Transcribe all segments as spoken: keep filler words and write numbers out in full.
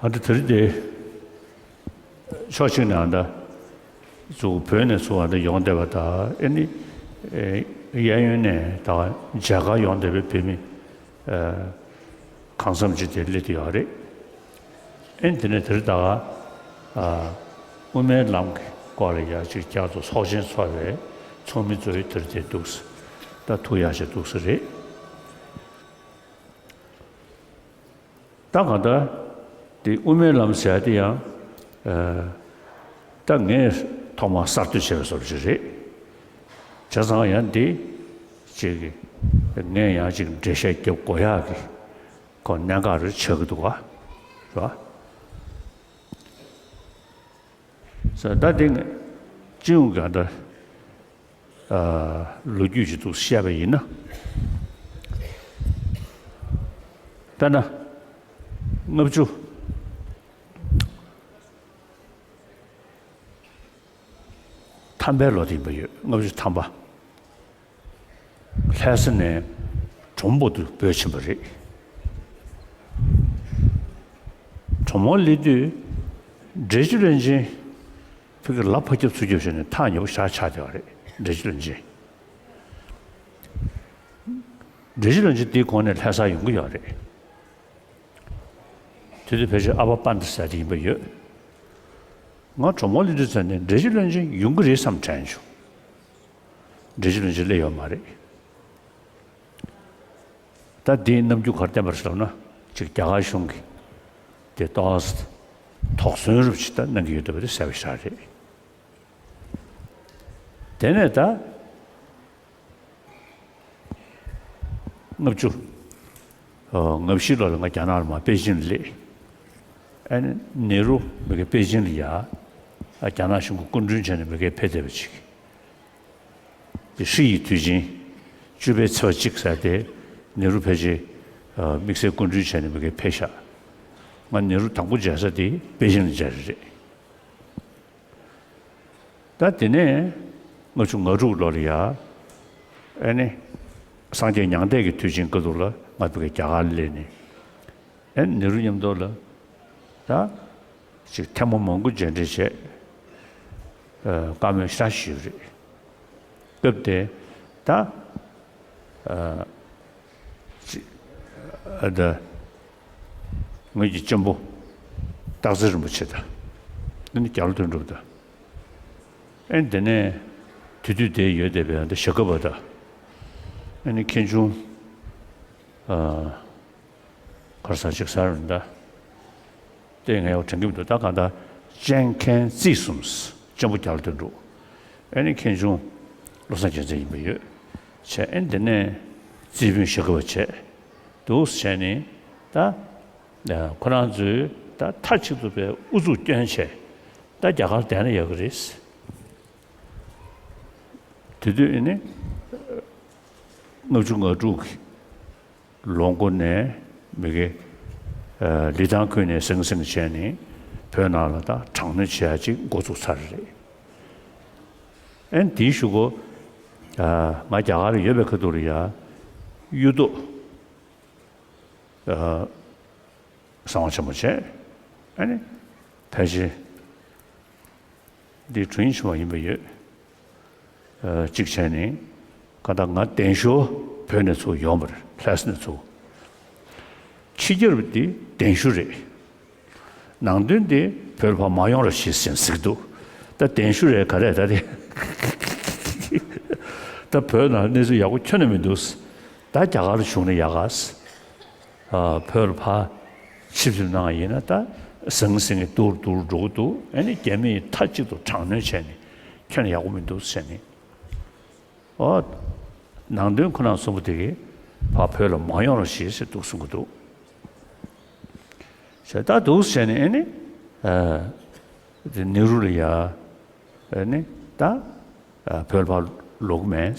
ཨ་ད་དེ་རིང་དེ་ཕྱོགས་གཅིག་ནས་ཨ་ད་ཚུར་བོད་ནས་ཚུར་ཨ་ད་ཡོང་བསྡད་པ་དང་ཨེ་ནི་ཨེ་གཡས་གཡོན་ནས་ད་མཇལ་ཁར་ཡོང་བསྡད་པའི་བོད་མི་ཨ་གང་འཚམ་ཅིག་དེ་སླེབས་བསྡད་ཡོད་རེད། ཨེ་ནི་དེ་ནས་དེ་རིང་ད་ག་ཨ་དབུ་མའི་ལམ་གྱི་སྐོར་ལ་ཡ་ཅིག་བསྐྱར་དུ་ཚོགས་ཆེན་ཚོགས་པའི་ཚོགས་མི་ཚོའི་དེ་རིང་དེ་འདུག་ད་ཐུགས་ཡག་ཞིག་འདུག་ས་རེད། ད་གང་ལྟར་དེ་དབུ་མའི་ལམ་ཟེར་ཡ་དེ་ཡང་ཨ་ད་ངས་ཐོག་མར་གསར་གཏོད་བྱས་པའི་བཟོ་འདྲ་ཞིག་རེད། བྱས་ཙང་ཡང་འདི་ཅིག་ངས་ཡང་ཅིག་འགྲེལ་བཤད་རྒྱབ་དགོས་ཡག་གི་ཁོ་གནད་འགག་རེ་ཆགས་ཀྱི་འདུག་ག་རེད་བ། ས་ད་དེ་ངས་སྤྱི་ཡོངས་ཀྱི་ད་ལོ་རྒྱུས་ཅིག་ཏུ་བཤད་པ་ཡིན་ན། དཔེར་ན་ལྔ་བཅུ་ཐམ་པའི་ལོ་དེ་ཡིན་པ་ཡོད། ལྔ་བཅུ་ཐམ་པ། ལྷ་ས་ནས་གྲོ་མོ་པོ་ཏི་བོད་ཕྱིན་པ་རེད། གྲོ་མོ་སླེབས་དུས་འབྲས་ཆུ་བློན་ཆེན་ཕ་གིར་ལ་ཕར་རྒྱབ་ཚུར་རྒྱབ་བྱས་ནས་ཐག་ཉེ་པོ་ཞེ་དྲག་ཆགས་བསྡད་པ་རེད། འབྲས་ཆུ་བློན་ཆེན། འབྲས་ཆུ་བློན་ཆེན་དེའི་གོང་ནས་ལྷ་སར་ཡོང་གི་ཡོད་རེད། དེ་དུས་ཕལ་ཆེར་ཨ་ཕ་དཔལ་ལྡན་ཟེར་དེ་ཡིན་པ་ཡོད། ང་གྲོ་མོ་སླེབས་དུས་ཙམ་ནས་འབྲས་ཆུ་བློན་ཆེན་ཡོང་གི་རེད་བསམ་དྲན་བྱུང་། འབྲས་ཆུ་བློན་ཆེན་སླེབས་ཡོད་མ་རེད། ད་འདིའི་རྣམ་འགྱུར་ག་རེ་བསྟན་པ་རེད་ཟེར་ན། ཅིག་རྒྱ་གར་གཞུང་གིས་དེ་ཏོག་ཙམ་དོགས་ཟོན་རུབ་ཅིག་ད་གནང་གི་ཡོད་འདུག་པ་དེ་གསལ་པོ་ཞེ་དྲག་རེད། དེ་ནས་ད་ལྔ་བཅུ་ང་བཞི་ལོ་ལ་ང་རྒྱ་ནག་ལ་མར་པེ་ཅིང་ལ་སླེབས། ཨ་ནི་ནེ་རུ་མི་གེ་པེ་ཅིང་ལ་ཡ་རྒྱ་ནག་གཞུང་གི་སྐུ་མགྲོན་བྱས་ནས་མི་གེ་ཕེབས་བསྡད་པ་ཅིག་དེ་ཧྲི་ཡི་དུས་ཆེན་བཅུ་པའི་ཚེས་པ་གཅིག་ཟེར་དེ་ནེ་རུ་ཕལ་ཆེར་དམིགས་བསལ་སྐུ་མགྲོན་བྱས་ནས་མི་གེ་ཕེབས་ཤག་ང་ནེ་རུ་དང་པོ་མཇལ་ས་དེ་པེ་ཅིང་ལ་མཇལ་རེད། ད་དེ་ནས་ལྔ་བཅུ་ང་དྲུག་ལོ་ལ་ཡ། ཨ་ནི་སངས་རྒྱས་མྱང་འདས་ཀྱི་དུས་ཆེན་སྐབས་དུ་ལ་ང་ཕ་གི་རྒྱ་གར་ལ་སླེབས་ནས། ཨ་ནི་ནེ་རུ་མཉམ་དུ་ལ་ད་ཅིག་ཐེངས་མ་མང་པོ་མཇལ་འཕྲད་བྱས། ཨ་བཀའ་མོལ་ཞེ་དྲག་ཞུས་པ་རེད། སྐབས་དེ་ད་ཨ་ཅི་ཨ་ད་ངོས་ཀྱི་གཅེན་པོ་སྟག་འཚེར་རིན་པོ་ཆེ་དང་། ཨ་ནི་རྒྱ་ལོ་དོན་གྲུབ་དང་། ཨ་ནི་དེ་ནས་དེ་དུས་དེ་ཡོད་བསྡད་པའི་ཨ་ད་ཞྭ་སྒབ་པ་དང་། ཨ་ནི་མཁན་ཆུང་ཨ་གར་ས་ཅིག་ཟེར་རེད་ད། དེ་ངས་ཡང་དྲན་གྱི་མི་འདུག་ད་གང་ལྟར་གཅེན་མཁན་རྩིས་གསུམ། གཅེན་པོ་རྒྱ་ལོ་དོན་གྲུབ། ཨ་ནི་མཁན་ཆུང་བློ་བཟང་རྒྱལ་མཚན་ཡིན་པ་ཡོད། བྱས་ཨ་ནི་དེ་ནས་རྩིས་དཔོན་ཞྭ་སྒབ་པ་བྱས། འདུག་བྱས་ནས་ད་ཁོ་རང་ཚོས་ད་མཐའ་གཅིག་ཏུ་པའི་ཨུ་ཚུགས་བསྐྱོན་བྱས་ད་རྒྱ་གར་བསྡད་ན་ཡག་གི་རེད། དེ་དུས་ཨ་ནི་ལྔ་བཅུ་ང་དྲུག་གི་ལོ་མགོ་ནས་མི་གེ་ཨ་ལི་ཐང་ཁུལ་ནས་ཟིང་ཟིང་བྱས་ནས་བོད་ནང་ལ་ད་དྲག་གནོན་བྱེད་ཡ་ཅིག་འགོ་བཙུགས་ཚར་རེད། ཨ་ནི་དེའི་གཞུག་གུ་ཨ་ང་རྒྱ་གར་ཡོད་པའི་ཁ་ཐུག་ལ་ཡ་གཡུ་ཐོག་ཨ་གསང་བ་ཆེན་མོ་བྱས། ཨ་ནི་ཕལ་ཆེར་འདི་དྲུང་ཡིག་ཆེན་མོ་ཡིན་པ་ཡོད། ཨ་གཅིག་བྱས་ནས་གང་ལྟར་ང་གདན་ཞུ་བོད་ནས་ཚུར་ཡོང་བ་རེད། ལྷ་ས་ནས་ཚུར། ཕྱི་རྒྱལ་བ་འདི་གདན་ཞུ་རེད། ནང་དོན་འདི་བོད་ལ་ཕར་མ་ཡོང་རོགས་ཞེས་ཟེར་ཟེར་གྱི་འདུག་ད་གདན་ཞུ་རེད་ག་རེ་ད་དེ། ད་བོད་ནང་གནས་ཚུལ་ཡག་པོ་ཁྱོན་ནས་མི་འདུག་ད་རྒྱ་གར་བྱུང་ན་ཡག་ག་ཨ་བོད་ལ་ཕར་ཆིབས་བསྒྱུར་གནང་ཡིན་ན་ད་ཟང་ཟིང་གི་སྡུག་རུ་སྡུག་རུ་འགྲོ་གི་འདུག་ཨ་ནི་རྒྱ་མིས་མཐའ་གཅིག་ཏུ་དྲག་གནོན་བྱས་ནས་ཁྱོན་ནས་ཡག་པོ་མི་འདུག་ཟེར་ནས། ཨོ། ནང་དོན་ཁོ་རང་གསུམ་པོ་དེ་གིས་ཕར་བོད་ལ་མ་ཡོང་རོགས་ཞེས་ཟེར་འདུག་གསུང་གི་འདུག་ཟེར་ད་འདུག་ཟེར་ནས་ཨ་ནི། ཨ་དེ་ནེ་རུ་ལ་ཡ། ཨ་ནི་ད་ཨ་བོད་ལ་ཕར་ལོག་གི་མེད།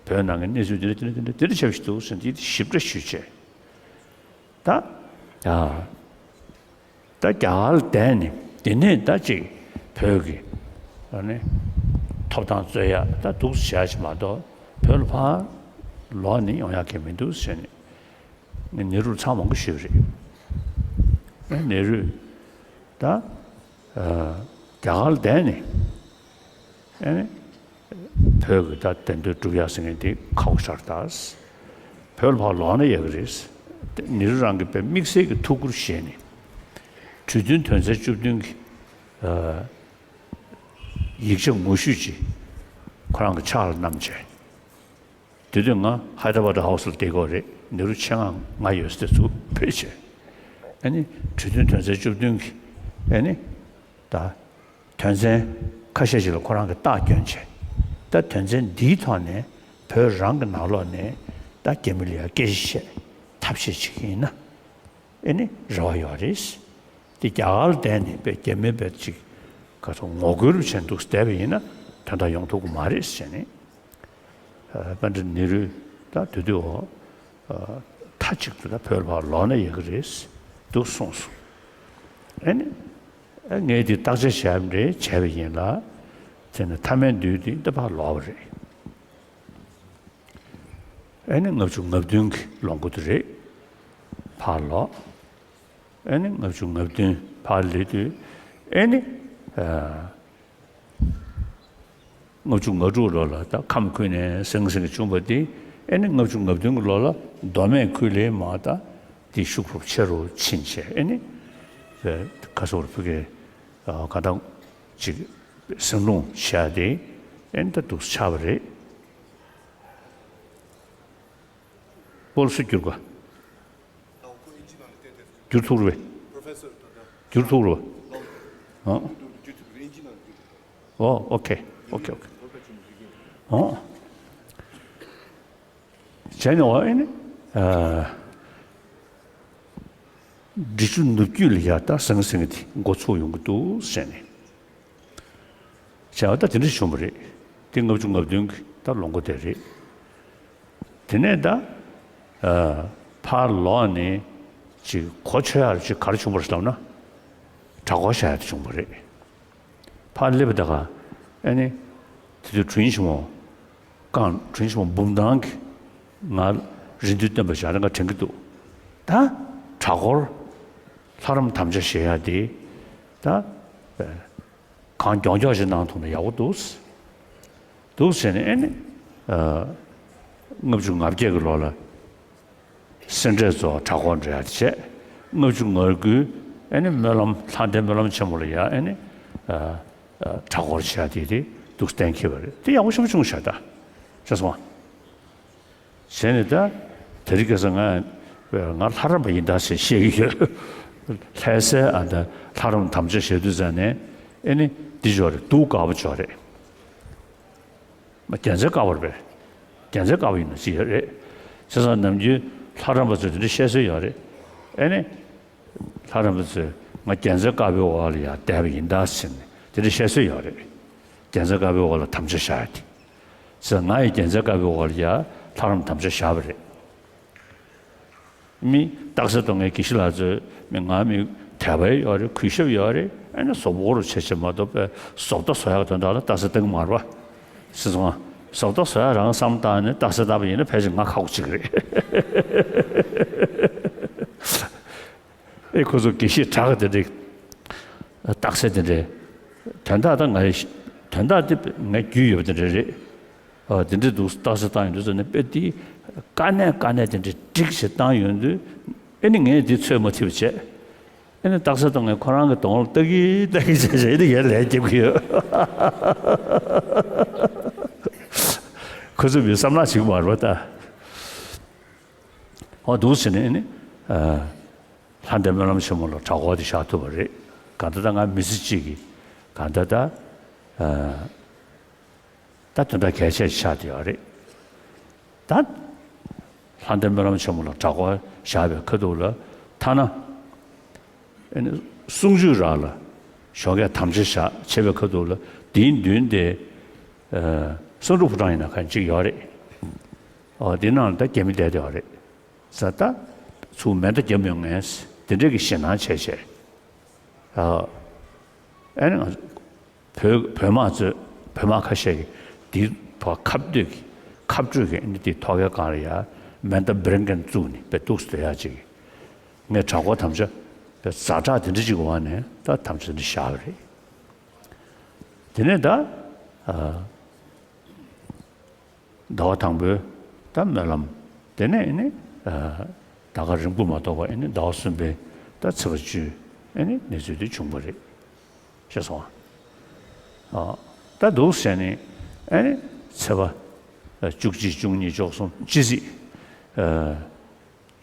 བོད་ནང་གི་གནས་ཚུལ་འདི་འདྲ་འདི་འདྲ་འདི་འདྲ་འདི་འདྲ་ཆགས་ཀྱི་འདུག་ཟེར་འདི་ཞིབ་ཕྲ་ཞུས་བྱས། ད་ཨ་ད་རྒྱ་གར་ལ་བསྡད་ནས་དེ་ནས་ད་ཅིག་བོད་ཀྱི་ཨ་ནི་ཐོབ་ཐང་རྩོད་ཡ་ད་འདུག་བྱས་ཞིག་མ་གཏོགས་བོད་ལ་ཕར་ལོག་ནས་ཡོང་ཡ་གི་མི་འདུག་ཟེར་ནས་ངས་ནེ་རུར་ཚང་མང་པོ་ཞུས་པ་རེད། ནེ་རུས་ད་རྒྱ་གར་ལ་བསྡད་ནས་ཨེ་ནི་བོད་ཀྱི་ད་བདེན་དོན་སྒྲུབ་ཡག་ཟེར་མཁན་དེ་ཁག་པོ་ཆགས་ད། བོད་ལ་ཕར་ལོག་ན་ཡག་གི་རེད། ནེ་རུ་རང་གིས་དཔེ་དམིགས་བསལ་གྱི་ཐུགས་ཁུར་བཞེས་ནས་གྲོས་མཐུན་དོན་ཚན་བཅུ་བདུན་གྱི་ཡིག་ཆ་ངོ་བཤུས་ཅིག་ཁོ་རང་གི་ཕྱག་ལ་བསྣམས་བྱས། དེ་དུས་ང་ཧའི་ད་ར་བཱད་ཧའུ་སི་ལ་བསྡད་ཀྱི་ཡོད་རེད། ནེ་རུ་ཆེད་མངགས་ང་ཡོད་ས་དེ་ཚུར་ཕེབས་བྱས། ཨ་ནི་གྲོས་མཐུན་དོན་ཚན་བཅུ་བདུན་གྱི་ཨ་ནི་ད་དོན་ཚན་ཁ་ཤས་ཤིག་ལ་ཁོ་རང་གིས་རྟགས་བསྐྱོན་བྱས། ད་དོན་ཚན་འདིའི་ཐོག་ནས་བོད་རང་གི་ནང་ལོགས་ནས་ད་རྒྱ་མི་ལ་ཡ་སྐད་ཆ་བཤད་ཐབས་ཤེས་བྱེད་ཀྱི་ཡིན་ན་ཨ་ནི་རེ་བ་ཡོད་རེད། དེ་རྒྱ་གར་ལ་བསྡད་ནས་དཔེ་རྒྱ་མི་དཔེ་ཅིག་ག་ཚོད་ངོ་རྒོལ་བྱས་འདུག་བསྡད་པ་ཡིན་ན་དོན་དག་ཡོང་ཐུབ་ཀྱི་མ་རེད་ཟེར་ནས། ཨ་པཎྜི་ཏ་ནེ་རུས་ད་དེ་དུས་འོ་ཨ་མཐའ་གཅིག་ཏུ་ད་བོད་ལ་ཕར་ལོག་ན་ཡག་གི་རེད་འདུག་གསུངས་སོང་། ཨ་ནི་ཨ་ངས་དེ་བརྟག་དཔྱད་བྱས་པ་རེད། བྱས་པ་ཡིན་ལ། དེ་ནས་མཐའ་མའི་མདུན་དེ་ད་ཕར་ལོག་པ་རེད། ཨ་ནི་ལྔ་བཅུ་ང་བདུན་གྱི་ལོ་འགོ་དེ་རེད། ཕར་ལོག་ཨ་ནི་ལྔ་བཅུ་ང་བདུན་ཕར་སླེབས་དུས་ཨ་ནི་ཨ་ལྔ་བཅུ་ང་དྲུག་ལོ་ལ་ད་ཁམས་ཁུལ་ནས་ཟིང་ཟིང་བྱུང་བ་དེ་ཨ་ནི་ལྔ་བཅུ་ང་བདུན་གྱི་ལོ་ལ་མདོ་སྨད་ཁུལ་ལས་མར་ད་དེ་ཤུགས་རུ་ཆེ་རུ་ཕྱིན་བྱས། ཨ་ནི་ག་སོག་རུ་ཕུ་གེ་ག་ད་ཅིག་ཟིང་སློང་བྱས་ཏེ་ཨ་ནི་ད་འདུག་ཆགས་པ་རེད། སྤོ་ལོ་སུ་བསྒྱུར་ག་བསྒྱུར་ཐུབ་རེད་པས། བསྒྱུར་ཐུབ་རེད་པས། ཨ། ཨོ་ཨོ་ཁེ་ཨོ་ཁེ་ཨོ་ཁེ། ཨོ། བྱས་ནས་འོ་ཨེ་ནི། ཨ། འབྲི་ཆུ་ནུབ་རྒྱུད་ལ་ཡ་ད་ཟང་ཟིང་དེ་འགོ་ཚུགས་ཡོང་གི་འདུག་ཟེར་ནས། བྱས་པ་ད་དེ་འདྲ་བྱུང་བ་རེད། དེ་ལྔ་བཅུ་ང་བདུན་གྱི་ད་ལོ་འགོ་དེ་རེད། དེ་ནས་ད་ཨ་ཕར་ལོག་ནས་ཅིག་གོ་ཆོད་ཡག་ཅིག་ག་རེ་བྱུང་བ་རེད་ལབ་ན། གྲྭ་སྐོར་བྱ་ཡག་དེ་བྱུང་བ་རེད། ཕར་སླེབས་པ་ད་ག་ཨ་ནི་དེ་དུས་དྲིན་ཆེན་མོ་ཀང་དྲིན་ཆེན་མོ་འབུམ་ཐང་གིས་ང་རེ་འདུན་བཏོན་པ་ཞིག་ཨ་ནི་ང་དྲན་གྱི་འདུག་ད་གྲྭ་སྐོར་ལྷ་རམས་དམ་བཅའ་བཞེས་ཡག་དེ་ད་གང་མགྱོགས་མགྱོགས་ཤིག་གནང་ཐུབ་ན་ཡག་པོ་འདུག་འདུག་ཟེར་ནས་ཨེ་ནི། ཨ། ལྔ་བཅུ་ང་བརྒྱད་ཀྱི་ལོ་ལ་སེ་འབྲས་རྫོང་གྲྭ་སྐོར་འགྲོ་ཡག་དེ་བྱས། ལྔ་བཅུ་ང་དགུའི་ཨེ་ནི་སྨོན་ལམ་ལྷ་ལྡན་སྨོན་ལམ་ཆེན་མོ་ལ་ཡ་ཨེ་ནི། ཨ། ཨ། གྲྭ་སྐོར་བྱེད་ཡག་དེ་དེ་འདུག་གཏན་འཁེལ་བ་རེད། དེ་ཡག་པོ་ཞེ་པོ་བྱུང་ཤག་ད། ཤེས་སོང་ཨ། བྱས་ནས་ད་དེ་རིང་ཁ་སང་ང་ང་ལྷ་རམས་པ་ཡིན་ད་ཟེར་བཤད་ཀྱི་ཡོད། ལྷ་སའི་ཨ་ད་ལྷ་རམས་དམ་བཅའ་བཞེས་དུས་ཙང་ནས་ཨེ་ནི་འདི་ཅོག་རེད། སྡུག་དཀར་པོ་ཅོག་རེད། མ་རྒྱལ་མཚན་དཀར་པོ་རེད་པས། རྒྱལ་མཚན་དཀར་པོ་ཡིན་ན་ཅི་ཡོད་རེད། བྱས་ཙང་ནམ་རྒྱུན་ལྷ་རམས་པ་ཚོས་དེ་འདྲ་བཤད་སྲོལ་ཡོད་རེད། ཨེ་ནི། ལྷ་རམས་པ་ཚོས་ང་རྒྱལ་མཚན་དཀར་པོའི་འོག་ལ་ཡར་བསྡད་པ་ཡིན་ད་ཟེར་ནས་དེ་འདྲ་བཤད་སྲོལ་ཡོད་རེད། རྒྱལ་མཚན་དཀར་པོའི་འོག་ལ་དམ་བཅའ་བཞག་ཡག་དེ། ཟེར་ང་ཡི་རྒྱལ་མཚན་དཀར་པོའི་འོག་ལ་ཡ་ལྷ་རམས་དམ་བཅའ་བཞག་པ་རེད། མི་རྟགས་གསལ་གཏོང་མཁན་དགེ་བཤེས་ལགས་ཚོས་མི་ང་མི་དད་པ་ཡོད་རེད། གུས་ཞབས་ཡོད་རེད། ཨ་ནི་བཟོ་བོ་རུ་བྱེད་བྱེད་མ་གཏོགས་པའི་བཟོ་ལྟ་བཟོ་ཡག་དོན་དག་ལ་རྟགས་གསལ་གཏོང་གི་མ་རེད་པ། ཤེས་སོང་ང་། བཟོ་ལྟ་བཟོ་ཡག་རང་བསམ་བཏང་ནས་རྟགས་གསལ་བཏང་པ་ཡིན་ན་ཕལ་ཆེར་ང་ཁག་པོ་ཅིག་རེད། ཨེ་ཁོ་ཚོ་དགེ་བཤེས་དྲག་གི་དེ་འདྲའི་རྟགས་གསལ་དེ་འདྲའི་དོན་དག་ད་ང་ཡི་དོན་དག་དེ་ངའི་རྒྱུས་ཡོད་པ་དེ་འདྲ་རེད། ཨ་དེ་འདྲའི་འདུག་རྟགས་གསལ་བཏང་ཡོང་དུས་ཙམ་ནས་དཔེ་དེ་དཀའ་གནད་དཀའ་གནད་དེ་འདྲའི་སྒྲིག་བྱས་བཏང་ཡོང་དུས་ཨེ་ནི་ངས་དེ་ཚོད་མ་ཐིག་པ་བྱས། ཨེ་ནི་རྟགས་གསལ་བཏང་ངས་ཁོ་རང་གི་གདོང་ལ་ལྟ་གི་ལྟ་གི་བྱས་བྱས་ཨེ་ནི་ངས་ལན་རྒྱབ་ཀྱི་ཡོད། ཁོ་ཚོས་མི་བསམ་བློ་བྱེད་ཀྱི་མ་རེད་པ་ད། ཨོ་འདུག་ཟེར་ནས་ནི། ཨ། ལྷ་ལྡན་སྨོན་ལམ་ཆེན་མོ་ལ་གྲྭ་སྐོར་དེ་བཞག་ཐུབ་པ་རེད། གང་ལྟར་ད་ང་མི་ཚེ་གཅིག་གི་གང་ལྟར་ད། ཨ། ད་དོན་དག་གལ་ཆེ་ཆགས་བསྡད་ཡོད་རེད། ད། ལྷ་ལྡན་སྨོན་ལམ་ཆེན་མོ་ལ་གྲྭ་སྐོར་བཞག་པའི་ཁ་ཐུག་ལ་ཐ་ན། ཨ་ནི་གསུང་ཆོས་རག་ལ་ཞོགས་ཀས་དམ་བཅའ་བཞག་བྱས་པའི་ཁ་ཐུག་ལ་དེའི་མདུན་དེ། ཨ། བསམ་གྲུབ་ཕོ་བྲང་ཡིན་ན་གང་གཅིག་ཡོད་རེད། ཨོ་དེ་ནང་ལ་ད་རྒྱ་མི་བསྡད་བསྡད་པ་རེད། ས་ད་ཚུར་མེ་མདའ་བརྒྱབ་ཡོང་མཁན་དེ་འདྲས་ཀྱི་ཞེད་སྣང་བྱས་བྱས། ཨ་ཨ་ནི་ང་བོད་བོད་དམག་ཚོས་བོད་དམག་ཁ་ཤས་ཀྱིས་དེའི་ཐོག་ཁ་གཏད་ཀྱི་ཁ་སྤྲོད་ཀྱི་ཨ་ནི་དེའི་ཐོག་ཁའི་སྒང་ལ་ཡ་མེ་མདའ་འབེར་མཁན་བཙུགས་ནས་དཔེ་འདུག་སེ་སྡོད་ཡག་ཅིག་ངས་གྲྭ་སྐོར་དམ་བཅའ་ པའི་ཛ་དྲག་དེ་འདྲ་ཅིག་གི་འོག་ནས་ད་དམ་བཅའ་འདི་བཞག་པ་རེད། དེ་ནས་ད་ཨ་ཟླ་བ་དང་པོའི་ད་སྨོན་ལམ། དེ་ནས་ཨེ་ནི་ཨ་ཟླ་སྐར་རིང་པོ་མ་གཏོགས་པ་ཨེ་ནི་ཟླ་བ་གསུམ་པའི་ད་ཚེས་པ་བཅུ་ཨེ་ནི་གནས་ཚུལ་དེ་བྱུང་བ་རེད། ཤེས་སོང་ཨ། ཨ་ད་འདུག་ཟེར་ནས་ཨེ་ནི་ཚེས་པ་ཨ་བཅུ་གཅིག་བཅུ་གཉིས་བཅུ་གསུམ་སྤྱི་ཚེས་ཨ་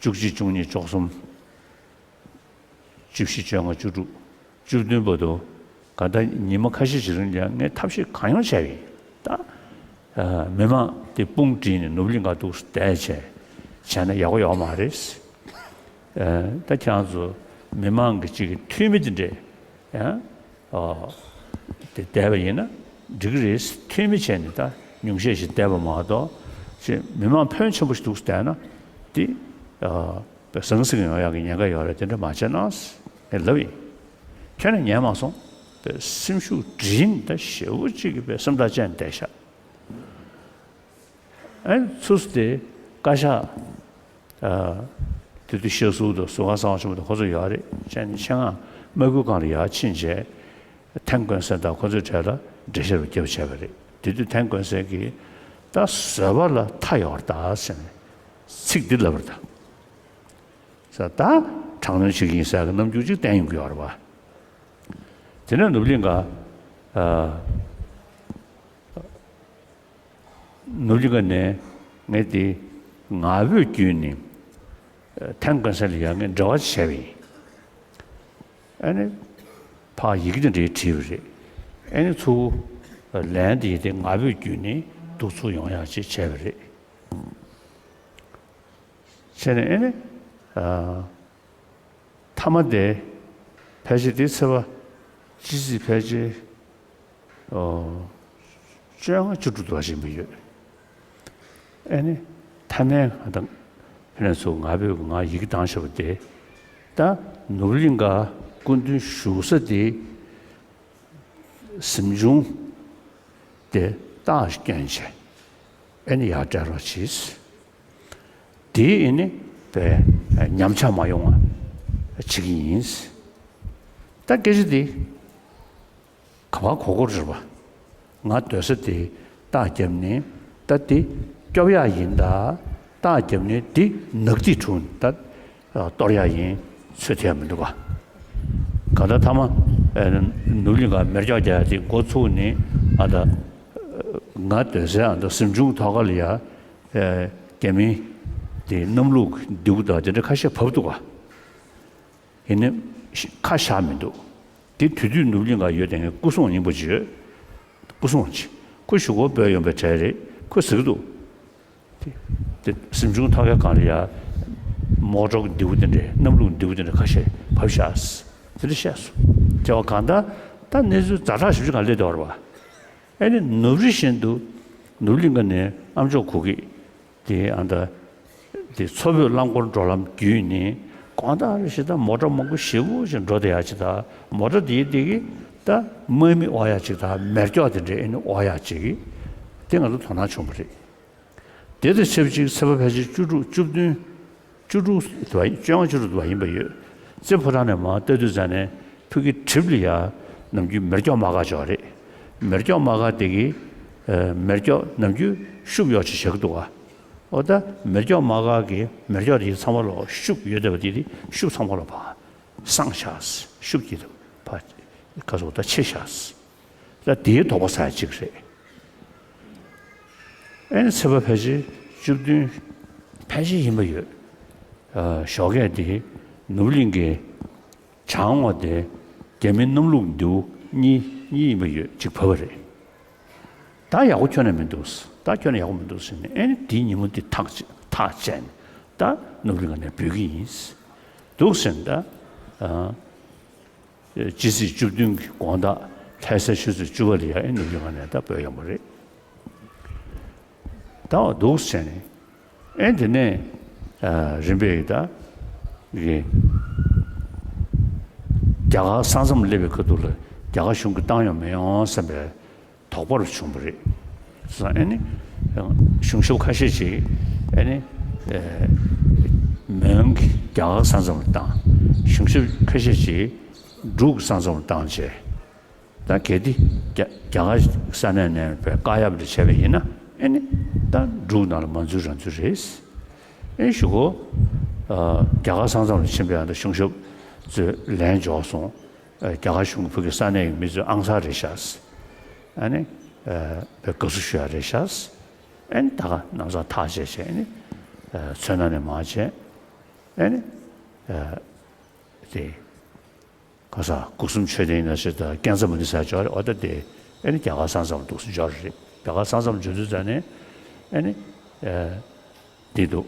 བཅུ་གཅིག་བཅུ་གཉིས་བཅུ་གསུམ། བཅུ་བཞི། བཅོ་ལྔ། བཅུ་དྲུག་བཅུ་བདུན་བར་དུ་ག་ད་ཉི་མ་ཁ་ཤས་ཤིག་རིང་ལ་ངས་ཐབས་ཤེས་གང་ཡོང་བྱས་པ་ཡིན། ད་ཨ་མི་མང་དེ་དཔུང་བསྒྲིགས་ནས་ནོར་བུ་གླིང་ག་འདུག་བསྡད་བྱས་བྱས་ན་ཡག་པོ་ཡོད་མ་རེད། ཨ་ད་ཁྱེད་རང་ཚོ་མི་མང་གི་གཅིག་གི་འཐུས་མི་དེ་འདྲས་ཡང་ཨ་དེ་བསྡད་པ་ཡིན་ན་འགྲིག་གི་རེད། འཐུས་མི་བྱས་ནས་ད་ཉུང་ཤས་ཤིག་བསྡད་པ་མ་གཏོགས་ཅིག་མི་མང་ཕོན་ཆེན་པོ་ཞིག་འདུག་བསྡད་ན་དེ་ཨ། པའི་ཟང་ཟིང་ཡོང་ཡག་གི་ཉེན་ཁ་ཡོད་རེད། དེ་འདྲ་མ་བྱས་ན་ངས་ལབ་ཡིན། ཁྱོད་ནས་ཉན་མ་སོང་། པའི་སེམས་ཤུགས་འདྲེན་ད་ཞེ་པོ་གཅིག་གི་པའི་སེམས་ཐག་བཅད་བསྡད་ཤག་ཨ་ནི་ཚུར་དེ་བཀའ་ཤག་ཨ་དེ་དུས་ཤེས་ཟུར་དང་ཟུར་ཁང་གསང་བ་ཆེན་པོ་དང་ཁོ་ཚོ་ཡོད་རེད། བྱས་ནས་ཆེད་མངགས་དམག་ཁུལ་ཁང་ལ་ཡར་ཕྱིན་རྗེས་ཐན་ཀོན་སན་དང་ཁོ་ཚོའི་གྲས་ལ་འགྲེལ་བཤད་རུ་རྒྱབ་བྱས་པ་རེད། དེ་དུས་ཐན་ཀོན་སན་གྱིས་ད་བཟོད་པ་ལ་མཐའ་ཡོད་རེད་ད་ཟེར་ནས་ཚིག་འདི་ལབ་པ་རེད་ད། ས་ད་དྲག་གནོན་བྱེད་ཀྱི་ཡིན་ཟེར་གི་རྣམ་འགྱུར་ཅིག་བསྟན་ཡོང་གི་ཡོད་རེད་པ། དེ་ནས་ནོར་བུ་གླིང་ག་ཨ་ནོར་བུ་གླིང་ག་ནས་ངས་དེ་ངག་འབོད་བརྒྱུད་ནས་ཨ་ཐན་ཀོན་སན་ལ་ཡང་ངས་འབྲེལ་བ་བྱས་པ་ཡིན། ཨ་ནི་ཕར་ཡི་གེ་དེ་འདྲའི་བྲིས་པ་རེད། ཨ་ནི་ཚུར་ལན་དེ་དེ་ངག་འབོད་བརྒྱུད་ནས་འདུག་ཚུར་ཡོང་ཡག་ཅིག་བྱས་པ་རེད། བྱས་ནས་ཨེ་ནི། ཨ། མཐའ་མ་དེ། ཕལ་ཆེར་དེ་ཚེས་པ། སྤྱི་ཚེས་ཕལ་ཆེར། ཨོ། བཅོ་ལྔ་བཅུ་དྲུག་དུ་བ་ཞིག་མི་ཡོད། ཨེ་ནི། མཐའ་མའི་ང་དང་། ཕེ་ནས་ཚུར་ང་བོས་ང་ཡི་གེ་བཏང་བཞག་པ་དེ། ད་ནོར་བུ་གླིང་ག་སྐུ་མདུན་བཞུགས་ས་དེ། གཟིམ་ཆུང་དེ་རྟགས་བསྐྱོན་བྱས། ཨེ་ནི་ཡར་སྤྲད་རོགས་གྱིས། དེ་ཨེ་ནི་པའི་ཉམས་ཆག་མ་ཡོང་བ་བྱེད་ཀྱི་ཡིན། ད་སྐད་ཆ་དེ་ག་པར་གོ་གོ་རེད་པ། ང་སྡོད་ས་དེ་རྟགས་བརྒྱབ་ནས་ད་དེ་སྐྱོབ་ཡག་ཡིན་ད། རྟགས་བརྒྱབ་ནས་དེ་ནག་ཐིག་བྱུང་ད། གཏོར་ཡག་ཡིན་ཚོད་ཐིག་ཡག་མི་འདུག་ག་ག་ད་ཐ་མ་ནུབ་གླིང་ག་མེ་སྒྱོགས་རྒྱག་ཡག་དེ་འགོ་ཚུགས་ནས་ཨ་ད་ང་སྡོད་སའི་ཨ་ད་གཟིམ་ཆུང་ཐོག་ཁ་ལ་ཡ་རྒྱ་མི་དེ་གནམ་ལུགས་མདེའུ་དང་དེ་འདྲ་ཁ་ཤས་བབས་འདུག་ག་ཡིན་ནའི་ཁ་བཞག་མི་འདུག་དེ་དུས་དུས་ནུབ་གླིང་ག་ཡོད་དེ་ངའི་སྐུ་སྲུང་སྙིང་པོ་ཅིག་ཡོད། སྐུ་སྲུང་ཅིག་ཁོ་གཞུག་གུ་བོད་ཡོང་པའི་གྲས་རེད། ཁོས་ཟེར་གི་འདུག་དེ་དེ་གཟིམ་ཆུང་ཐོག་ཁའི་སྒང་ལ་ཡ་མོ་ཊ་མདེའུ་དེ་འདྲས་གནམ་ལུགས་མདེའུ་དེ་འདྲས་ཁ་ཤས་བབས་ཤག་དེ་འདྲ་བཤད་སོང་། དེ་བ་གང་ལྟར་ད་གནས་ཚུལ་ཛ་དྲག་ཞེ་པོ་ཅིག་ག་སླེབས་བསྡད་པ་རེད་པ། ཨེ་ནི་ནུབ་རི་བཞིན་དུ་ནུབ་གླིང་ག་ནས་ཨ་མཆོག་གུ་གེ་དེ་ཨ་ད་དེ་མཚོ་བོད་རླངས་འཁོར་འགྲོ་ལམ་བརྒྱུད་ནས་དགོང་དག་རེ་བཞིན་ད་མོ་ཊ་མང་པོ་ཞེ་པོ་ཅིག་འགྲོ་བསྡད་ཡག་ཅིག་དང་མོ་ཊ་དེའི་དེ་གི་ད་དམག་མི་དབོར་ཡག་ཅིག་དང་མེ་སྒྱོགས་དེ་འདྲས་ཨེ་ནི་དབོར་ཡག་ཅིག་གི་དེ་ང་ཚོ་དོ་སྣང་བྱུང་བ་རེད། དེ་དང་ཆབས་ཅིག་ཚེས་པ་ཕལ་ཆེར་བཅུ་དྲུག་བཅུ་བདུན། བཅུ་དྲུག་དུ་བ་ཡིན། བཅོ་ལྔ་བཅུ་དྲུག་དུ་བ་ཡིན་པ་ཡོད། རྩེ་ཕོ་བྲང་ནས་མར་ལྟ་དུས་ཙ་ནས་ཕ་གི་གྲིབ་ལ་ཡ་ནམ་རྒྱུན་མེ་སྒྱོགས་དམག་སྒར་ཅིག་ཡོད་རེད། མེ་སྒྱོགས་དམག་སྒར་དེ་གི་ཨ་མེ་སྒྱོགས་ནམ་རྒྱུན་ཤུབས་ཡོད་ཅིག་བཞག་གི་འདུག་ག་འོ་ད་མེ་སྒྱོགས་དམག་སྒར་གི་མེ་སྒྱོགས་དེ་ཚང་མ་ལོག་ཤུབས་ཡོད་བསྡད་པ་དེ་དེ་ཤུབས་ཚང་མ་ལོག་ཕར་སངས་ཤག་ཤུབས་ཀྱི་ཕར་ག་ཚོད་ད་ཆེ་ཤག་ད་དེའི་དོགས་པ་ཟ་ཡ་གཅིག་རེད། ཨེ་ནི་ཚེས་པ་ཕལ་ཆེར་བཅུ་བདུན་ཕལ་ཆེར་ཡིན་པ་ཡོད། ཨ་ཞོགས་ཀས་དེ་ནུབ་གླིང་གི་བྱང་ངོས་དེ་རྒྱ་མི་གནམ་ལུགས་མདེའུ་གཉིས་གཉིས་ཡིན་པ་ཡོད་གཅིག་བབས་པ་རེད། ད་ཡག་པོ་ཁྱོན་ནས་མི་འདུག་ད་ཁྱོན་ནས་ཡག་པོ་མི་འདུག་ཟེར་ནས་ཨེ་ནི་དེའི་ཉིན་མོ་དེ་ཐག་བཅད་ཐག་བཅད་ནས་ད་ནུབ་གླིང་ག་ནས་འབུད་ཀྱི་ཡིན་འདུག་ཟེར་ནས་ད་ཨ། སྤྱི་ཚེས་བཅུ་བདུན་གྱི་དགོང་དག་ལྷ་སའི་ཆུ་ཚོད་བཅུ་པ་ལ་ཡ་ཨེ་ནི་ཡོང་བ་ནས་ད་བོད་ཡོང་བ་རེད། ད་འདུག་བྱས་ནས་ཨེ་དེ་ནས་རིམ་པས་ད་གི་རྒྱ་གར་ས་མཚམས་སླེབས་པའི་ཁ་ཐུག་ལ་རྒྱ་གར་གཞུང་གིས་བཏང་ཡོང་མི་ཡོང་བསམ་པའི་དོགས་པ་རུ་བྱུང་བ་རེད། སོང་ཨེ་ནི་གཞུང་ཞབས་ཁ་ཤས་ཤིག་ཨེ་ནི་མོན་གྱི་རྒྱ་གར་ས་མཚམས་ལ་བཏང་ གཞུང་ཞབས་ཁ་ཤས་ཅིག་འབྲུག་གི་ས་མཚམས་ལ་བཏང་བྱས། ད་གལ་ཏེ་རྒྱ་རྒྱ་གར་ས་གནས་ནས་བའི་བཀག་ཡབ་འདྲ་བྱས་པ་ཡིན་ན། ཨེ་ནི་ད་འབྲུག་ནང་ལ་མ་འཛུལ་རང་འཛུལ་རེད། ཨེ་ཞུ་གོ། ཨ་རྒྱ་གར་ས་མཚམས་ལ་ཕྱིན་པའི་ཨ་ད་གཞུང་ཞབས་ཚོས་ལན་འབྱོར་སོང་། ཨ་རྒྱ་གར་གཞུང་གི་ཕ་གི་ས་གནས་ཀྱི་མི་ཚོས་ཨང་གསར་རེད་ཤག་ཨ་ནི་ཨ་བའི་དགའ་བསུ་ཞུ་ཡ་རེད་ཤག་ཨེ་ནི་ད་ག་ལམ་སང་ཐག་བཅད་བྱས། ཨེ་ནི་ཨ་མཚོ་སྣ་ནས་མར་བྱས། ཨེ་ནི་ཨ་དེ། ག་ས་སྐུ་གསུམ་མཆོད་རྟེན་ཡིན་ན་ཞེས་དང་ཀན་ཚ་མུ་ནི་ས་འབྱོར་རེད། འོ་ད་དེ་ཨེ་ནི་རྒྱ་གར་ས་མཚམས་འདུག་སེ་འབྱོར་རེད། རྒྱ་གར་ས་མཚམས་འབྱོར་དུས་ཙ་ནས་ཨེ་ནི་ཨེ་འདི་འདུག་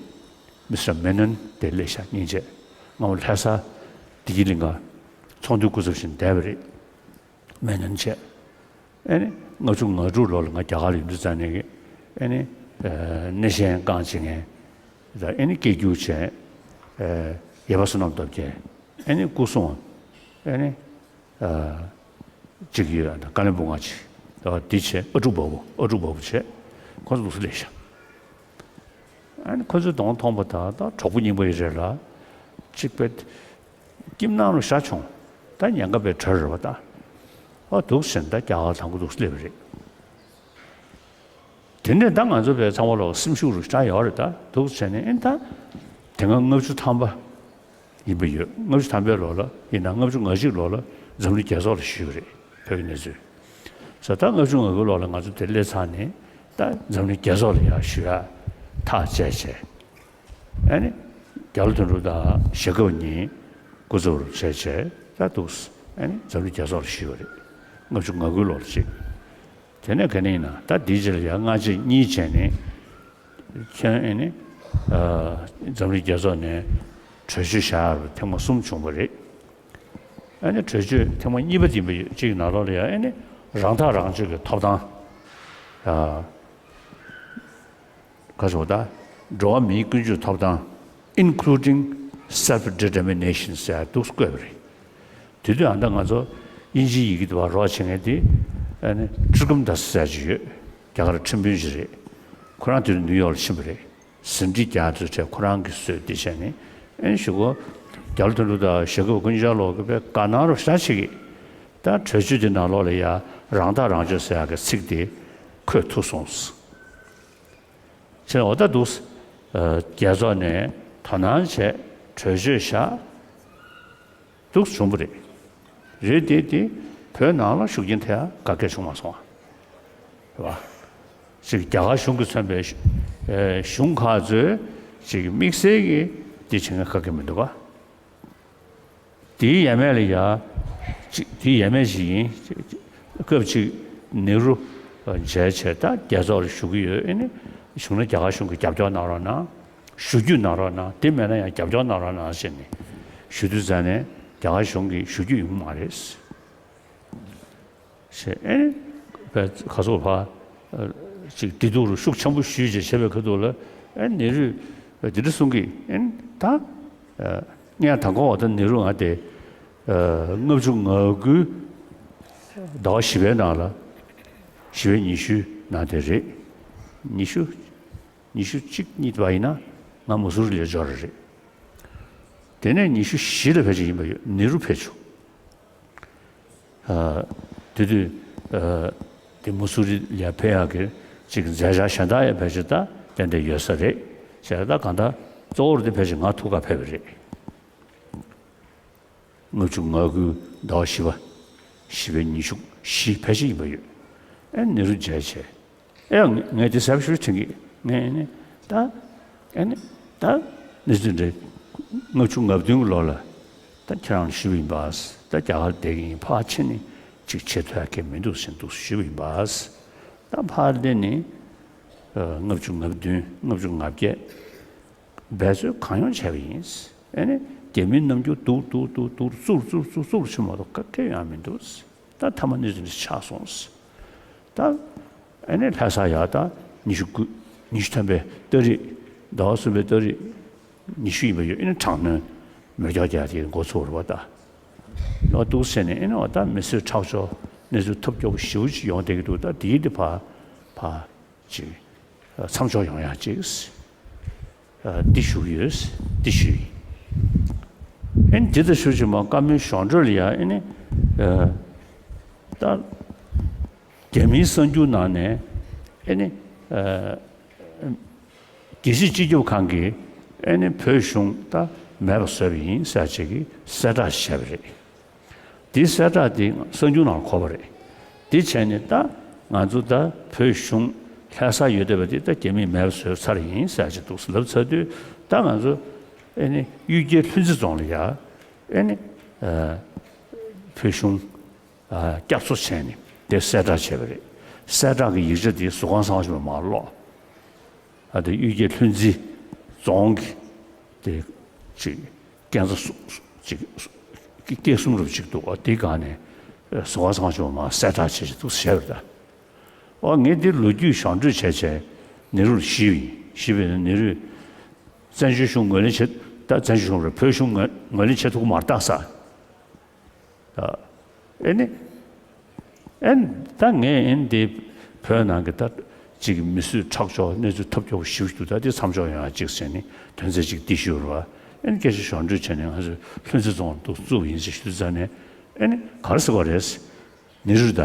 མི་སི་ཊར་མེ་ནོན་དེ་སླེབས་ཤག་སྙིང་རྗེ། སྔ་མོ་ལྷ་ས་བདེ་སྐྱིད་གླིང་ག་ཚོགས་འདུའི་སྐུ་ཚབ་བཞིན་བསྡད་པ་རེད། མེ་ནོན་བྱས། ཨེ་ནི་ལྔ་བཅུ་ང་དྲུག་ལོ་ལ་ང་རྒྱ་གར་ལ་ཡོང་དུས་ཙ་ནས་ཨེ་ནི་ཨེ་སྣེ་ཤན་རྐང་བྱེད་མཁན་དང་། ཨེ་ནི་སྐད་སྒྱུར་བྱས། ཨེ་ཡེ་བ་བསོད་ནམས་སྟོབས་རྒྱལ། ཨེ་ནི་སྐུ་སྲུང་། ཨེ་ནི་ཨ་གཅིག་ཡོད། ཨ་ཀ་ལོན་སྦུག་ང་གཅིག་ཨ་འདི་བྱས། ཨ་ཀྲུག་བ་བུ། ཨ་ཀྲུག་བ་བུ་བྱས། ཁོ་ཚོ་འདུག་སེ་སླེབས་ཤག་ཨ་ནི་ཁོ་ཚོའི་གདོང་མཐོང་པ་དང་ད་གྲོགས་པོ་རྙིང་པ་ཡི་རེད་ལ། གཅིག་པའི་ཁྱིམ་ནང་ལ་ཤ་བྱུང་། ད་ཉེན་ཁ་པའི་གྲལ་རེད་པ་ད། ཨ་འདུག་ཟེར་ནས་ད་རྒྱ་གར་དང་པོ་འདུག་སེ་སླེབས་པ་རེད། དེ་ནས་ད་ང་ཚོ་བས་ཚང་མ་ལོག་སེམས་ཤུགས་རུ་ཤ་ཡོད་རེད། ད་འདུག་བྱས་ནས་ཨེ་ད་དེ་སྔ་ལྔ་བཅུ་ཐམ་པ་ཡིན་པ་ཡོད། ལྔ་བཅུ་ཐམ་པའི་ལོ་ལ་ཡིན་ན་ལྔ་བཅུ་ང་གཅིག་ལོ་ལ་འཛམ་གླིང་རྒྱལ་ཚོགས་ལ་ཞུས་པ་རེད། བོད་ཀྱི་གནས་ཚུལ་ས། ད་ལྔ་བཅུ་ང་དགུ་ལོ་ལ་ང་ཚོ་དེ་སླེབས་ཚར་ནས་ད་འཛམ་གླིང་རྒྱལ་ཚོགས་ལ་ཡང་ཞུ་ཡ་ཐག་བཅད་བྱས། ཨ་ནི་རྒྱ་ལོ་དོན་གྲུབ་དང་ཞྭ་སྒབ་གཉིས་སྐུ་ཚབ་རུ་བྱས་བྱས་ད་འདུག་ཨ་ནི་འཛམ་གླིང་རྒྱལ་ཚོགས་ལ་ཞུས་པ་རེད། ལྔ་བཅུ་ང་དགུ་ལོ་ལ་གཅིག་དེ་ནས་ག་ནས་ཡིན་ན་ད་འདིའི་རྗེས་ལ་ཡང་སྔ་རྗེས་གཉིས་བྱས་ནས་ཁྱོན་ཨེ་ནི་ཨ་འཛམ་གླིང་རྒྱལ་ཚོགས་ནས་གྲོས་ཆོད་བཞག་ཡ་རུ་ཐེངས་མ་གསུམ་བྱུང་བ་རེད། ཨེ་ནི་གྲོས་ཆོད་ཐེངས་མ་གཉིས་པ་འདི་ཡིན་པ་ཡོད། གཅིག་ནང་ལོགས་ལ་ཡང་ཨེ་ནི་རང་ཐག་རང་གཅོད་ཀྱི་ཐོབ་ཐང་ཨ་ག་ཟེར་བ་ད། འགྲོ་བ་མིའི་ཀུན་སྤྱོད་ཐོབ་ཐང་། Including Self Determination ཟེར་འདུག་བཀོད་པ་རེད། དེ་དུས་ཨ་ད་ང་ཚོ་དབྱིན་ཇིའི་ཡི་གེ་དེ་བ་རོགས་བྱེད་མཁན་དེ་ཨ་ནི་ཀྲི་ཀམ་དཱས་ཟེར་ཅིག་ཡོད། རྒྱ་གར་ཁྲིམས་དཔོན་ཅིག་རེད། ཁོ་རང་དེ་དུས་ནིའུ་ཡོག་ལ་ཕྱིན་པ་རེད། ཟིན་བྲིས་རྒྱག་དུས་ཁོ་རང་གིས་བཟོས་ཏེ་བྱས་ནས་ཨ་ནི་ཞུ་གོ། རྒྱ་ལོ་དོན་གྲུབ་དང་ཞྭ་སྒབ་ཀུན་ཅང་ལོག་གི་པའི་དགའ་སྣང་རུ་ཤ་ཆེ་གི། ད་གྲོས་ཆོད་དེ་ནང་ལོགས་ལ་ཡ་རང་ཐག་རང་གཅོད་ཟེར་ཡག་གི་ཚིག་དེ་འཁོད་ཐུབ་སོང་། ཆེ་འོ་ད་འདུག་ཨ་རྒྱལ་ཚོགས་ནས་དོ་སྣང་བྱས་གྲོས་ཆོད་བཞག་འདུག་བྱུང་བ་རེད། རེད་དེ་དེ་བོད་ནང་ལ་ཤུགས་རྐྱེན་ཐེབས་ཡ་ག་གེ་བྱུང་མ་སོང་བ། རེད་བ། ཅིག་རྒྱ་གར་གཞུང་གིས་མཚོན་པའི་ཨ་གཞུང་ཁག་ཚོས་ཅིག་དམིགས་བསལ་གྱི་འདི་བྱེད་མཁན་ག་གེ་མི་འདུག་བ། དེའི་ཡས་མས་ལ་ཡ། ཅིག་དེའི་ཡས་མས་ཤིག་ཡིན། སྐབས་ཅིག་ནེ་རུ་མཇལ་བྱས་ད་རྒྱལ་ཚོགས་ལ་བཞུགས་ཀྱི་ཡོད། ཨེ་ནི་བཞུགས་ན་རྒྱ་གར་གཞུང་གིས་རྒྱབ་སྐྱོར་གནང་རོགས་གནང་། ཞུ་རྒྱུ་གནང་རོགས་གནང་། དེ་མེད་ན་ཡང་རྒྱབ་སྐྱོར་གནང་རོགས་གནང་ཟེར་ནས་ཞུ་དུས་ཙ་ནས་རྒྱ་གར་གཞུང་གིས་ཞུ་རྒྱུ་ཡོང་གི་མ་རེད། ཞེས་ཨེ་ནི་བས་ཁ་སོག་ཕ་ཅིག་བདེ་སྡུག་རུ་ཤུགས་ཆེན་པོ་ཞུས་བྱས་བྱས་པའི་ཁ་ཐུག་ལ་ཨེ་ནེ་རུས་འདི་འདྲ་གསུང་གི། ཨེ་ནི་ད་ངས་དང་གོ་བ་ད་ནེ་རུ་ང་དེ་ལྔ་བཅུ་ང་དགུའི་ཟླ་བ་བཞི་པའི་ནང་ལ་བཞི་པའི་ཉི་ཤུའི་ནང་དེ་རེད། ཉི་ཤུ་ཉི་ཤུ་གཅིག་གཉིས་པ་ཡིན་ན་ང་མུ་སུ་རི་ལ་འབྱོར་རེད། དེ་ནས་ཉི་ཤུ་བཞི་ལ་ཕལ་ཆེར་ཡིན་པ་ཡོད། ནེ་རུ་ཕེབས་བྱུང་། ཨ་དེ་དུས་ཨ་དེ་མུ་སུ་རི་ལ་ཕེབས་ཡག་གི་ཅིག་མཛད་འཆར་གཞན་དག་ཡང་ཕལ་ཆེར་ད་ཏན་ཏན་ཡོད་ས་རེད། བྱས་ད་གང་ལྟར་གཙོ་བོར་དེ་ཕལ་ཆེར་ང་ཐུག་ག་ཕེབས་པ་རེད། ལྔ་བཅུ་ང་དགུའི་ཟླ་བ་བཞི་པ། བཞི་པའི་ཉི་ཤུ་བཞི་ཕལ་ཆེར་ཡིན་པ་ཡོད། ཨེ་ནེ་རུ་མཇལ་བྱས། ཨེ་ཡང་ངས་དེ་གསལ་པོ་ཞེ་པོ་དྲན་གི། ངས་ཨེ་ནི་ད་ཨེ་ནི་ད་གནས་ཚུལ་འདི་ལྔ་བཅུ་ང་བདུན་གྱི་ལོ་ལ་ད་ཁྱེད་རང་ལ་ཞུས་པ་ཡིན་པ། ད་རྒྱ་གར་བསྡད་ཀྱི་ཡིན། ཕར་ཕྱིན་ནས་ཅིག་བྱེད་ཐུབ་ཡ་གང་ཡང་མི་འདུག་ཟེར་འདུག་ཞུས་པ་ཡིན་པ། ད་ཕར་སླེབས་ནས་ལྔ་བཅུ་ང་བདུན་ལྔ་བཅུ་ང་བརྒྱད། འབད་རྩོལ་གང་ཡོང་བྱས་པ་ཡིན། ཨེ་ནི་རྒྱ་མིའི་རྣམ་འགྱུར་སྡུག་སྡུག་སྡུག་སྡུག་རྩུབ་རྩུབ་རྩུབ་རྩུབ་ཆེན་མ་གཏོགས་ག་གེ་ཡོང་མི་འདུག་ད་མཐའ་མ་གནས་ཚུལ་འདི་ཆགས་སོང་། ད་ཨེ་ནི་ལྷ་ས་ཡར་ད་ཉི་ཤུ་དགུ་ཉི་ཤུ་ཐམ་པའི་ཏ་རིག་ཟླ་བ་གསུམ་པའི་ཏ་རིག་ཉི་ཤུ་ཡིན་པ་ཡོད། ཨེ་ནི་དྲག་གནོན་མེ་སྒྱོགས་རྒྱག་དེ་འགོ་ཚུགས་རེད་བ་ད། ཨ་འདུག་ཟེར་ནས་ཨེ་ནི་འོ་ད་མི་གསོད་ཁྲག་སྦྱོར་གནས་ཚུལ་ཐབས་སྐྱོ་པོ་ཞེ་པོ་ཅིག་ཡོང་བསྡད་ཀྱི་འདུག་ད་དེའི་དེ་ཕར་ཕར་ཅིག་མཚམས་འཇོག་ཡོང་ཡག་ཅིག་འདི་ཞུ་གི་ཡོད། འདི་ཞུས་ཡིན། ཨེ་ནི་དེ་དང་ཤུགས་ཆེ་མ་བཀའ་མོལ་གཞུང་འབྲེལ་ལ་ཡ་ཨེ་ནི་ད་རྒྱ་མིའི་གསར་འགྱུར་ནང་ནས་ཨེ་ནི། རྒྱལ་སྤྱིའི་སྤྱི་ཁྱབ་ཁང་གིས་ཨེ་ནི་བོད་གཞུང་ད་མེད་པ་བཟོས་པ་ཡིན་ཟེར་ཅིག་གི་གསལ་བསྒྲགས་བྱས་པ་རེད། དེའི་གསལ་བསྒྲགས་དེ་གསར་འགྱུར་ནང་འཁོད་པ་རེད། དེ་བྱས་ནས་ད་ང་ཚོ་ད་བོད་གཞུང་ལྷ་ས་ཡོད་བསྡད་པ་དེ་ད་རྒྱ་མིས་མེད་པ་བཟོས་ཚར་ཡིན་ཟེར་ཅིག་འདུག་ལབ་ཚར་དུས་ད་ང་ཚོ་ཨེ་ནི་གཡུལ་རྒྱལ་ལྷུན་རྩེ་རྫོང་ལ་ཡ་ཨེ་ནི་བོད་གཞུང་བསྐྱར་གསོ་བྱས་ནས་དེ་གསལ་བསྒྲགས་བྱས་པ་རེད། གསལ་བསྒྲགས་ཀྱི་ཡིག་ཆ་དེ་ཟུར་ཁང་ཚང་མ་མར་སློག་ཨ་དེ་གཡུལ་རྒྱལ་ལྷུན་རྩེ་རྫོང་གི་དེ་ཅིག་སྐས་འཛེག་སུ་ཅིག་སྐས་གསུམ་རུ་ཅིག་འདུག་ཨ་དེ་སྒང་ནས་ཟུར་ཁང་ཚང་མ་མར་གསལ་བསྒྲགས་བྱས་བྱས་འདུག་བྱས་པ་རེད་ད། ཨོ་ངས་འདི་ལོ་རྒྱུས་གཞུང་འབྲེལ་བྱས་བྱས་ནེ་རུ་ལ་ཞུས་པ་ཡིན། ཞུས་པ་ཡིན་ན་ནེ་རུས་བཙན་བྱོལ་གཞུང་ངོས་ལེན་བྱེད་ད་བཙན་བྱོལ་གཞུང་རེད་བོད་གཞུང་ངོས་ངོས་ལེན་བྱེད་ཐུབ་ཀྱི་མ་རེད་ད་ཟེར། ཨེ་ནི། ཨེ་ནི་ད་ངས་ཨེ་ནི་འདི་བོད་ནང་གི་ད་ཅིག་མི་གསོད་ཁྲག་སྦྱོར་གནས་ཚུལ་ཐབས་སྐྱོ་པོ་ཞེ་པོ་ཅིག་འདུག་ད་འདི་མཚམས་འཇོག་ཡོང་ཡ་ཅིག་ཟེར་ནས་དོན་ཚན་ཅིག་འདི་ཞུ་རུ་བ། ཨེ་ནི་སྐད་ཆ་གཞུང་འབྲེལ་བྱས་ནས་ང་ཚོས་ལྷུན་རྩེ་རྫོང་དུ་བཙུགས་པ་ཡིན་ཟེར་ཞུ་ཙང་ནས་ཨེ་ནི་ག་རེ་ཟེར་བ་རེད། ནེ་རུ་ད་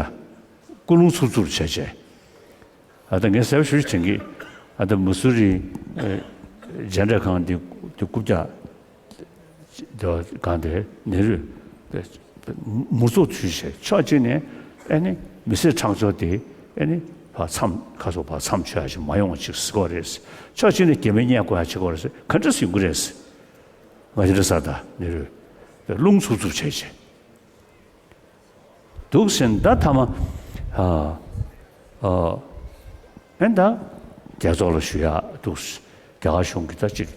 སྐུ་རླུང་འཚུབ་འཚུབ་བྱས་བྱས། ཨ་ད་ངས་གསལ་པོ་ཞུ་ཞུ་དྲན་གི། ཨ་ད་མུ་སུ་རི་མཇལ་འཕྲད་ཁང་འདི་འདི་རྐུབ་བཀྱག་སྒང་དེ་ནེ་རུས་མུར་ཚོགས་ཚུད་བྱས་ཕྱོགས་གཅིག་ནས་ཨེ་ནི་མི་སེར་ཁྲག་སྦྱོར་དེ་ཨེ་ནི་ཕར་མཚམས་ཁ་སོ་ཕར་མཚམས་ཆོད་ཡ་ཞིག་མ་ཡོང་བ་ཅིག་ཟེར་གོ་རེད། ཕྱོགས་གཅིག་ནས་རྒྱ་མི་མཉེས་དགོས་ཡ་བྱེད་དགོས་རེད། ག་འདྲ་ཟེར་གྱི་རེད། ང་ཅི་འདྲ་ཟེར་ད་ནེ་རུས་རླུང་འཚུབ་འཚུབ་བྱས་བྱས། འདུག་ཟེར་ད་ཐ་མ། ཨ་ཨ་ཨེ་ད་རྒྱལ་ཚོགས་ལ་ཞུ་ཡག་འདུག་རྒྱ་གར་གཞུང་གིས་ད་ཅིག་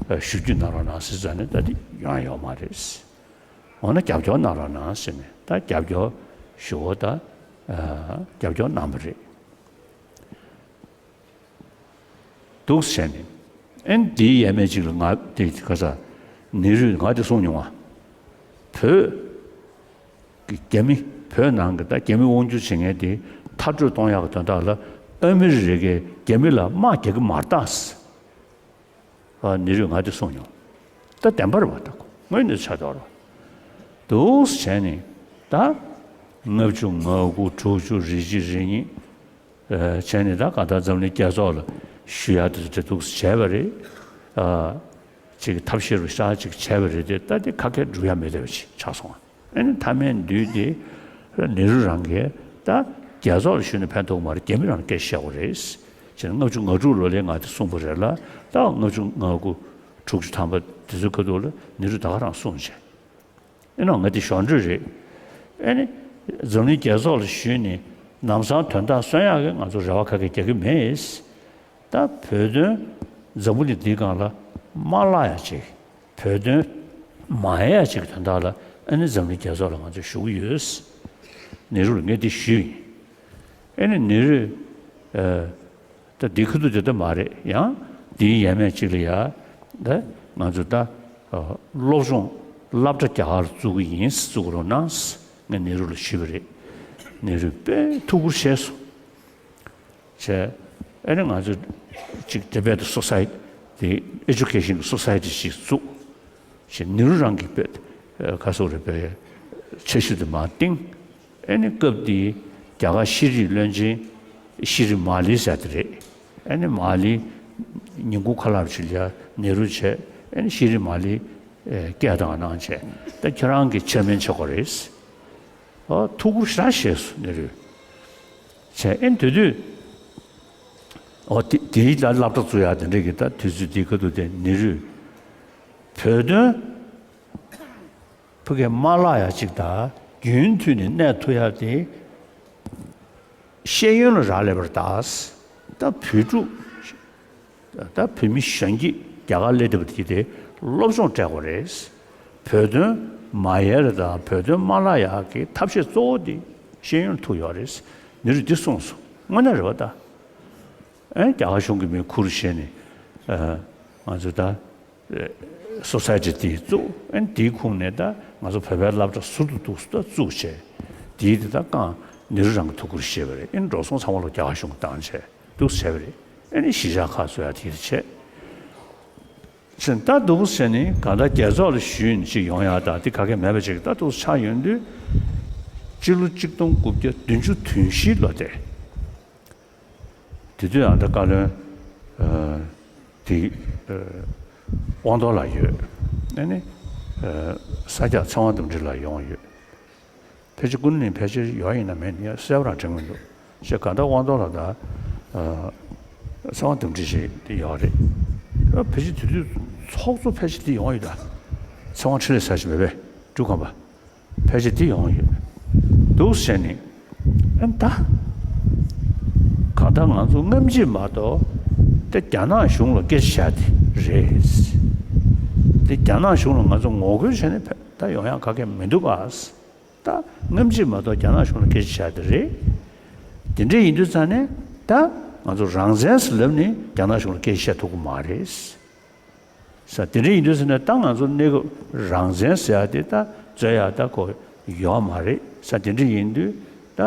ཞུ་རྒྱུ་གནང་རོགས་གནང་ཟེར་ཙང་ནས་ད་དེ་ཡོང་ཡོད་མ་རེད། འོ་ན་རྒྱབ་སྐྱོར་གནང་རོགས་གནང་ཟེར་ནས་ད་རྒྱབ་སྐྱོར་ཞུ་བ་ད་རྒྱབ་སྐྱོར་གནང་བ་རེད། འདུག་བྱས་ནས་ཨེ་འདིའི་ཡས་མས་གཅིག་ལ་ང་དེ་ག་ས་ནེ་རུས་ང་དེ་གསུངས་མྱོང་བ། བོད་ཀྱི་རྒྱ་མི་བོད་ནང་གི་ད་རྒྱ་མི་དབང་སྒྱུར་བྱེད་མཁན་དེ་མཐར་སྐྲོད་གཏོང་ཡག་གི་དོན་དག་ལ་ཨ་མི་རི་ཀས་རྒྱ་མི་ལ་དམག་རྒྱག་གི་མ་རེད་ད། ཨ་ནེ་རུས་ང་དེ་གསུངས་མྱོང་། ད་བདེན་པ་རེད་བ་ད་དངོས་གནས་ཆགས་བསྡད་པ་རེད་བ། འདུག་བྱས་ནས་ད་ལྔ་བཅུ་ང་དགུ་དྲུག་ཅུ་རེ་གཅིག་རེ་གཉིས། བྱས་ནས་ད་གང་ལྟར་འཛམ་གླིང་རྒྱལ་ཚོགས་ལ་ཞུ་ཡག་དེ་ཚོ་དེ་འདུག་བྱས་པ་རེད། ཨ་ཅིག་ཐབས་ཤེས་རུ་ཤག་ཅིག་བྱས་པ་རེད་དེ་ད་དེ་ཁ་སྐད་འགྲུབ་ཡག་མེད་བསྡད་པ་ཅིག་ཆགས་སོང་། ཨ་ནི་མཐའ་མའི་དུས་དེ་ནེ་རུ་རང་གིས་ད་རྒྱལ་ཚོགས་ལ་ཞུས་ན་ཕན་ཐོགས་མ་རེད། རྒྱ་མི་རང་སྐད་བཤད་དགོས་རེད། བྱས་ན་ལྔ་བཅུ་ང་དྲུག་ལོ་ལས་ང་དེ་གསུངས་པ་རེད་ལ་ད་ལྔ་བཅུ་ང་དགུ་དྲུག་ཅུ་ཐམ་པ་དེ་ཚོའི་ཁ་ཐུག་ལ་ནེ་རུས་ད་ག་རང་གསུངས་བྱས། ཨེ་ནོ་ང་དེ་གཞོན་འཕྲུལ་རེད། ཨེ་ནི་འཛམ་གླིང་རྒྱལ་ཚོགས་ལ་ཞུས་ནས་ལམ་སང་དོན་དག་སོན་ཡག་གི་ང་ཚོ་རེ་བ་ག་གེ་རྒྱག་གི་མེད། ད་བོད་དོན་འཛམ་བུ་གླིང་འདིའི་སྒང་ལ་མ་བརླག་ཡག་ཅིག་བོད་དོན་མ་ཡལ་ཡག་ཅིག་གི་དོན་དག་ལ་ཨེ་ནི་འཛམ་གླིང་རྒྱལ་ཚོགས་ལ་ང་ཚོ་ཞུ་གི་ཡོད། ནེ་རུ་ལ་ངས་འདི་ཞུས་ཡིན། ཨེ་ནི་ནེ་རུས། ཨ། ད་འདི་ཁུ་ཚུར་དེ་ལྟ་མ་རེད། ཡང་འདིའི་ཡས་མས་གཅིག་ལ་ཡ། ད་ང་ཚོ་ད་ཨ་སློབ་སྦྱོང་སློབ་གྲྭ་རྒྱ་གར་བཙུགས་ཀྱི་ཡིན། བཙུགས་རོགས་གནང་། ངས་ནེ་རུ་ལ་ཞུས་པ་རེད། ནེ་རུས་དཔེ་ཐུགས་ཁུར་བཞེས་སོང་། བྱས། ཨེ་ནི་ང་ཚོ་ཅིག་ཊི་བེ་ཊི་སོ་སའི་ཊི། ཨེ་ཇུ་ཀེ་ཤན་གྱི་སོ་སའི་ཊི་ཞིག་བཙུགས། ཞེས་ནེ་རུ་རང་གིས་དཔེ་ཁ་སོ་རེ་དཔེ་ཆེ་ཤོས་དེ་མར་བཏིང་། ཨེ་ནི་སྐབས་དེའི་རྒྱ་གར་ཤེས་རིག་བློན་ཆེན་ཤི་རི་མ་ལི་ཟེར་དེ་རེད། ཨེ་ནི་མ་ལི་ཉིན་གུང་ཁ་ལག་ཅིག་ལ་ནེ་རུ་བྱས། ཨེ་ནི་ཤི་རི་མ་ལི་སྐད་བཏང་གནང་བྱས། ད་ཁྱེད་རང་གི་ཆེར་མེན་ཆགས་ཀྱི་རེད། ཨོ་ཐུགས་ཁུར་ཞེ་དྲག་བཞེས་སོང་ནེ་རུས། བྱས། ཨེ་ནི་དེ་དུས། ཨོ་དེ་དེའི་ལ་སློབ་གྲྭ་བཙུགས་ཡག་དེ་འདྲ་གི་ད་དུས་ཚོད་དེའི་ཁ་ཐུག་དེ་ནེ་རུས། བོད་དོན་ཕ་གིར་མ་བརླག་ཡག་ཅིག་དང་རྒྱུན་མཐུད་ནས་གནས་ཐུབ་ཡག་དེ་ཤེས་ཡོན་ལ་རག་ལས་པར་གདའ། ད་བོད་ཕྲུག་ད་བོད་མི་གཞོན་སྐྱེས་རྒྱ་གར་སླེབས་བསྡད་པ་དེ་དེ་སློབ་སྦྱོང་སྤྲད་དགོས་རེད། བོད་དོན་མ་ཡལ་དང་བོད་དོན་མ་བརླག་ཡག་གི་ཐབས་ཤེས་གཙོ་བོ་དེ་ཤེས་ཡོན་ཐུག་ཡོད་རེད། ནེ་རུས་འདི་གསུངས་སོང་། དངོས་གནས་རེད་པ་ད། ཨེ་རྒྱ་གར་གཞུང་གིས་མི་ཁུར་བཞེས་ནས་ཨ་ང་ཚོ་ད། སོ་སའི་ཊི་དེ་བཙུགས། ཨེ་དེའི་ཁོངས་ནས་ད་ང་ཚོ་བོད་པའི་སློབ་གྲྭ་ཟུར་དུ་འདུག་ད་བཙུགས་བྱས། དེའི་དེ་ད་རྐང་ནེ་རུ་རང་གི་ཐུགས་ཁུར་བཞེས་པ་རེད། ཨེ་འགྲོ་སོང་ཚང་མ་ལོ་རྒྱ་གར་གཞུང་གིས་བཏང་བྱས་འདུག་བྱས་པ་རེད། ཨེ་ནི་གཞིས་ཆགས་ཁག་བཟོ་ཡག་དེ་བྱས། ཟེར་ད་འདུག་ཟེར་ནས་གང་ལྟར་རྒྱལ་ཚོགས་ལ་ཞུས་ནས་ཅིག་ཡོང་ཡག་དང་དེ་ག་གེ་མེད་པ་ཅིག་ད་འདུག་ཆགས་ཡོང་དུས། སྤྱི་ལོ་གཅིག་སྟོང་དགུ་བརྒྱ་བདུན་ཅུ་དོན་བཞི་ལོ་དེ། དེ་དུས་ཨ་ད་བཀའ་བློན་ཨ་དེ་ཨ་དབང་རྡོར་ལགས་ཡོད། ཨ་ནི་ཨ་ས་སྐྱ་ཚེ་དབང་དམ་ཁྲི་ལགས་ཡོང་ཡོད། ཕལ་ཆེར་ཀུན་ནས་ཕལ་ཆེར་ཡོད་ཡིན་ན་མེད་ཡིན་གསལ་པོ་རང་དྲན་གྱི་མི་འདུག་ཞེས་གང་ལྟར་དབང་རྡོར་ལགས་དང་ཨ་ཚེ་དབང་དམ་ཁྲི་ཞིག་དེ་ཡོད་རེད། ཨ་ཕལ་ཆེར་དེ་དུས་ཚོགས་གཙོ་ཕལ་ཆེར་དེ་ཡོང་ཡོད་ད། ཚེ་དབང་འཕྲིན་ལས་ཟེར་ཞིག་མེད་པས་འབྲུག་ཁམས་པ། ཕལ་ཆེར་དེ་ཡོང་ཡོད། འདུག་ཟེར་ནས། ཨ་ད། གང་ལྟར་ང་ཚོ་སྔ་ཕྱི་མ་གཏོགས་དེ་རྒྱ་ནག་གཞུང་ལ་སྐད་ཆ་བཤད་དེ་རེད། དེ་རྒྱ་ནག་གཞུང་ལ་ང་ཚོ་ངོ་རྒོལ་བྱས་ནས་ཕེབས་ད་ཡོང་ཡག་ག་གེ་མི་འདུག་ག་ད་སྔ་ཕྱི་མ་གཏོགས་རྒྱ་ནག་གཞུང་ལ་སྐད་ཆ་བཤད་དེ་རེད། དེ་འདྲ་ཡིན་དུས་ཙང་ནས་ད་ང་ཚོ་རང་བཙན་ཟེར་ལབ་ནས་རྒྱ་ནག་གཞུང་ལ་སྐད་ཆ་བཤད་ཐུབ་ཀྱི་མ་རེད། ས་དེ་འདྲ་ཡིན་དུས་ཟེར་ན་ད་ང་ཚོ་གནས་སྐབས་རང་བཙན་ཟེར་ཡ་དེ་ད་རྩོད་ཡ་ད་གོ་ཡོད་མ་རེད་ས། དེ་འདྲ་ཡིན་དུས་ད་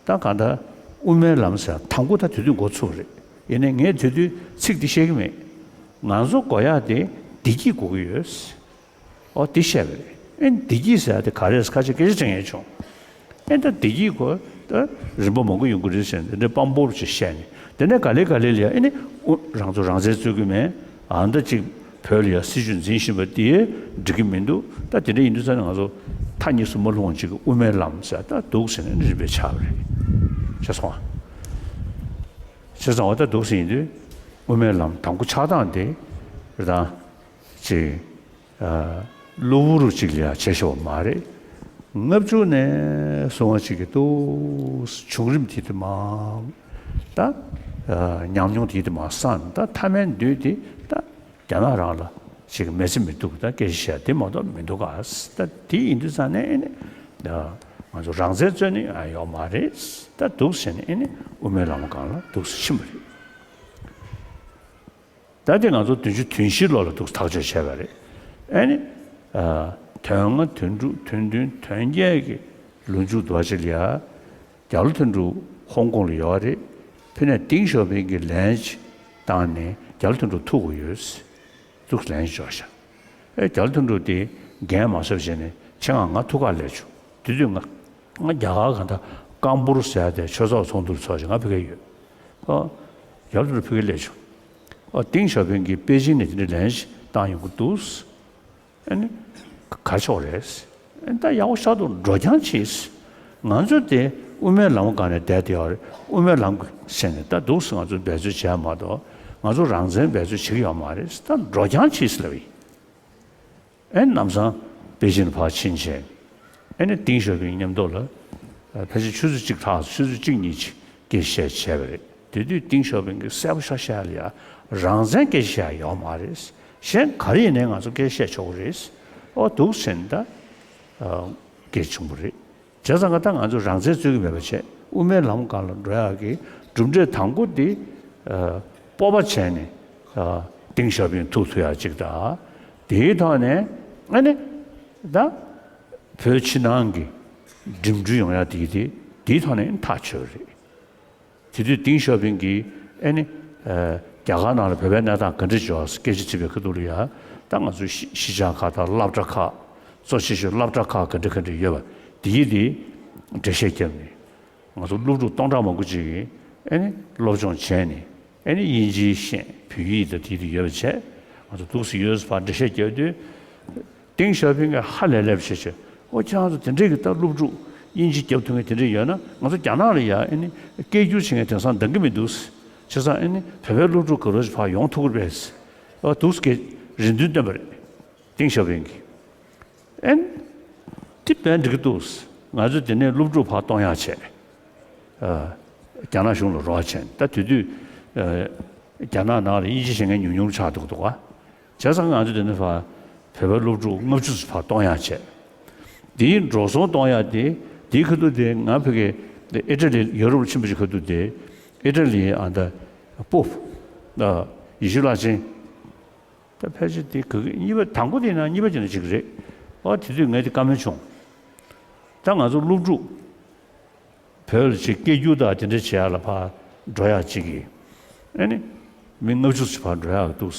ད་གང་ལྟར་དབུ་མའི་ལམ་ཟེར་ཡ་དང་པོ་ད་དེ་དུས་འགོ་ཚུགས་རེད། ཡིན་ནའི་ངས་དེ་དུས་ཚིག་འདི་བཤད་ཀྱི་མེད། ང་ཚོ་དགོས་ཡ་དེ་བདེ་སྐྱིད་དགོས་ཀྱི་ཡོད། ཨོ་དེ་བཤད་པ་རེད། ཨེ་བདེ་སྐྱིད་ཟེར་ཡ་དེ་ག་རེ་ཁ་ཆེ་སྐད་ཆ་དྲན་ཡས་བྱུང་། ཨེ་ད་བདེ་སྐྱིད་གོ་ད་རིམ་པ་མང་པོ་ཡོང་གི་རེད་ཟེར་ནས་དེ་འདྲའི་དཔང་པོ་ཅིག་བཤད་ནས་དེ་ནས་ག་ལེ་ག་ལེ་ལ་ཨེ་ནི་ཨུ་རང་ཚོ་རང་བཙན་རྩོད་ཀྱི་མེད། ཨ་མདའ་ཅིག་བོད་ལ་ཡ་སྲིད་བྱུས་འཛིན་བཞིན་པ་དེ་འགྲིག་གི་མི་འདུག་ད་དེ་འདྲ་ཡིན་དུས་ཙང་ནས་ང་ཚོ་མཐའ་གཉིས་སུ་མ་ལྷུང་བ་ཅིག་གི་དབུ་མའི་ལམ་ཟེར་ད་འདུག་ཟེར་ནས་རིམ་པས་ཆགས་པ་རེད། ཤེས་སོང་ཨ། ཤེས་སོང་ཨ། ད་འདུག་ཟེར་ཡིན་དུས་དབུ་མའི་ལམ་དང་པོ་ཆགས་སྟངས་དེ་རེད་ད། ཅིག་གློ་བུར་ཅིག་ལ་ཡང་བྱས་ཤོག་མ་རེད། ལྔ་བཅུ་ནས་སོང་བ་ཅིག་གི་ཏུ་བྱུང་རིམ་དེ་དུ་མ་ད་ཉམས་མྱོང་དེ་དུ་མ་བསམ་ད་ཐ་མའི་འདུས་དེ་ད་རྒྱ་ནག་རང་ལ་ཅིག་མེད་ཚེ་མི་འདུག་ད་སྐད་ཆ་བཤད་དེ་མ་གཏོགས་མི་འདུག་ག་ད་དེ་ཡིན་དུས་ཙང་ནས་ཨེ་ནི་ང་ཚོ་རང་བཙན་རྩོད་ནི་ཡོག་མ་རེད། ད་འདུག་ཟེར་ནས་ཨེ་ནི་དབུ་མའི་ལམ་སྒང་ལ་འདུག་ཟེར་ཕྱིན་པ་རེད། ད་དེ་ང་ཚོ་བདུན་ཅུ་དོན་བཞི་ལོ་ལ་འདུག་ཐག་གཅོད་བྱས་པ་རེད། ཨ་ནི། ཨ། དོན་ལྔ་དོན་དྲུག་དོན་བདུན་དོན་བརྒྱད་ཀྱི་ལོ་མཇུག་འདུག་ཅིག་ལ་ཡ། རྒྱ་ལོ་དོན་གྲུབ་ཧོང་ཀོང་ལ་ཡོད་རེད། ཕི་ནས་ཏིང་ཞའོ་ཕིང་གི་ལན་ཅིག་བཏང་ནས་རྒྱ་ལོ་དོན་གྲུབ་ཐུག་དགོས་ཡོད། འདུག་ལན་ཅིག་འཇོག་ཤག་ཨེ་རྒྱ་ལོ་དོན་གྲུབ་དེ་འགན་མ་གསབ་བྱས་ནས་ཁྱེད་ང་ང་ཐུག་ག་སླེབས་བྱུང་། དེ་དུས་ང་ང་རྒྱ་གར་གང་ལྟར་ཀམ་པུར་ཟེར་ཡ་དེ་ཆོས་ཚོགས་ཚོགས་འདུར་ཚོགས་བྱས་ང་ཕ་གིར་ཡོད། ཨོ། རྒྱ་ལོ་དོན་གྲུབ་ཕ་གིར་སླེབས་བྱུང་། ཨོ་ཏིང་ཞའོ་ཕིང་གིས་པེ་ཅིང་ནས་དེ་འདྲའི་ལན་ཞིག་བཏང་ཡོང་གི་འདུག་ཨ་ནི། ག་ཆོག་རེད། ཨ་ནི་ད་ཡག་པོ་ཤག་འདུག་འགྲོ་རྐྱང་བྱེད། ང་ཚོ་དེ་དབུ་མའི་ལམ་སྒང་ནས་བསྡད་དེ་ཡོད་རེད། དབུ་མའི་ལམ་ཟེར་ནས་ད་འདུག་སེ་ང་ཚོ་འབད་རྩོལ་བྱས་མ་གཏོགས་ང་ཚོ་རང་བཙན་འབད་རྩོལ་བྱེད་ཀྱི་ཡོད་མ་རེད། ད་འགྲོ་རྐྱང་བྱེད་ཟེར་ལབ་ཡིན། ཨེ་ནམ་སང་པེ་ཅིན་ཕར་ཕྱིན་བྱས། ཨེ་ནི་ཏིང་ཞའོ་ཕིང་མཉམ་དུ་ལ། ཕལ་ཆེར་ཆུ་ཚོད་གཅིག་ལྷག་ཆུ་ཚོད་གཅིག་གཉིས་ཅིག་སྐད་ཆ་བཤད་བྱས་པ་རེད། དེ་དུས་ཏིང་ཞའོ་ཕིང་གིས་གསལ་པོ་ཤག་བཤད་ལ་ཡ། རང་བཙན་སྐད་ཆ་བཤད་ཡོད་མ་རེད། གཞན་ག་རེ་ཡིན་ནའི་ང་ཚོ་སྐད་ཆ་བཤད་ཆོག་གི་རེད། ཨོ་འདུག་ཟེར་ནས་ད། སྐད་ཆ་བྱུང་བ་རེད། བྱས་ཙང་ཀ་ད་ང་ཚོ་རང་བཙན་རྩོད་ཀྱི་མེད་པ་བྱས་དབུ་མའི་ལམ་སྒང་ལ་འགྲོ་ཡག་གི་གྲུབ་འབྲས་དང་པོ་འདི། སྤོབས་པ་བྱས་ནས། ཏིང་ཞའོ་ཕིང་ཐུག་ཐུབ་ཡག་ཅིག་དང་། དེའི་ཐོག་ནས་ཨ་ནི། ད། བོད་ཕྱི་ནང་གི་འགྲིམ་འགྲུལ་ཡོང་ཡག་དེ་དེ་དེའི་ཐོག་ནས་ཐག་ཆོད་རེད། དེ་དུས་ཏིང་ཞའོ་ཕིང་གིས་ཨ་ནི། རྒྱ་གར་ནང་ལ་བོད་པའི་གནས་སྟངས་ག་འདྲ་འཇོག་སྐད་ཆ་དྲིས་པའི་ཁ་ཐུག་ལ་ཡ། ད་ང་ཚོའི་གཞིས་གཞིས་ཆགས་ཁག་དང་སློབ་གྲྭ་ཁག་གཙོ་ཆེ་ཤོས་སློབ་གྲྭ་ཁག་ག་འདྲ་ག་འདྲ་ཡོད་པ་དེ་ཡི་དེ་འགྲེལ་བཤད་བརྒྱབ་ནས། ང་ཚོ་སློབ་ཕྲུག་སྟོང་ཕྲག་མང་པོ་ཅིག་གིས་ཨ་ནི་སློབ་སྦྱོང་བྱས་ནས་ཨ་ནི་དབྱིན་ཇིའི་ཤེས་བོད་ཡིག་དང་དེ་དེ་ཡོད་པ་བྱས། ང་ཚོ་འདུག་སེ་ཡོད་པ་འགྲེལ་བཤད་བརྒྱབ་དུས། ཏིང་ཞའོ་ཕིང་གིས་ཧ་ལས་ལས་པ་བྱས་བྱས། ཨོ་ཁྱེད་རང་ཚོ་དེ་འདྲས་ཀྱི་ད་སློབ་ཕྲུག་དབྱིན་ཇི་རྒྱབ་ཐུབ་མཁན་དེ་འདྲས་ཡོད་ན་ང་ཚོ་རྒྱ་ནག་ལ་ཡ་ཨ་ནི་སྐད་སྒྱུར་བྱེད་མཁན་དེང་སང་འདང་གི་མི་འདུག་བྱས་ཙང་ཨ་ནི་བོད་པའི་སློབ་ཕྲུག་ག་རོ་ཞིག་ཕར་ཡོང་ཐུབ་ཀྱི་རེད། ཨོ་འདུག་སེ་རེ་འདུན་བཏོན་པ་རེད། ཏིང་ཞའོ་ཕིང་གིས། ཨེན། དེ་བས་འགྲིག་གི་འདུག་ང་ཚོ་དེ་ནས་སློབ་ཕྲུག་ཕར་གཏོང་ཡག་བྱས། ཨ། རྒྱ་ནག་གཞུང་ལ་རོགས་བྱས། ད་དེ་དུས། ཨ། རྒྱ་ནག་ནང་ལ་དབྱིན་ཇི་ཤེས་མཁན་ཉུང་ཉུང་ཆགས་འདུག་འདུག་ག་བྱས་ཙང་ང་ཚོ་དེ་ནས་ཕར་བོད་པའི་སློབ་ཕྲུག་ལྔ་བཅུ་ཙམ་ཕར་གཏོང་ཡག་བྱས། དེའི་འགྲོ་སོང་གཏོང་ཡག་དེ་དེའི་ཁ་ཐུག་དེ་ང་ཕ་གི་ཨི་ཊ་ལི་ཡུ་རོབ་ལ་ཕྱིན་པ་ཞིག་ཁ་ཐུག་དེ་ཨི་ཊ་ལི་ཨ་ད་པོབ། ཨ། ཡེ་ཤེས་བླ་ཆེན། ད་ཕལ་ཆེར་དེ་ག་གི་གཉིས་པ་དང་པོ་དེ་ན་གཉིས་པ་དེ་ན་གཅིག་རེད། ཨོ་དེ་དུས་ངས་དེ་བཀའ་མོལ་བྱུང་། ད་ང་ཚོ་སློབ་ཕྲུག་བོད་ལ་ཅིག་སྐད་སྒྱུར་དང་དེ་འདྲ་བྱེད་ཡག་ལ་ཕར་འགྲོ་ཡག་ཅིག་གིས། ཨ་ནི། མི་ལྔ་བཅུ་ཙམ་ཕར་འགྲོ་ཡག་འདུག་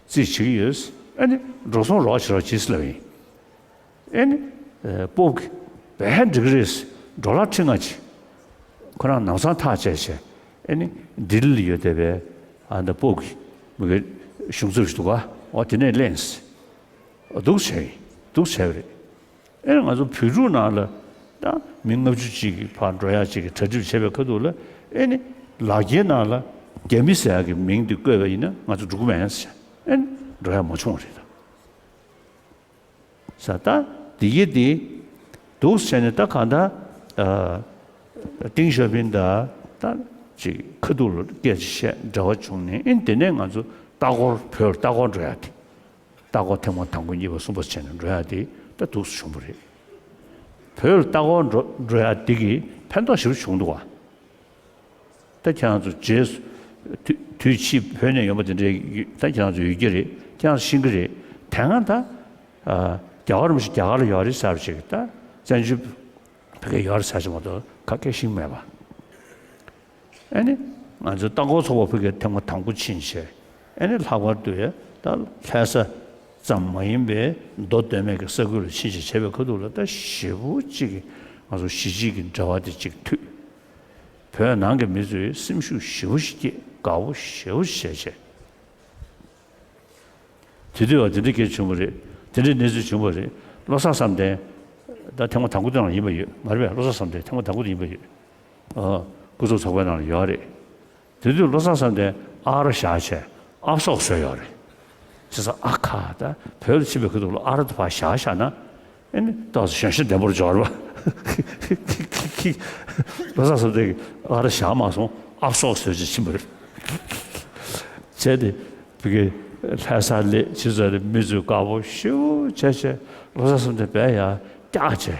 རྩིས་བྱེད་ཀྱི་ཡོད། ཨ་ནི་འགྲོ་སོང་རོགས་བྱེད་རོགས་བྱེད་ཟེར་ལབ་ཡིན། ཨེ་ནི། ཨེ། སྤོབས་ཀྱིས་བས་འགྲིག་གི་རེད། ཌོ་ལར་ཁྲི་ལྔ་ཅིག་ཁོ་རང་ནང་སང་ཐག་བཅད་བྱས། ཨེ་ནི། ལྡི་ལི་ལ་ཡོད་བསྡད་པའི་ཨ་ད་སྤོབས་ཀྱི་མི་གི་གཞུང་ཚབ་ཞིག་འདུག་ག་འོ་དེ་ནས་ལེན། འདུག་བྱས་ཡིན། འདུག་བྱས་པ་རེད། ཨེ་ནི་ང་ཚོ་བོད་ཕྲུག་ནང་ལ་ད་མི་ལྔ་བཅུ་ཅིག་གི་ཕར་འགྲོ་ཡག་ཅིག་གི་གྲ་སྒྲིག་བྱས་པའི་ཁ་ཐུག་ལ། ཨེ་ནི་ལག་འཁྱེར་ནང་ལ་རྒྱ་མི་ཟེར་ཡག་གི་མིང་དེ་བཀོད་པ་ཡིན་ན་ང་ཚོ་འགྲོ་གི་མེད་ཟེར། ཨེ་ནི་འགྲོ་ཡག་མ་བྱུང་བ་རེད་ད། ས་ད་འདི་གི་འདི་འདུག་བྱས་ནས་ད་གང་ལྟར། ཨ། ཏིང་ཞའོ་ཕིང་དང་ད་ཅིག་ཁ་ཐུག་ལ་སྐད་ཆ་བཤད་འབྲེལ་བ་བྱུང་ནས། ཨེ་ནི་དེ་ནས་ང་ཚོ་ལྟ་སྐོར། བོད་ལྟ་སྐོར་འགྲོ་ཡག་དེ། ལྟ་སྐོར་ཐེངས་མ་དང་པོ་གཉིས་པ་གསུམ་པ་བྱས་ནས་འགྲོ་ཡག་དེ་ད་འདུག་སེ་བྱུང་བ་རེད། བོད་ལ་ལྟ་སྐོར་འགྲོ་འགྲོ་ཡག་དེ་གིས་ཕན་ཐོགས་ཞེ་པོ་བྱུང་འདུག་བ། ད་ཁྱེད་རང་ཚོ་རྗེས་སུ་དུས་དུས་ཕྱིས་བོད་ནས་ཡོང་པ་དེ་འདྲའི་ད་ཁྱེད་རང་ཚོ་ཡོད་ཀྱི་རེད། ཁྱེད་རང་ཚོ་ཤེས་ཀྱི་རེད། དེ་སྔ་ད། ཨ། རྒྱ་གར་མི་ཞིག་རྒྱ་གར་ལ་ཡོད་རེད་ཟེར་བ་ཞིག་ད་བཙན་བྱོལ་བོད་སྐད་ཡོད་རེད་ཟེར་ཞིག་མ་གཏོགས་ག་གེ་ཤེས་ཀྱི་མེད་པ། ཨ་ནི་ང་ཚོའི་ལྟ་སྐོར་ཚོགས་པ་ཕ་གིར་ཐེངས་མ་དང་པོ་ཕྱིན་བྱས། ཨ་ནི་ལྷག་པར་དུ་ཡ་ད་ལྷ་ས་ཙམ་མ་ཡིན་པའི་མདོ་སྟོད་སྨད་ཀྱི་ས་ཁུལ་ལ་ཕྱིན་བྱས་བྱས་པའི་ཁ་ཐུག་ལ་ད་ཞེ་པོ་ཅིག་གི་ང་ཚོ་གཞིས་བྱེས་ཀྱི་འབྲེལ་བ་དེ་ཅིག་མཐུད། བོད་ནང་གི་མི་ཚོས་སེམས་ཤུགས་ཞེ་པོ་ཞིག་སྐྱེས། དགའ་པོ་ཞེ་པོ་ཞིག་བྱས་བྱས། དེ་དུས་བ་དེ་འདྲ་སྐད་བྱུང་བ་རེད། དེ་འདྲའི་གནས་ཚུལ་བྱུང་བ་རེད། བློ་བཟང་བསམ་གཏན་ད་ཐེངས་མ་དང་པོ་དེ་ནང་ཡིན་པ་ཡོད་མ་རེད་པས། བློ་བཟང་བསམ་གཏན་ཐེངས་མ་དང་པོ་དེ་ཡིན་པ་ཡོད། ཨ། སྐུ་ཚབ་ཚོགས་པའི་ནང་ལ་ཡོད་རེད། དེ་དུས་བློ་བཟང་བསམ་གཏན་ཨ་རོ་བཞག་བྱས་ཨབ་སོག་བཟོས་ཡོད་རེད། བྱས་ཙང་ཨ་ཁ་ད་བོད་ལ་ཕྱིན་པའི་ཁ་ཐུག་ལ་ཨ་རོ་དེ་ཕར་བཞག་བཞག་ན། ཨེ་ནི་ཏོག་ཙམ་གཞོན་ཤིང་ལྡན་པོར་འབྱོར་བ། བློ་བཟང་བསམ་གཏན་གྱིས་ཨ་རོ་བཞག་མ་སོང་། ཨབ་སོག་བཟོས་བྱས་ཕྱིན་པ་རེད། བྱས་ཏེ་བི་གེ་ལྷ་ས་སླེབས་ཕྱི་ཚོ་རེ་མི་ཚོས་དགའ་པོ་ཞེ་པོ་བྱས་བྱས་བློ་བཟང་བསམ་གཏན་དཔེ་ཡག་སྐྱག་བྱས།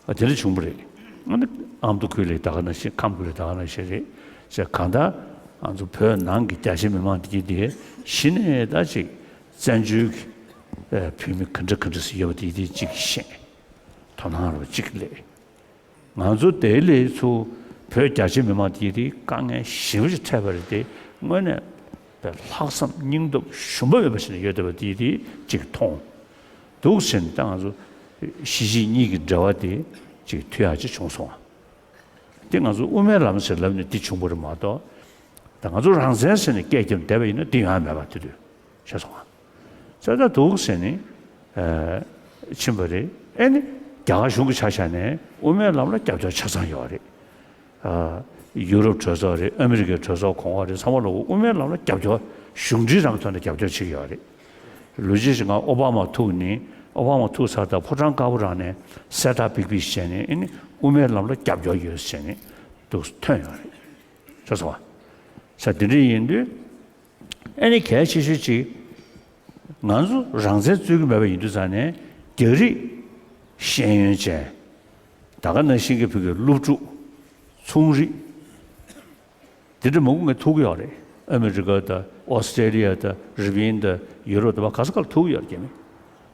ཨ། དེ་འདྲ་བྱུང་བ་རེད། ཨ་ནི་ཨ་མདོ་ཁུལ་ལ་ད་ག་ནང་བཞིན། ཁམས་ཁུལ་ལ་ད་ག་ནང་བཞིན་རེད། བྱས་གང་ལྟར་ང་ཚོ་བོད་ནང་གི་རྒྱ་ཆེ་མི་མང་དེ་གྱིས་དེ་གཞི་ནས་ད་ཅིག་བཙན་བྱོལ་གྱི་ཨ་བོད་མི་ག་འདྲ་ག་འདྲ་ཞིག་ཡོད་པ་དེ་དེ་ཅིག་ཤེས། དོ་སྣང་རོ་ཅིག་སླེབས། ང་ཚོ་དེ་ལས་ཚུར་བོད་རྒྱ་ཆེ་མི་མང་དེ་དེ་དཀའ་ངལ་ཞེ་པོ་ཅིག་འཕྲད་པ་རེད་དེ། དངོས་གནས་པའི་ལྷག་བསམ་སྙིང་སྟོབས་ཞུམ་པ་མེད་པ་ཞིག་ནས་ཡོད་བསྡད་པ་དེ་དེ་ཅིག་མཐོང་། འདུག་ཟེར་ནས་ད་ང་ཚོ་གཞིས་བྱེས་གཉིས་ཀྱི་འབྲེལ་བ་དེ་ཅིག་མཐུད་ཡག་ཅིག་བྱུང་སོང་བ། དེ་ང་ཚོ་དབུ་མའི་ལམ་ཟེར་ལབ་ནས་འདི་བྱུང་བ་རེད་མ་གཏོགས། ད་ང་ཚོ་རང་བཙན་ཟེར་ནས་སྐད་རྒྱབ་བསྡད་པ་ཡིན་ན་འདི་ཡོང་ཡ་མེད་པ། དེ་དུས་ཤེས་སོང་ང་། ས་ད་འདུག་ཟེར་ནས་ཨ་ཕྱིན་པ་རེད། ཨེ་ནི་རྒྱ་གར་གཞུང་གི་ཆ་བཞག་ནས་དབུ་མའི་ལམ་ལ་རྒྱབ་སྐྱོར་ཆ་ཚང་ཡོད་རེད། ཨ། ཡུ་རོབ་གྲོས་ཚོགས་རེད། ཨ་མི་རི་ཀའི་གྲོས་ཚོགས་གོང་འོག་རེད། ཚང་མ་ལ་དབུ་མའི་ལམ་ལ་རྒྱབ་སྐྱོར་གཞུང་འབྲེལ་རང་ཐོག་ནས་རྒྱབ་སྐྱོར་བྱེད་ཀྱི་ཡོད་རེད། ལོ་རྒྱུས་ཤིག་ང་ཨོ་བྷ་མ་ཐུག་ནས། ཨོ་བྷ་མ་ཐུག་ཚར་ད་ཕོ་བྲང་དཀར་པོ་རང་ནས་གསལ་བསྒྲགས་པིག་པིག་བྱས་ནས། ཨེ་ནི་དབུ་མའི་ལམ་ལ་རྒྱབ་སྐྱོར་ཡོད་ཟེར་ནས་འདུག་ཐོན་ཡོད་རེད། ཤེས་སོང་བ། ས་དེ་འདྲ་ཡིན་དུས། ཨེ་ནི་གལ་ཆེ་ཤོས་ཅིག་ང་ཚོ་རང་བཙན་རྩོད་ཀྱི་མེད་པ་ཡིན་དུས་ཙང་ནས། རྒྱ་རིགས་ཤེས་ཡོན་ཅན། ད་ག་ནང་བཞིན་གྱི་བོད་ཀྱི་སློབ་ཕྲུག་ཚོང་རིགས་དེ་འདྲ་མང་པོ་ངས་ཐུག་གི་ཡོད་རེད། ཨ་མི་རི་ཀ་དང་ཨོ་སི་ཀྲེ་ལི་ཡ་དང་རི་པིན་དང་ཡུ་རོབ་དང་། ག་ས་ག་ལ་ཐུག་གི་ཡོད་རེད། རྒྱ་མི་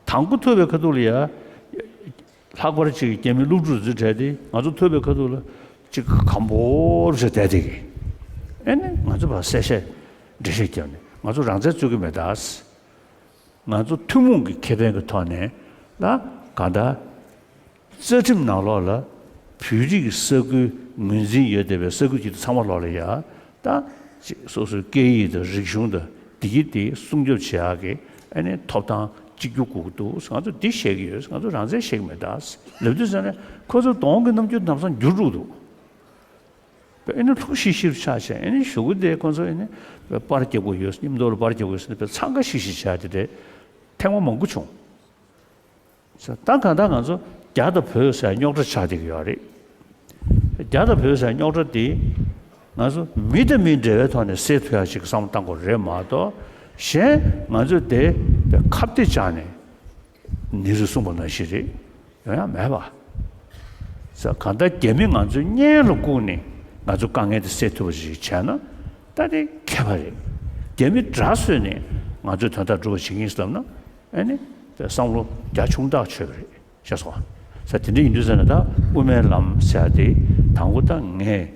དང་པོ་ཐུག་པའི་ཁ་ཐུག་ལ་ཡ། ལྷག་པར་ཅིག་རྒྱ་མི་སློབ་ཕྲུག་ཚོའི་གྲས་དེ་ང་ཚོ་ཐུག་པའི་ཁ་ཐུག་ལ་ཅིག་གམ་པོར་བྱས་བསྡད་བསྡད་ཀྱི། ཨེ་ནི་ང་ཚོ་ཕར་གསལ་བཤད་འགྲེལ་བཤད་བརྒྱབ་ནས། ང་ཚོ་རང་བཙན་རྩོད་ཀྱི་མེད་ད། ང་ཚོ་ཐུན་མོང་གི་ཁེ་ཕན་གྱི་ཐོག་ནས་ལ་གང་ལྟར་རྩ་ཁྲིམས་ནང་ལོགས་ལ་བོད་རིགས་ཀྱི་ས་ཁུལ་ངོས་འཛིན་ཡོད་བསྡད་པའི་ས་ཁུལ་གྱི་ཚང་མ་ལོགས་ལ་ཡ། ད་ཅིག་སོ་སོའི་སྐད་ཡིག་དང་རིག་གཞུང་དང་འདི་གི་དེ་སྲུང་སྐྱོབ་བྱེད་ཡག་གི་ཨ་ནི་ཐོབ་ཐང་གཅིག་གྱུར་དགོས་ཀྱི་འདུག་ང་ཚོ་འདི་བཤད་ཀྱི་ཡོད། ང་ཚོ་རང་བཙན་བཤད་ཀྱི་མེད་ད་ལབ་དུས་ཙ་ནས། ཁོ་ཚོ་གདོང་གི་རྣམ་འགྱུར་ལམ་སང་འགྱུར་འགྲོ་གི་འདུག་ཨེ་ནི་ལྷོད་ཤིག་ཤིག་རུ་ཆགས་བྱས། ཨེ་ནི་གཞུག་གུ་དེ་ཁོ་ཚོ་ཨེ་ནི་པར་རྒྱག་དགོས་ཡོད། མཉམ་དུ་ལ་པར་རྒྱག་དགོས་ཟེར་ནས་དཔེ་འཚང་ཁ་ཤིག་ཤིག་བྱས། དེ་འདྲའི་ཐེངས་མ་མང་པོ་བྱུང་། ད་གང་ལྟར་ང་ཚོ་རྒྱ་དང་བོད་ཟེར་རྙོག་དྲ་ཆགས་བསྡད་ཀྱི་ཡོད་རེད། རྒྱ་དང་བོད་ཟེར་རྙོག་དྲ་དེ་ང་ཚོ་མི་དང་མི་འབྲེལ་བའི་ཐོག་ནས་སེལ་ཐུབ་ཡག་ཅིག་བསམ་བློ་གཏང་དགོས་རེད་མ་གཏོགས། གཞན་ང་ཚོས་དེ་ཁ་གཏད་བཅག་ནས་ནེ་རུས་གསུངས་པ་ནང་བཞིན་རེད། ཡོང་ཡ་མེད་པ། ས་གང་ལྟར་རྒྱ་མི་ང་ཚོའི་གཉེན་ལ་བཀུག་ནས་ང་ཚོ་དཀའ་ངལ་དེ་སེལ་ཐུབ་པ་ཞིག་བྱས་ན་ད་དེ་ཁྱད་པར་རེད། རྒྱ་མི་དགྲ་བཟོས་ནས་ང་ཚོའི་དོན་དག་སྒྲུབ་པ་བྱེད་ཀྱི་ཡིན་ཟེར་ལབ་ན། ཨ་ནི་དེ་བསམ་བློ་རྒྱ་ཆུང་ཐག་ཆོད་པ་རེད། ཤེས་སོང་ང་། ས་དེ་འདྲ་ཡིན་དུས་ཙ་ན་ད་དབུ་མའི་ལམ་ཟེར་ཡ་དེ་དང་པོ་ད་ངས་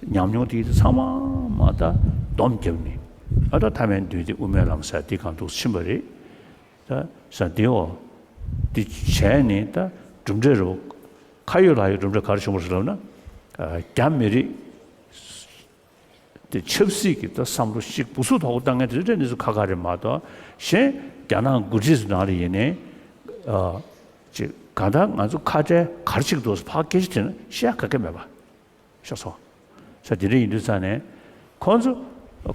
ཉམས་མྱོང་དེ་ཚང་མ་མ་ད་སྡོམ་བརྒྱབ་ནས། ཨ་ད་ཐ་མའི་མདུན་དེ་དབུ་མའི་ལམ་ཟེར་དེ་གང་འདུག་ཕྱིན་པ་རེད། ད་ཟེར་དེའོ། དེ་བྱས་ནས་ད་གྲུབ་འབྲས་རེད་བ། ཁ་ཡོད་ལག་ཡོད་གྲུབ་འབྲས་ག་རེ་བྱུང་བ་རེད་ལབ་ན། རྒྱ་མི་རིགས་དེ་ཆབ་སྲིད་ཀྱི་ད་བསམ་བློ་ཞིག་སྦུ་སུ་དོག་པོ་བཏང་མཁན་དེ་ཚོ་གནས་ཚུལ་ཁ་ཁ་རེད་མ་གཏོགས། གཞན་རྒྱ་ནག་འགོ་ཁྲིད་ཚོ་ནང་ལ་ཡིན་ནའི། ཅིག་གང་ལྟར་ང་ཚོ་ཁ་བྲལ་ག་རེ་བྱེད་ཀྱི་འདུག་ཟེར་ཕར་སྐད་ཆ་དྲིས་ན་བཤད་ཡ་ག་གེ་མེད་པ། ཤེས་སོང་། ས་དེ་འདྲ་ཡིན་དུས་ཙང་ནས། ཁོང་ཚོ་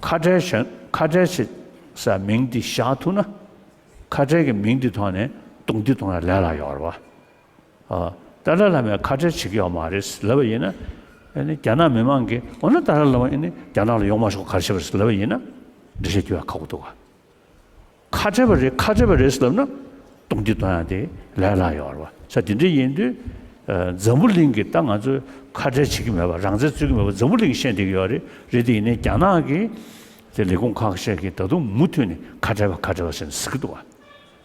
ཁ་བྲལ་བཞག་ཁ་བྲལ་བྱེད་ས་མིང་འདི་བཞག་ཐུབ་ན། ཁ་བྲལ་གྱི་མིང་འདི་ཐོག་ནས་རྡུང་རྡེག་གཏོང་ཡ་ལས་སླ་ཡོད་རེད་བ། ཨ། ཏཱ་ལའི་བླ་མས་ཁ་བྲལ་བྱེད་ཀྱི་ཡོད་མ་རེད་ལབ་པ་ཡིན་ན། ཨ་ནི་རྒྱ་ནག་མི་མང་གིས་འོ་ན་ཏཱ་ལའི་བླ་མ་ཨ་ནི་རྒྱ་ནག་ལ་ཡོང་མ་ཆོག་ག་རེ་བྱས་པ་རེད་ལབ་པ་ཡིན་ན། འགྲེལ་བཤད་རྒྱག་ཡ་ཁག་པོ་འདུག་ག་ཁ་བྲལ་བ་རེད་ཁ་བྲལ་བ་རེད་ཟེར་ལབ་ན། རྡུང་རྡེག་གཏོང་ཡ་དེ་ལས་སླ་ཡོད་རེད་བ། ས་དེ་འདྲ་ཡིན་དུས། ཨ། འཛམ་བུ་གླིང་གི་ད་ང་ཚོས་ཁ་བྲལ་བྱེད་ཀྱི་མེད་པ་རང་བཙན་རྩོད་ཀྱི་མེད་པ་འཛམ་བུ་གླིང་གིས་ཤེས་བསྡད་ཀྱི་ཡོད་རེད། རེད་དེ་ཡིན་ནའི་རྒྱ་ནག་གིས་དེ་ལས་ཁུངས་ཁག་ཤས་ཀྱིས་ད་དུང་མུ་མཐུད་ནས་ཁ་བྲལ་བ་ཁ་བྲལ་བ་ཟེར་ནས་ཟེར་གྱི་འདུག་བ།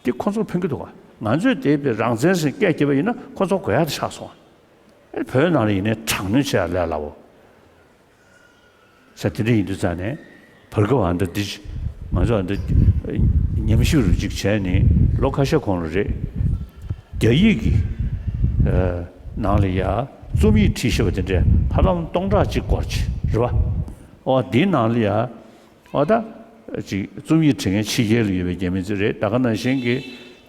དེ་ཁོ་ཚོར་ཕན་གྱི་འདུག་བ། ང་ཚོས་དེ་བས་རང་བཙན་ཟེར་སྐད་རྒྱབ་པ་ཡིན་ན་ཁོ་ཚོར་དགོས་ཡ་དེ་ཆགས་སོང་བ། བོད་ནང་ལ་ཡིན་ནའི་དྲག་གནོན་བྱེད་ཡ་ལས་སླ་བོ། ས་དེ་འདྲ་ཡིན་དུས་ཙང་ནས་བར་སྐབས་ཨ་འདྲ་འདི་ང་ཚོ་ཨ་འདྲ་ཉམས་ཞིབ་རུ་གཅིག་བྱས་ནས་ལོ་ཁ་ཤས་གོང་ལ་རེད། རྒྱ་ཡིག་གི་ནང་ལ་ཡ་རྩོམ་ཡིག་བྲིས་ཤེས་པ་དེ་འདྲས་ཧ་ལམ་སྟོང་ཕྲག་གཅིག་སྐོར་ཅིག་རེད་བ། ཨོ་འདིའི་ནང་ལ་ཡ་ཨོ་ད་ཅིག་རྩོམ་ཡིག་བྲིས་མཁན་ཕྱི་རྒྱལ་ལ་ཡོད་པའི་རྒྱ་མི་ཚོ་རེད། ད་ག་ནང་བཞིན་གྱི་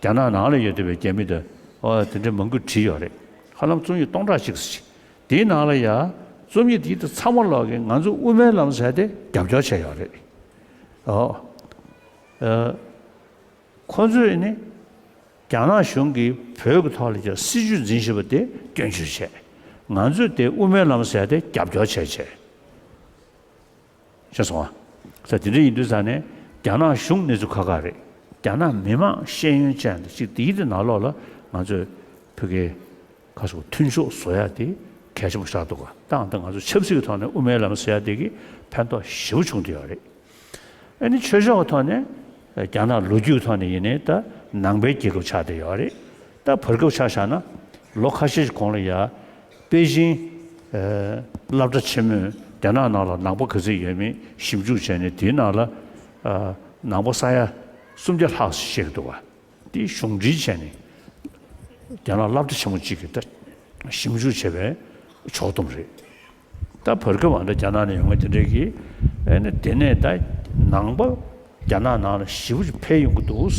རྒྱ་ནག་ནང་ལ་ཡོད་བསྡད་པའི་རྒྱ་མི་དང་ཨོ་དེ་འདྲས་མང་པོ་བྲིས་ཡོད་རེད། ཧ་ལམ་རྩོམ་ཡིག་སྟོང་ཕྲག་གཅིག་ཙམ་ཅིག་དེའི་ནང་ལ་ཡ་རྩོམ་ཡིག་དེ་ཚང་མ་ལོག་གིས་ང་ཚོ་དབུ་མའི་ལམ་ཟེར་དེ་རྒྱབ་སྐྱོར་བྱས་ཡོད་རེད། ཨོ། ཨ། ཁོ་ཚོས་ནི་རྒྱ་ནག་གཞུང་གིས་བོད་ཀྱི་ཐོག་ལ་ཡ་སྲིད་བྱུས་འཛིན་བཞིན་པ་དེ་སྐྱོན་བརྗོད་བྱས། ང་ཚོས་དེ་དབུ་མའི་ལམ་ཟེར་དེ་རྒྱབ་སྐྱོར་བྱས་བྱས། ཤེས་སོང་ང་། ས་དེ་འདྲ་ཡིན་དུས་ཙང་ནས་རྒྱ་ནག་གཞུང་གནས་ཚུལ་ཁག་ཁག་རེད། རྒྱ་ནག་མི་མང་ཤེས་ཡོན་ཅན་དང་གཅིག་དེའི་དེ་ནང་ལོགས་ལ་ང་ཚོས་བོད་སྐད་ཁ་སོགས་མཐུན་ཕྱོགས་བཟོ་ཡ་དེ་གལ་ཆེན་པོ་ཆགས་འདུག་ག་ད་ང་ཚོ་ཆབ་སྲིད་ཀྱི་ཐོག་ནས་དབུ་མའི་ལམ་ཟེར་ཡ་དེ་གིས་ཕན་ཐོགས་ཞེ་པོ་བྱུང་བསྡད་ཡོད་རེད། ཨ་ནི་ཆོས་ཕྱོགས་ཀྱི་ཐོག་ནས་རྒྱ་ནག་ལོ་རྒྱུས་ཀྱི་ཐོག་ནས་ཡིན་ནའི་ད་ནང་པའི་རྒྱལ་ཁབ་ཆགས་བསྡད་ཡོད་རེད། ད་བར་སྐབས་ཆ་བཞག་ན་ལོ་ཁ་ཤས་ཤིག་གོང་ལ་ཡ། པེ་ཅིང་། ཨ། སློབ་གྲྭ་ཆེན་མོས་རྒྱ་ནག་ནང་ལ་ནང་པ་ག་ཚོད་ཡོད་མེད་ཞིབ་འཇུག་བྱས་ནས་དེའི་ནང་ལ། ཨ། ནང་པ་ས་ཡ་སུམ་བརྒྱ་ལྷག་བཤད་ཀྱི་འདུག་བ། དེ་གཞུང་འབྲེལ་བྱས་ནས་རྒྱ་ནག་སློབ་གྲྭ་ཆེན་མོ་གཅིག་གིས་ད་ཞིབ་འཇུག་བྱས་པའི་ཕྱོགས་བསྡོམས་རེད། ད་བར་སྐབས་ཨ་འདྲ་རྒྱ་ནག་ནས་ཡོང་མཁན་དེ་འདྲས་ཀྱིས་ཨ་ནི་དེ་ནས་ད་ནང་པ་རྒྱ་ནག་ནང་ལ་ཞེ་པོ་ཅིག་འཕེལ་ཡོང་གི་འདུག་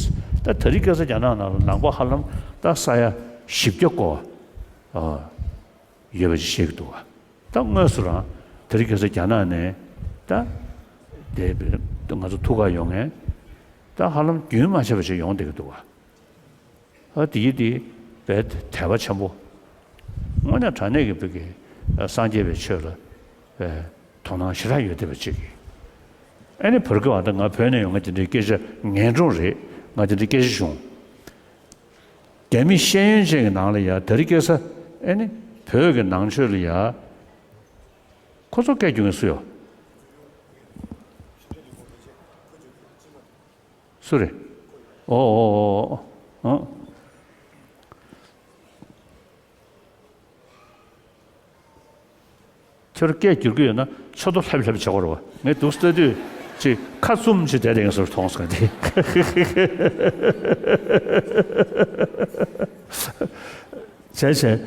ད་དེ་རིང་ཁ་སང་རྒྱ་ནག་ནང་ལ་ནང་པ་ཧ་ལམ་ད་ས་ཡ་བཞི་བརྒྱ་སྐོར། ཨ། ཡོད་པ་ཅིག་བཤད་ཀྱི་འདུག་བ། ད་དངོས་སུ་རང་དེ་རིང་ཁ་སང་རྒྱ་ནག་ནས་ད་དེ་ང་ཚོ་ཐུག་ག་ཡོང་མཁན་ད་ཧ་ལམ་རྒྱུན་མ་ཆད་པ་ཞིག་ཡོང་བསྡད་ཀྱི་འདུག་བ། ཨ། དེ་ཡིན་དེ་དཔེ་དད་པ་ཆེན་པོ། དངོས་གནས་དྲང་གནས་ཀྱི་བོད་ཀྱི་སངས་རྒྱས་པའི་ཆོས་ལ་དཔེ་དོ་སྣང་ཞེ་དྲག་ཡོད་བསྡད་པ་ཅིག་ཨ་ནི་བར་སྐབས་ཨ་ད་ང་བོད་ནས་ཡོང་མཁན་དེ་འདྲའི་སྐད་ཆ་ངན་སྒྲོན་རེད། ང་དེ་འདྲའི་སྐད་ཆ་བྱུང་། རྒྱ་མི་ཤེས་ཡོན་ཅན་གྱི་ནང་ལ་ཡ་དེ་རིང་ཁ་སང་ཨེ་ནི་བོད་ཀྱི་ནང་ཆོས་ལ་ཡ་ཁོ་ཚོ་སྐད་རྒྱག་མཁན་སུ་ཡོད། སུ་རེད། ཨོ་ཨོ་ཨོ་ཨོ། ཁྱོད་སྐད་སྒྱུར་གྱི་ཡོད་ན་ཚོད་ལྟ་ལྷབ་ལྷབ་བྱེད་དགོས་རེད་བ། ངས་འདུག་ལྟ་དུས་ཅིག་ཁ་བཙུམ་བྱས་བསྡད་བསྡད་མཁན་བཟོ་འདྲ་མཐོང་སོང་དེ། བྱས་བྱས།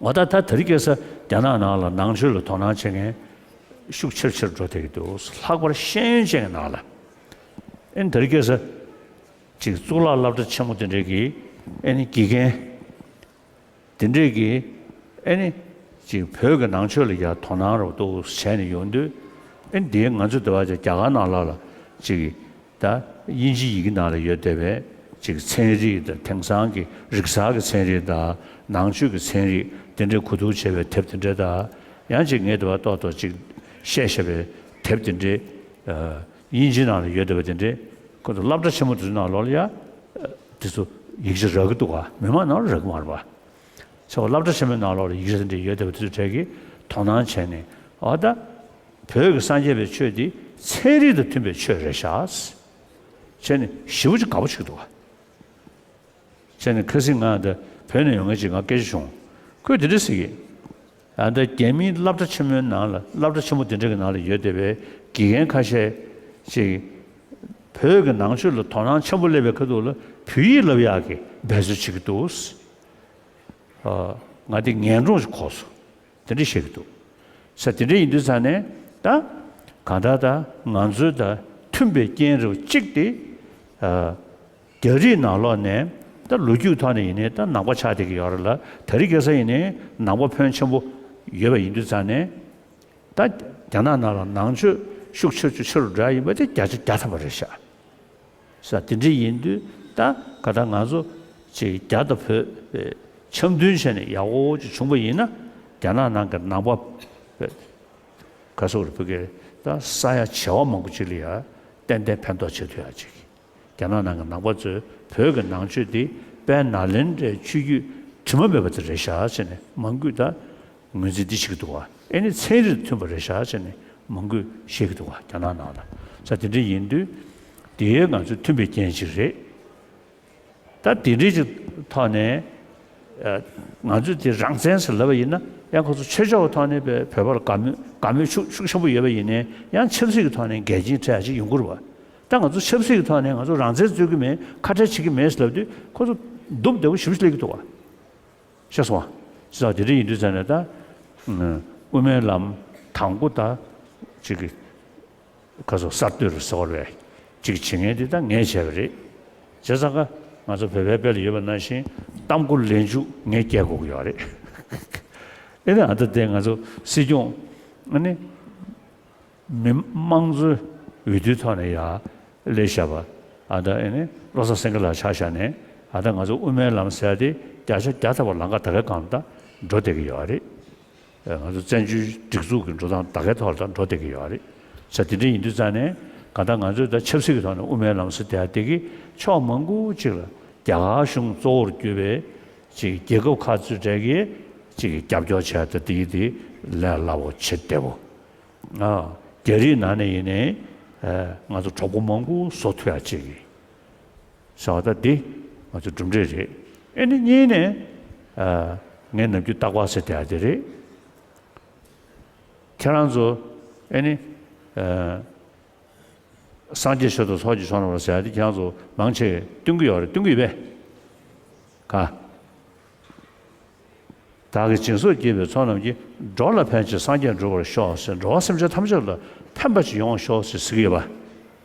འོ་ད་ད་དེ་རིང་ཁ་སང་རྒྱ་ནག་ནང་ལ་ནང་ཆོས་ལ་དོ་སྣང་བྱེད་མཁན་ཤུགས་ཆེར་ཆེར་འགྲོ་བསྡད་ཀྱི་འདུག་ལྷག་པར་ཤེས་ཡོན་ཅན་གྱི་ནང་ལ། ཨེ་ནི་དེ་རིང་ཁ་སང་ཅིག་གཙུག་ལག་སློབ་གྲྭ་ཆེན་མོ་དེ་འདྲས་ཀྱི་ཨེ་ནི་དགེ་རྒན་དེ་འདྲས་ཀྱི་ཨེ་ནི་ཅིག་བོད་ཀྱི་ནང་ཆོས་ལ་ཡ་དོ་སྣང་རོགས་འདུག་བྱས་ནས་ཡོང་དུས། ཨེ་ནི་དེའི་ང་ཚོ་འདི་བ་ཅིག་རྒྱ་གར་ནང་ལ་ལ་ཅིག་ད་དབྱིན་ཇི་ཡི་གེ་ནང་ལ་ཡོད་བསྡད་པའི་ཅིག་ཚན་རིག་དང་། དེང་སང་གི་རིག་གསར་གྱི་ཚན་རིག་དང་། ནང་ཆོས་ཀྱི་ཚན་རིག་དེ་འདྲའི་གོ་བསྡུར་བྱས་པའི་དེབ་དེ་འདྲ་དང་། ཡང་ཅིག་ངས་དེ་བ་ཏོག་ཏོག་ཅིག་བཤད་བཞག་པའི་དེབ་དེ་འདྲའི་ཨ་དབྱིན་ཇི་ནང་ལ་ཡོད་བསྡད་པ་དེ་འདྲའི་ཁོ་ཚོ་སློབ་གྲྭ་ཆེན་མོ་དེ་ཚོའི་ནང་ལོགས་ལ་ཡ་དེ་ཚོ་ཡིག་ཆ་རག་གི་འདུག་ག་མི་མང་ནང་ལ་རག་གི་མ་རེད་པ། ཚོ་སློབ་གྲྭ་ཆེན་མོའི་ནང་ལོགས་ལ་ཡིག་ཆ་དེ་འདྲ་ཡོད་བསྡད་པ་དེ་ཚོའི་གྲས་ཀྱིས་དོ་སྣང་བྱས་ནས། འོ་ད་བོད་ཀྱི་སངས་རྒྱས་པའི་ཆོས་འདི་ཚན་རིག་དང་མཐུན་པའི་ཆོས་རེད་ཤག་བྱས་ནས་ཞེ་པོ་ཅིག་དགའ་པོ་བྱེད་ཀྱི་འདུག་བ། བྱས་ནས་ཁ་སང་ང་ད་བོད་ནས་ཡོང་མཁན་ཅིག་ང་སྐད་ཆ་བྱུང་། ཁོས་དེ་འདྲ་ཟེར་གི། ཨ་ད་རྒྱ་མིའི་སློབ་གྲྭ་ཆེན་མོའི་ནང་ལ། སློབ་གྲྭ་ཆེན་མོ་དེ་འདྲ་གི་ནང་ལ་ཡོད་བསྡད་པའི་དགེ་རྒན་ཁ་ཤས་ ཅིག་བོད་ཀྱི་ནང་ཆོས་ལ་དོ་སྣང་ཆེན་པོ་སླེབས་པའི་ཁ་ཐུག་ལ་བོད་ཡིག་བསླབ་ཡག་གི་འབད་རྩོལ་བྱེད་ཀྱི་འདུག་ཨ། ང་དེ་ངན་སྒྲུང་ཞིག་གོ་སོང་། དེ་འདྲ་བཤད་ཀྱི་འདུག་ས། དེ་འདྲ་ཡིན་དུས་ཙང་ནས་ད་གང་ལྟར་ད་ང་ཚོའི་ད་མཐུན་པའི་རྐྱེན་རེ་བ་གཅིག་དེ། ཨ། རྒྱ་རིགས་ནང་ལོགས་ནས་ད་ལོ་རྒྱུས་ཐོག་ནས་ཡིན་ནའི་ད་ནང་པ་ཆགས་བསྡད་ཀྱི་ཡོད་རེད་ལ། དེ་རིང་ཁ་སང་ཡིན་ནའི་ནང་པ་ཕོན་ཆེན་པོ་ཡོད་པ་ཡིན་དུས་ཙང་ནས། ད་རྒྱ་ནག་ནང་ལ་ནང་ཆོས་ཤུགས་ཆེ་ཆུ་ཆེ་རུ་འགྲོ་ཡ་ཡིན་པ་དེ་བརྒྱ་ཆ་བརྒྱ་ཐམ་པ་རེད་ཤག་ས། དེ་འདྲ་ཡིན་དུས་ད་ག་ད་ང་ཚོ་ཅིག་རྒྱ་དང་བོད་འཆམ་མཐུན་བྱས་ནས་ཡག་པོ་ཅིག་བྱུང་པ་ཡིན་ན། རྒྱ་ནག་ནང་གི་ནང་པ་ག་སོག་རེ་བོད་སྐད་ད་ས་ཡ་བྱེ་བ་མང་པོ་ཅིག་ལ་ཡ་ཏན་ཏན་ཕན་ཐོགས་བྱེད་ཐུབ་ཡ་ཅིག་རྒྱ་ནག་ནང་གི་ནང་པ་ཚོས་བོད་ཀྱི་ནང་ཆོས་འདི་དཔལ་ནཱ་ལེནྡྲའི་ཆོས་བརྒྱུད་དྲི་མ་མེད་པ་དེ་རེད་ཤག་ཟེར་ནས་མང་པོས་ད་ངོས་འཛིན་འདི་བྱེད་ཀྱི་འདུག་བ། ཨེ་ནི་ཚན་རིག་མཐུན་པ་རེད་ཤག་ཟེར་ནས་མང་པོས་བཤད་ཀྱི་འདུག་བ། རྒྱ་ནག་ནང་ལ། ས་དེ་འདྲ་ཡིན་དུས་དེའི་ང་ཚོ་མཐུན་པའི་རྐྱེན་ཅིག་རེད། ད་དེ་འདྲའི་ཅིག་ཐོག་ནས་ང་ཚོས་དེ་རང་བཙན་ཟེར་ལབ་པ་ཡིན་ན། ཡང་ཁོ་ཚོ་ཆོས་ཕྱོགས་ཀྱི་ཐོག་ནས་བོད་པ་ལ་དགའ་མོས་དགའ་མོས་ཤུགས་ཤུགས་ཆེན་པོ་ཡོད་པ་ཡིན་ནའི། ཡང་ཆབ་སྲིད་ཀྱི་ཐོག་ནས་འགལ་རྐྱེན་འཕྲད་ཡ་ཅིག་ཡོང་གི་རེད་བ། ད་ང་ཚོ་ཆབ་སྲིད་ཀྱི་ཐོག་ནས་ང་ཚོ་རང་བཙན་རྩོད་ཀྱི་མེད། ཁ་བྲལ་བྱེད་ཀྱི་མེད་ཟེར་ལབ་དུས་ཁོ་ཚོ་འདུམ་བདེ་པོ་ཞེ་པོ་ཅིག་སླེབས་ཀྱི་འདུག་བ། ཤེས་སོང་བ། ཅི་ཙང་དེ་འདྲ་ཡིན་དུས་ཙང་ནས་ད་དབུ་མའི་ལམ་དང་པོ་ད་ཅིག་གི་ཁ་སོ་གསར་གཏོད་རུ་ཟེར་བ་རེད། ཅིག་བྱེད་མཁན་དེ་ད་ངས་བྱས་པ་རེད། བྱས་ཙང་ཀ་ང་ཚོ་བོད་པའི་དཔེ་ལ་ཡོད་པ་ནང་བཞིན་གཏམ་མགོ་ལན་ཆུ་ངས་སྐྱེལ་དགོས་ཀྱི་ཡོད་རེད། ཨེ་ནི་ཨ་ད་དེ་ང་ཚོ་སྲིད་སྐྱོང་ཨ་ནི། མི་དམངས་གཙོའི་འོས་བསྡུའི་ཐོག་ནས་ཡར་སླེབས་བཞག་པ། ཨ་ད་ཨེ་ནི་བློ་བཟང་སེང་གེ་ལགས་ཆ་བཞག་ནས། ཨ་ད་ང་ཚོ་དབུ་མའི་ལམ་ཟེར་ཡ་དེ་བརྒྱ་ཆ་བརྒྱ་ཐམ་པ་ལམ་ཁ་ད་གའི་སྒང་ལ་ད་འགྲོ་བསྡད་ཀྱི་ཡོད་རེད། ང་ཚོ་བཙན་བྱོལ་སྒྲིག་འཛུགས་ཀྱི་འགྲོ་སྟངས་ད་གའི་ཐོག་ལ་ད་འགྲོ་བསྡད་ཀྱི་ཡོད་རེད། ས་དེ་འདྲ་ཡིན་དུས་ཙང་ནས་གང་ལྟར་ང་ཚོས་ད་ཆབ་སྲིད་ཀྱི་ཐོག་ནས་དབུ་མའི་ལམ་ཟེར་བསྡད་ཡ་དེ་གིས་ཕྱོགས་མང་པོ་ཅིག་ལ་རྒྱ་གར་གཞུང་གཙོ་བོར་གྱུར་པའི་ཅིག་རྒྱལ་ཁབ་ཁག་ཚོའི་གྲས་ཀྱིས་ཅིག་རྒྱབ་སྐྱོར་བྱས་ཏེ་དེ་ཡིན་དེ་ལས་སླ་པོ་བྱེད་བདེ་པོ། ཨ། རྒྱ་རིགས་ནང་ནས་ཡིན་ནའི་ཨ་ང་ཚོ་གྲོགས་པོ་མང་པོ་བཟོ་ཐུབ་ཡ་ཅིག་གི་བྱ་བ་ད་འདི་ང་ཚོ་གྲུབ་འབྲས་རེད། ཨེ་ནི་གཉིས་ནས་ཨ་ངས་ནམ་རྒྱུན་རྟག་པར་ཟེར་བསྡད་ཡ་དེ་རེད། ཁྱེད་རང་ཚོ་ཨེ་ནི་ཨ་སངས་རྒྱས་ཆོས་དང་ཚོགས་ཀྱི་མཆོག་རྣམས་ལ་ཟེར་ཡ་དེ་ཁྱེད་རང་ཚོ་མང་ཆེ་བསྟུན་གྱི་ཡོད་རེད། བསྟུན་གྱི་ཡོད་པས། ག་བདག་གིས་སྦྱིན་སོགས་བགྱིས་པའི་ཚོགས་རྣམས་ཀྱིས། འགྲོ་ལ་ཕན་ཕྱིར་སངས་རྒྱས་འགྲུབ་པར་ཤོག་ཟེར། འགྲོ་བ་སེམས་ཅན་ཐམས་ཅད་ལ་ཕན་པ་ཅིག་ཡོང་ཤོག་ཟེར་ཟེར་གྱི་ཡོད་པ་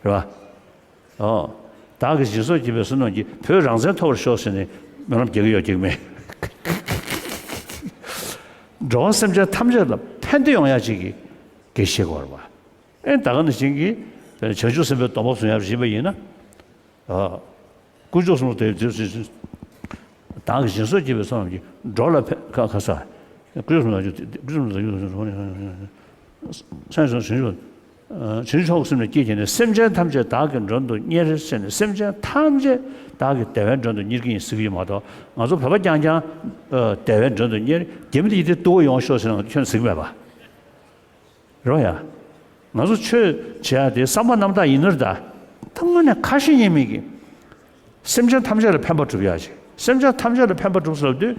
རེད་པ། ཨོ། བདག་གིས་སྦྱིན་སོགས་བགྱིས་པའི་ཚོགས་རྣམས་ཀྱིས། བོད་རང་བཙན་ཐོབ་པར་ཤོག་ཟེར་ནས་སྨོན་ལམ་རྒྱག་གི་ཡོད་ཀྱི་མེད། འགྲོ་བ་སེམས་ཅན་ཐམས་ཅད་ལ་ཕན་བདེ་ཡོང་ཡ་ཅིག་གི་གེ་བཤད་དགོས་རེད་པ། ཨེ་ད་ག་ནང་བཞིན་གྱི་བྱང་ཆུབ་སེམས་དཔའི་སྡོམ་པ་བཟུང་ཡ་ཡིན་པ་ཡིན་ན། ཨ། དཀོན་མཆོག་གསུམ་ལ་དད་པའི་ཚེ། བདག་གིས་སྦྱིན་སོགས་བགྱིས་པའི་ཚོགས་རྣམས་ཀྱིས། འགྲོ་ལ་ཕན་ཁ་ཁ་ས། དཀོན་མཆོག་གསུམ་ལ་དཀོན་མཆོག་གསུམ་ལ་སེམས་བྱང་ཆུབ་བྱང་ཆུབ་སེམས་ལ་སྐྱེས་བྱས་ནས། སེམས་ཅན་ཐམས་ཅད་བདག་གིས་མགྲོན་དུ་གཉེར་ཟེར་ནས། སེམས་ཅན་ཐམས་ཅད་བདག་གིས་བདེ་བའི་མགྲོན་དུ་གཉེར་གྱི་ཡིན་ཟེར་གྱི་ཡོད་མ་གཏོགས། ང་ཚོ་བོད་པ་རྐྱང་རྐྱང་བདེ་བའི་མགྲོན་དུ་གཉེར། རྒྱ་མི་དེ་ཡིན་དེ་ལྟོ་གོས་ཡོང་ཤོག་ཟེར་ན་ཁྱོན་ཟེར་གྱི་མེད་པ། རེད་ཡ། ང་ཚོ་ཆོས་བྱེད་ཡ་དེ་བསམ་པ་རྣམ་དག་ཡིན་ནོ་རེད་ད། ད་དངོས་གནས་ཁ་ཞེ་གཉིས་མེད་ཀྱི། སེམས་ཅན་ཐམས་ཅད་ལ་ཕན་པ་སྒྲུབ་ཡ་ཞིག་སེམས་ཅན་ཐམས་ཅད་ལ་ཕན་པ་སྒྲུབ་ཟེར་ལབ་དུས།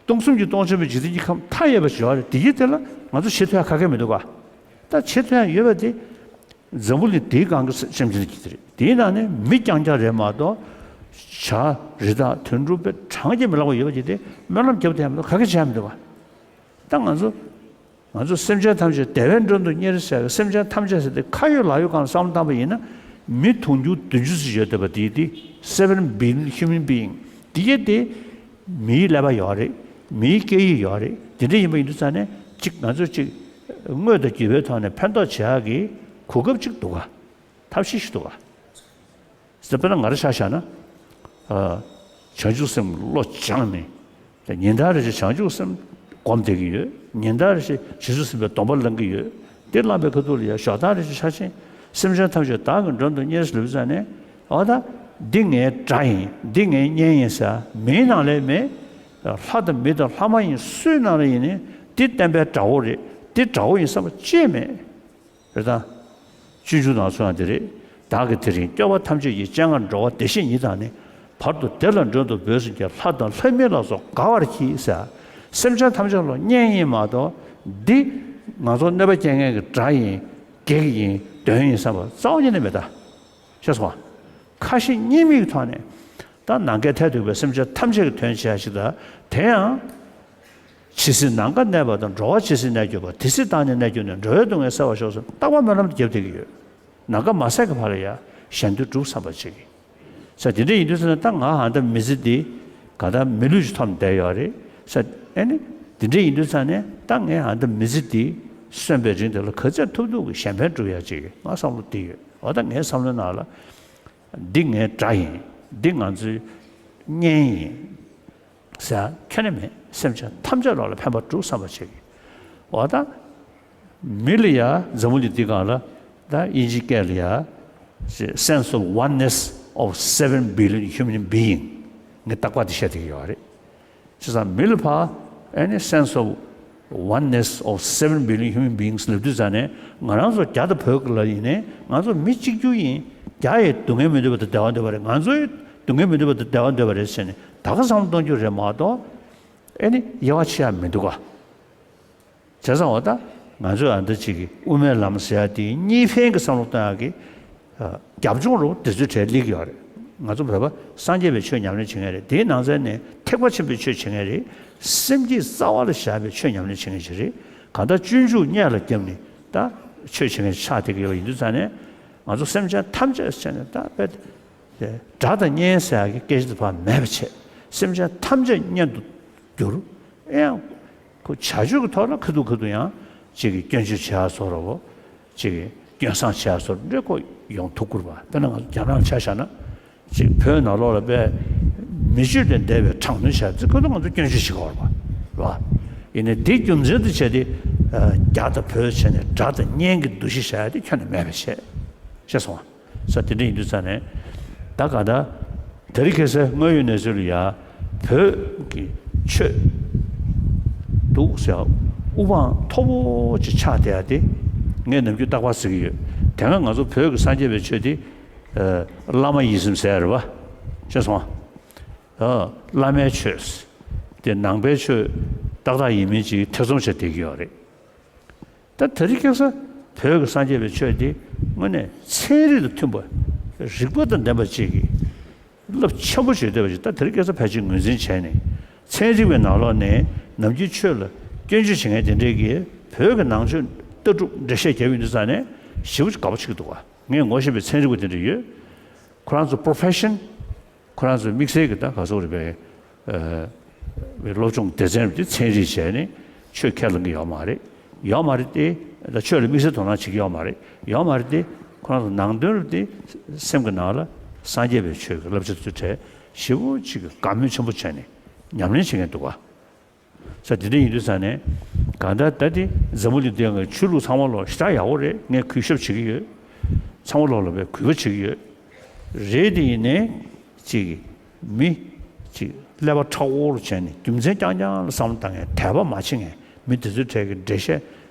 སྟོང་གསུམ་གྱི་སྟོང་ཆེན་པོའི་འཇིག་རྟེན་གྱི་ཁམས་མཐའ་ཡས་པ་ཞིག་ཡོད་རེད། དེ་གི་དེ་ལ་ང་ཚོ་བྱེད་ཐུབ་ཡ་ག་གེ་མི་འདུག་ག་ད་བྱེད་ཐུབ་ཡ་ཡོད་པ་དེ། འཛམ་བུ་གླིང་དེའི་སྒང་གི་སེམས་ཅན་གྱི་དེ་རེད། དེའི་ནང་ནས་མི་རྐྱང་རྐྱང་རེད་མ་གཏོགས། བྱ་རི་དྭགས་དུད་འགྲོ་དཔེ་གྲངས་ཀྱིས་མི་ལང་བ་ཡོད་པ་ཅིག་དེ་སྨོན་ལམ་རྒྱབ་བསྡད་ཡ་མི་འདུག་ག་གེ་བྱས་མི་འདུག་ག་ད་ང་ཚོ། ང་ཚོ་སེམས་ཅན་ཐམས་ཅད་བདེ་བའི་མགྲོན་དུ་གཉེར་ཟེར་བའི་སེམས་ཅན་ཐམས་ཅད་ཟེར་དེ་ཁ་ཡོད་ལག་ཡོད་སྒང་ལ་བསམ་བློ་བཏང་པ་ཡིན་ན། མི་དུང་ཕྱུར་བདུན་ཅུ་ཙམ་ཡོད་བསྡད་པ་དེ་དེ་seven billion human being དེ་གས་དེ་མིའི་ཀླད་པ་ཡོད་རེད། མིའི་སྐད་ཡིག་ཡོད་རེད། དེ་འདྲ་ཡིན་པ་ཡིན་དུས་ཙང་ནས་གཅིག་ང་ཚོས་གཅིག་དངོས་དང་བརྒྱུད་པའི་ཐོག་ནས་ཕན་ཐོགས་བྱེད་ཡག་གི་གོ་སྐབས་གཅིག་འདུག་ག་ཐབས་ཤེས་ཤིག་འདུག་ག་དཔེར་ན་ང་རང་ཆ་བཞག་ན། ཨ། བྱང་ཆུབ་སེམས་བློ་སྦྱངས་ནས། ཉིན་ལྟར་རེ་བཞིན་བྱང་ཆུབ་སེམས་སྒོམ་བསྡད་ཀྱི་ཡོད། ཉིན་ལྟར་རེ་བཞིན་རྗེས་སུ་ཟིན་པའི་སྡོམ་པ་བླང་གི་ཡོད། དེ་བླངས་པའི་ཁ་ཐུག་ལ་ཡང་ཞོགས་ལྟར་རེ་བཞིན་ཆ་ཆེན་སེམས་ཅན་ཐམས་ཅད་བདག་གི་མགྲོན་དུ་གཉེར་ཟེར་ལབ་ཙང་ནས། འོ་ད། འདི་ངའི་དགྲ་ཡིན། འདི་ངའི་གཉེན་ཡིན་ཟེར་མིའི་ནང་ལས་མེད། ལྷ་དང་མི་དང་ལྷ་མ་ཡིན་སུའི་ནང་ལ་ཡིན་ནའི་འདི་བསྟན་པའི་དགྲ་བོ་རེད། འདི་དགྲ་བོ་ཡིན་བསམ་པ་ཅིག་མེད། རེད་དང་། སྤྱོད་འཇུག་ནང་གསུངས་ཡང་དེ་རེད། བདག་གིས་དེ་རིང་སྐྱོབ་པ་ཐམས་ཅད་ཀྱི། སྤྱན་སྔར་འགྲོ་བ་བདེ་གཤེགས་ཉིད་དང་ནི། བར་དུ་བདེ་ལ་མགྲོན་དུ་བོས་ཟིན་གྱི། ལྷ་དང་ལྷ་མིན་ལ་སོགས་དགའ་བར་གྱིས་ཟེར། སེམས་ཅན་ཐམས་ཅད་ལ་གཉེན་ཡིན་མ་གཏོགས། འདི་ང་ཚོ་གནོད་པ་སྐྱེལ་མཁན་གྱི་དགྲ་ཡིན། བགེགས་ཡིན། དོན་ཡིན་བསམ་པ་རྩ་བ་ཉིད་ནས་མེད་ད། ཤེས་སོང་ང་། ཁ་ཞེ་གཉིས་མེད་ཀྱི་ཐོག་ནས་ད་ནམ་མཁའི་མཐས་གཏུགས་པའི་སེམས་ཅན་ཐམས་ཅད་ཀྱི་དོན་བྱེད་ཡ་ཞིག་ད། དེ་ཡང་ཇི་སྲིད་ནམ་མཁའ་གནས་པ་དང་། འགྲོ་བ་ཇི་སྲིད་གནས་གྱུར་པ། དེ་སྲིད་བདག་ནི་གནས་གྱུར་ནས། འགྲོ་བའི་སྡུག་བསྔལ་སེལ་བར་ཤོག་ཟེར་རྟག་པ་སྨོན་ལམ་དུ་བརྒྱབ་བསྡད་ཀྱི་ཡོད། ནམ་མཁའ་མ་ཟད་ཀྱི་བར་ལ་ཡ་གཞན་དོན་སྒྲུབ་བསམ་པ་བྱེད་ཀྱི། ས་དེ་འདྲ་ཡིན་དུས་ཙང་ནས་ད་ང་ཨ་ད་མི་ཚེ་འདི་ག་ད་མི་ལུས་ཅིག་ཐོབ་བསྡད་ཡོད་རེད་ས། ཨེ་ནི་དེ་འདྲ་ཡིན་དུས་ཙང་ནས་ད་ངས་ཨ་ད་མི་ཚེ་འདི་གསོན་པའི་རིང་དེ་ལ་ག་ཚད་ཐུབ་ཐུབ་ཀྱི་གཞན་ཕན་སྒྲུབ་ཡ་ཅིག་ང་བསམ་བློ་འདི་ཡོད། འོ་ད་ངའི་བསམ་བློའི་ནང་ལ་འདི་ངའི་དགྲ་ཡིན། འདི་ང་ཚོའི་གཉེན་ཡིན་ཟེར་ཡ་ཁྱོན་ནས་མེད། སེམས་ཅན་ཐམས་ཅད་ལོག་ལ་ཕན་པ་སྒྲུབ་བསམ་པ་བྱེད་ཀྱི། འོ་ད། མི་ལ་ཡ་འཛམ་བུ་གླིང་འདི་སྒང་ལ་ད་དབྱིན་ཇིའི་སྐད་ལ་ཡ་sense of oneness of seven billion human being ངས་རྟག་པར་འདི་བཤད་བསྡད་ཀྱི་ཡོད་རེད། བྱས་ཙང་མི་ལ་ཕར་ཨེ་ནི་sense of oneness of seven billion human beings ལབ་དུས་ཙང་ནས་ང་རང་ཚོ་རྒྱ་དང་བོད་ལ་ཡིན་ནའི་ང་ཚོ་མི་གཅིག་གྱུར་ཡིན། རྒྱ་ཡི་སྡུག་བསྔལ་མི་འདོད་པ་དང་བདེ་བ་འདོད་པ་རེད། ང་ཚོ་ཡི་སྡུག་བསྔལ་མི་འདོད་པ་དང་བདེ་བ་འདོད་པ་རེད་ཟེར་ནས་ད་ག་བསམ་བློ་གཏོང་རྒྱུ་རེད་མ་གཏོགས་ཨེ་ནི་དབྱེ་བ་ཕྱེ་ཡ་མི་འདུག་ག། བྱས་ཙང་འོ་ད་ང་ཚོས་ཨ་འདི་གཅིག་གི་དབུ་མའི་ལམ་ཟེར་ཡ་དེ་གཉིས་ཕན་གྱི་བསམ་བློ་གཏོང་ཡག་གི་རྒྱབ་ལྗོངས་རུ་དེ་ཚོའི་གྲས་སླེབས་ཀྱི་ཡོད་རེད། ང་ཚོ་བོད་པ་སངས་རྒྱས་པའི་ཆོས་ཉམས་ལེན་བྱེད་མཁན་རེད། དེའི་ནང་ཚན་ནས་ཐེག་པ་ཆེན་པོའི་ཆོས་བྱེད་མཁན་རེད། སེམས་བསྐྱེད་རྩ་བ་ལ་བཞག་པའི་ཆོས་ཉམས་ལེན་བྱེད་མཁན་ཞིག་རེད། གང་ལྟར་སྤྱོད་འཇུག་སྙད་ལ་བརྒྱབ་ནས་ད་ཆོས་བྱེད་མཁན་ཆགས་བསྡད་ཀྱི་ཡོད་པ་ཡིན་དུས་ཙང་ནས་ང་ཚོ་སེམས་ཅན་ཐམས་ཅད་བྱས་ནས་ད་དཔེ་དེ་དགྲ་དང་གཉེན་ཟེར་ཡག་གི་སྐད་ཆ་དེ་ཕར་མེད་པ་བྱས། སེམས་ཅན་ཐམས་ཅད་གཉེན་དུ་གྱུར། ཨེ་ཡང་ཁོ་བྱ་སྤྱོད་ཀྱི་ཐོག་ལ་ཁ་ཐུག་ཁ་ཐུག་ཡང་གཅིག་གིས་སྐྱོན་བརྗོད་བྱེད་ཡ་བཟོ་འདྲ་བོ། གཅིག་གིས་སྐྱོན་བསང་བྱེད་ཡ་བཟོ་འདྲ་ཁོ་ཡོང་ཐུབ་ཀྱི་རེད་པ། དཔེར་ན་ང་ཚོ་རྒྱ་ནག་ཆ་བཞག་ན། གཅིག་བོད་ནང་ལོགས་ལ་དཔེ་མི་སྤྱོད་ལས་འདས་པའི་དྲག་གནོན་བྱས་ཚེ་ཁོ་ཚོ་ང་ཚོ་སྐྱོན་བརྗོད་བྱེད་ཀྱི་ཡོད་རེད་པ། རེད་པ། ཡིན་ནའི་དེ་རྒྱུ་མཚན་དུ་བྱས་ཏེ་རྒྱ་དང་བོད་བྱས་ནས་དགྲ་དང་གཉེན་གྱི་འདུ་ཤེས་བྱ་ཡ་དེ་ཁྱོན་ནས་མེད་པ་བྱས། ཤེས་སོང་ང་། ས་དེ་འདྲ་ཡིན་དུས་ཙང་ནས་ད་ག་ད་དེ་རིང་ཁ་སང་དངོས་ཡོད་གནས་ཚུལ་ལ་ཡ་བོད་ཀྱི་ཆོས་འདུག་ཟེར་དབུ་འཕང་མཐོ་པོ་ཅིག་ཆགས་བསྡད་ཡ་དེ་ངས་ནམ་རྒྱུན་རྟག་པར་ཟེར་གྱི་ཡོད། དེ་སྔ་ང་ཚོ་བོད་ཀྱི་སངས་རྒྱས་པའི་ཆོས་དེ་ཨ་བླ་མ་ཡིད་བཞིན་ཟེར་ཡ་རེད་པ། ཤེས་སོང་ང་། ཨ་བླ་མའི་ཆོས་དེ་ནང་པའི་ཆོས་ཏག་ཏག་ཡིན་མིན་ཅིག་ཐེ་ཚོམ་བྱས་བསྡད་ཀྱི་ཡོད་རེད། ད་དེ་རིང་ཁ་སང་བོད་ཀྱི་སངས་རྒྱས་པའི་ཆོས་འདི་དངོས་གནས་ཚན་རིག་དང་མཐུན་པ། རིགས་པ་དང་ལྡན་པ་ཅིག་གིས་རླབས་ཆེན་པོ་བྱེད་བསྡད་པ་ཞིག་ད་དེ་རིང་ཁ་སང་ཕལ་ཆེར་ངོས་འཛིན་བྱས་ནས། ཚན་རིག་པའི་ནང་ལོགས་ནས་ནམ་རྒྱུན་ཆོས་ལ་སྐྱོན་བརྗོད་བྱེད་མཁན་དེ་འདྲས་ཀྱིས་བོད་ཀྱི་ནང་ཆོས་ལྟ་གྲུབ་འགྲེལ་བཤད་བརྒྱབ་ཡོང་དུས་ཙང་ནས་ཞེ་པོ་ཅིག་དགའ་པོ་བྱེད་ཀྱི་འདུག་ག། ངས་ངོ་ཤེས་པའི་ཚན་རིག་པ་དེ་འདྲ་ཡོད། ཁོ་རང་ཚོ་པོ་རོ་ཕེ་ཤན། ཁོ་རང་ཚོའི་དམིགས་བསལ་གྱི་ད་ག་ཟེར་དགོས་རེད་པས། ཨ་སློབ་སྦྱོང་སྡེ་ཚན་རེད་དེ། ཚན་རིག་བྱས་ནས་ཆོས་ཁས་ལེན་གྱི་ཡོད་མ་རེད། ཡོད་མ་རེད་དེ། ད་ཆོས་ལ་དམིགས་བསལ་དོ་སྣང་བྱེད་ཀྱི་ཡོད་མ་རེད། ཡོད་མ་རེད་དེ། ཁོ་རང་ཚོ་ནང་དོན་ལ་དེ་སེམས་ཀྱི་ནང་ལ་སངས་རྒྱས་པའི་ཆོས་ཀྱི་བསླབ་བྱ་དེ་ཚོའི་གྲས་ཞེ་པོ་ཅིག་གི་དགའ་མོས་ཆེན་པོ་བྱས་ནས་ཉམས་ལེན་བྱེད་མཁན་འདུག་ག། ས་དེ་འདྲ་ཡིན་དུས་ཙང་ནས་གང་ལྟར་ད་དེ་འཛམ་བུ་གླིང་འདི་ཡང་ཆོས་ལུགས་ཚང་མ་ལོག་ཞེ་དྲག་ཡག་པོ་རེད། ངས་གུས་ཞབས་བྱེད་ཀྱི་ཡོད། ཚང་མ་ལོག་ལ་བས་གུས་པ་བྱེད་ཀྱི་ཡོད། རེད་དེ་ཡིན་ནའི་ཅིག་མི་ཅིག་ཀླད་པ་མཁྲེགས་པོ་རུ་བྱས་ནས་རྒྱུ་མཚན་རྐྱང་རྐྱང་ལ་བསམ་བློ་བཏང་མཁན་དད་པ་མ་བྱེད་མཁན་མི་དེ་ཚོའི་གྲས་ཀྱི་འགྲེལ་བཤད།